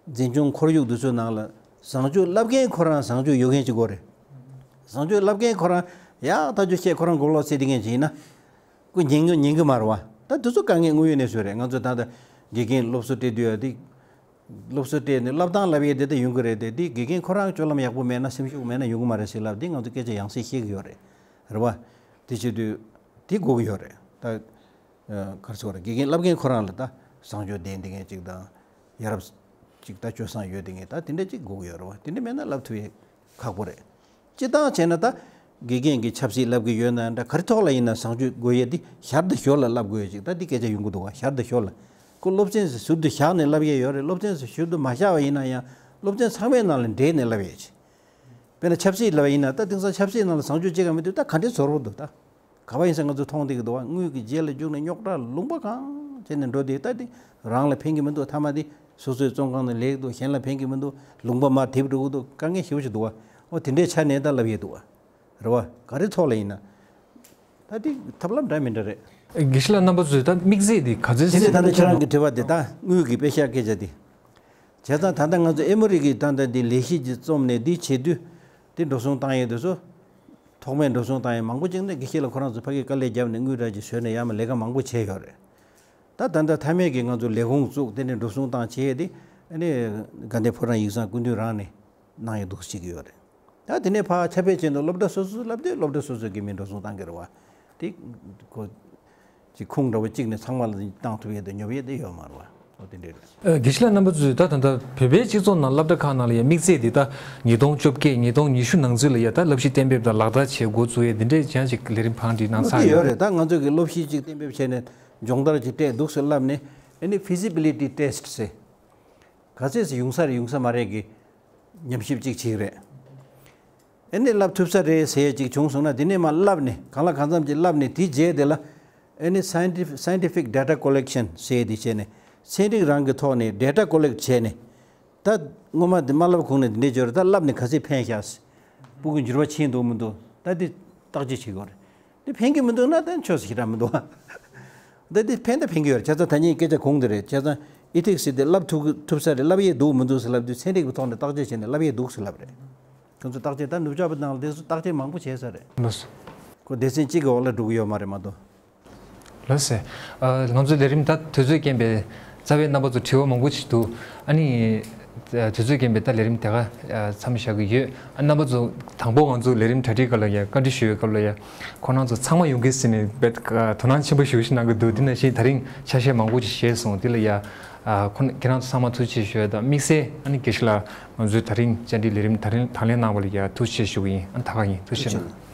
འཛིན་སྐྱོང་ཁོར་ཡུག་འདི་ཚོའི་ནང་ལ་བཟང་སྤྱོད་བསླབ་མཁན་ཁོ་རང་བཟང་སྤྱོད་ཡོད་མཁན་ཅིག་དགོས་རེད། བཟང་སྤྱོད་བསླབ་མཁན་ཁོ་རང་ཡག་ཐག་ཆོད་བཤད། ཁོ་རང་མགོ་ལོག་བྱེད་བསྡད་མཁན་ཅིག་ཡིན་ན། ཁོ་ཉན་གི་ཉན་གི་མ་རེད་བ། ད་དེ་ཚོ་དཀའ་ངལ་དངོས་ཡོད་གནས་ཚུལ་རེད། ང་ཚོ་ད་ལྟ་དགེ་རྒན་སློབ་གསོ་སྤྲད་དུས་ཡ་དེ། སློབ་གསོ་སྤྲད་ནས་བསླབ་སྟངས་བསླབ་ཡས་དེ་ད་ཡོང་གི་རེད་དེ། དེ་དགེ་རྒན་ཁོ་རང་སྤྱོད་ལམ་ཡག་པོ་མེད་ན། སེམས་ཤུགས་མེད་ན་ཡོང་གི་མ་རེད་ཟེར་ལབ་དེ་ང་ཚོ་སྐད་ཆ་ཡང་སེ་བཤད་གི་ཡོད་རེད། རེད་བ། དེ་བྱེད་དུས་དེ་དགོས་གི་ཡོད་རེད་ད། ཨ། ག་རེ་ཟེར་དགོས་རེད། དགེ་རྒན་བསླབ་མཁན་ཁོ་རང་ལ་ད་བཟང་སྤྱོད་ལྡན་བསྡད་མཁན་ཅིག་དང་། ཡ་རབས་ཅིག་ད་སྤྱོད་བཟང་ཡོད་བསྡད་མཁན་ད་དེ་འདྲ་ཅིག་དགོས་ཀྱི་ཡོད་རེད་བ། དེ་འདྲ་མེད་ན་བསླབ་ཐུབ་ཡས་ཁག་པོ་རེད། སྤྱིར་བཏང་བྱས་ན་ད་དགེ་རྒན་གྱིས་ཆབ་སྲིད་བསླབ་ཀྱི་ཡོད་ན་འདྲ། ག་རེ་ཐོག་ལ་ཡིན་ན་བཟང་སྤྱོད་དགོས་ཡས་འདི་ཞར་དང་ཞོར་ལ་བསླབ་དགོས་ཡས་ཅིག་ད་འདི་སྐད་ཆ་ཡོང་གི་འདུག་བ། ཞར་དང་ཞོར་ལ། ཁོ་སློབ་ཚན་ཟུར་དུ་བཞག་ནས་བསླབ་ཡས་ཡོད་རེད། སློབ་ཚན་ཟུར་དུ་མ་བཞག་པ་ཡིན་ན་ཡང་སློབ་ཚན་ཚང་མའི་ནང་ལ་འདྲེས་ནས་བསླབ་ཡས་ཅིག་དཔེར་ན་ཆབ་སྲིད་ལབ་པ་ཡིན་ན། ད་དེང་སང་ཆབ་སྲིད་ནང་ལ་བཟང་སྤྱོད་ཅིག་ཀྱང་མི་འདུག་ད་ག་འདྲའི་བཟོ་འདྲ་བོ་འདུག་ད་ག་པར་ཡིན་ཟེར་ང་ཚོས་མཐོང་བསྡད་ཀྱི་འདུག་བ། དངུལ་གྱི་རྗེས་ལ་རྒྱུག་ནས་རྙོག་དྲ་ལུང་པ་གང་བྱས་ནས་འགྲོ་དུས། ད་དེ་རང་ལ་ཕན་གྱི་མི་འདུག་མཐའ་མ་དེ་སོ་སོའི་བཙོན་ཁང་ནང་ལེགས་འདུག་གཞན་ལ་ཕན་གྱི་མི་འདུག་ལུང་པ་མར་དེད་འགྲོ་གི་འདུག་དཀའ་ངལ་ཞེ་པོ་ཞིག་འདུག་བ། འོ་དེ་འདྲའི་ཆ་ནས་ད་ལབ་ཡས་འདུག་བ། རེད་བ། ག་རེ་ཐོག་ལ་ཡིན་ན། ད་དེ་ཐབས་ལམ་འདྲ་མི་འདྲ་རེད། དགེ་བཤེས་ལགས་རྣམ་པ་ཚོས་ད་དམིགས་བརྩེ་དེ་ག་ཚོད་དེ་ནས་ད་ལྟ་ཁྱེད་རང་གི་དྲི་བ་དེ་ད་དངུལ་གྱི་དཔེ་ཤག་སྐད་ཆ་དེ། བྱས་ཙང་ད་ལྟ་ང་ཚོ་ཨེ་མོ་རི་གི་ད་ལྟ་འདི་ལས་གཞི་ཅིག་རྩོམ་ནས་འདི་བྱེད་དུས། དེ་འགྲོ་སོང་བཏང་ཡས་དེ་ཚོ། ཐོག་མའི་འགྲོ་སོང་བཏང་ཡས་མང་པོ་ཅིག་ནི་དགེ་བཤེས་ལགས་ཁོ་རང་ཚོ་ཕ་གིར་དཀའ་ལས་བརྒྱབ་ནས་དངུལ་འདྲ་ཅིག་བཟོས་ནས་ཡར་མར་ལས་ཀ་མང་པོ་བྱས་ཡོད་རེད། ད་ད་ལྟ་མཐའ་མའི་གི་ང་ཚོ་ལས་ཁུངས་བཙུགས། དེ་ནས་འགྲོ་སོང་བཏང་བྱས་ཏེ། ཨ་ནི་དགའ་ལྡན་ཕོ་བྲང་ཡིག་ཚང་སྐུ་མདུན་རང་ནས་གནང་ཡས་འདུག་བྱེད་ཀྱི་ཡོད་རེད། ད་དེ་ནས་ཕར་ཁྱབ་སྤེལ་བྱས་འདུག་སློབ་གྲྭ་སོ་སོ་སློབ་དུས་སློབ་གྲྭ་སོ་སོ་གི་མི་འགྲོ་སོང་བཏང་གི་རེད་བ། དེ་ཁོ་ཅིག་ཁུངས་འདྲ་བོ་གཅིག་ནས་ཚང་མ་ལ་བཏང་ཐུབ་ཡས་དང་ཉོབ་ཡས་དེ་ཡོད་མ་རེད་བ། འོ་དེ་འདྲས་རེད། ཨ། དགེ་བཤེས་ལགས་རྣམ་པ་ཚོས་ད་ད་ལྟ་བོད་པའི་སྤྱི་ཚོགས་ནང་སློབ་གྲྭ་ཁག་ནང་ལ་ཡང་དམིགས་བརྩེ་འདི་ད་ཉིས་སྟོང་བཅོ་བརྒྱད་ཉིས་སྟོང་ཉི་ཤུ་ནང་ཚུད་ལ་ཡང་ད་བསླབ་གཞི་གཏན་འབེབས་དང་ལག་བསྟར་བྱེད་འགོ་བཙུགས་ཡས་འདི་འདྲས་ཅན་ཅིག་ལས་རིམ་བང་སྒྲིག་གནང་ཚར་ཡོད་རེད། ད་ང་ཚོས་ཀྱི་སློབ་གཞི་ཅིག་གཏན་འབེབས་བྱས་ནས་སྦྱོང་བརྡར་ཅིག་སྤྲད་འདུག་ཟེར་ལབ་ནས། ཨ་ནི་feasibility test ཟེར། ག་ཚོད་ཙམ་ཡོང་ས་རེད་ཡོང་ས་མ་རེད་ཀྱི་ཉམས་ཞིབ་ཅིག་བྱེད་ཀྱི་རེད། ཨ་ནི་བསླབ་ཐུབ་ས་རེད་ཟེར་ཡས་ཅིག་བྱུང་སོང་ན། དེ་ནས་མར་བསླབ་ནས་གང་ལ་གང་འཚམ་ཅིག་བསླབ་ནས། དེའི་རྗེས་དེ་ལ་ཨ་ནི་scientific scientific data collection ཟེར་ཡས་དེ་བྱས་ནས། ཚན་རིག་རང་གི་ཐོག་ནས་data collect བྱས་ནས། ད་སྔོན་མ་དེ་མ་བསླབ་གོང་ནས་དེ་འདྲས་བྱས་རེད། ད་བསླབ་ནས་ག་ཚོད་ཕན་ཤག་སྤུ་གུ་འགྱུར་བ་ཕྱིན་འདུག་མི་འདུག་ད་དེ་བརྟག་དཔྱད་བྱེད་དགོས་རེད། དེ་ཕན་གྱི་མི་འདུག་ན་ད་ཆོག་ས་ཞེ་དྲག་མི་འདུག་ད་དེ་ཕན་ད་ཕན་གྱི་ཡོད་རེད། བྱས་ཙང་ད་ངས་སྐད་ཆ་གོང་དེ་རེད། བྱས་ཙང་ཨི་ཐིག་སི་དེ་བསླབ་ཐུབ་ཐུབ་ས་རེད། བསླབ་ཡས་འདུག་མི་འདུག་ཟེར་ལབ་དུས་ཚན་རིག་པའི་ཐོག་ནས་བརྟག་དཔྱད་བྱས་ནས་བསླབ་ཡས་འདུག་ཟེར་ལབ་རེད། ཁོང་ཚོས་བརྟག་དཔྱད་ད་ནུབ་ཕྱོགས་པའི་ནང་ལ་དེ་ཚོ་བརྟག་དཔྱད་མང་པོ་བྱས་ས་རེད། ལགས་སོ། ཁོ་སྡེ་ཚན་གཅིག་གི་འོག་ལ་འགྲོ་གི་ཡོད་མ་རེད་མ་གཏོགས། ལགས་སེ། ཨ། ང་ཚོའི་ལས་རིམ་ད་དུས་ཚོད་རྐྱེན་པས་རྩ་བའི་རྣམ་པ་ཚོ་དྲི་བ་མང་པོ་ཞིག་འདུག་ཨ་ནི། དུས་ཚོད་རྐྱེན་པས་ད་ལས་རིམ་དེ་ག་མཚམས་བཞག་གི་ཡོད། ཨ། རྣམ་པ་ཚོ་དང་པོ་ང་ཚོ་ལས་རིམ་གྲ་སྒྲིག་སྐབས་ལ་ཡ་བཀའ་འདྲི་ཞུ་བའི་སྐབས་ལ་ཡ། ཁོང་རྣམ་ཚོ་ཚང་མ་ཡོང་གི་ཟེར་ནས་དཔེ་དོ་སྣང་ཆེན་པོ་ཞིག་གནང་གི་འདུག་དེ་ནང་བཞིན་ད་རིང་ཆ་ཤས་མང་པོ་ཞིག་བཞེས་སོང་། དེ་ལ་ཡ། ཨ། ཁོང་ཁྱེད་རང་ཚོ་ཚང་མ་ཐུགས་རྗེ་ཆེ་ཞུ་ཡ་དང་། དམིགས་བསལ་ཨ་ནི་དགེ་བཤེས་ལགས་ང་ཚོའི་ད་རིང་བཅར་འདྲི་ལས་རིམ་དང་ལེན་གནང་བ་ལ་ཡ་ཐུགས་རྗེ་ཆེ་ཞུ་གི་ཡིན། ཨ། ད་ག་ཡིན། ཐུགས་རྗེ་ཆེ་གནང་།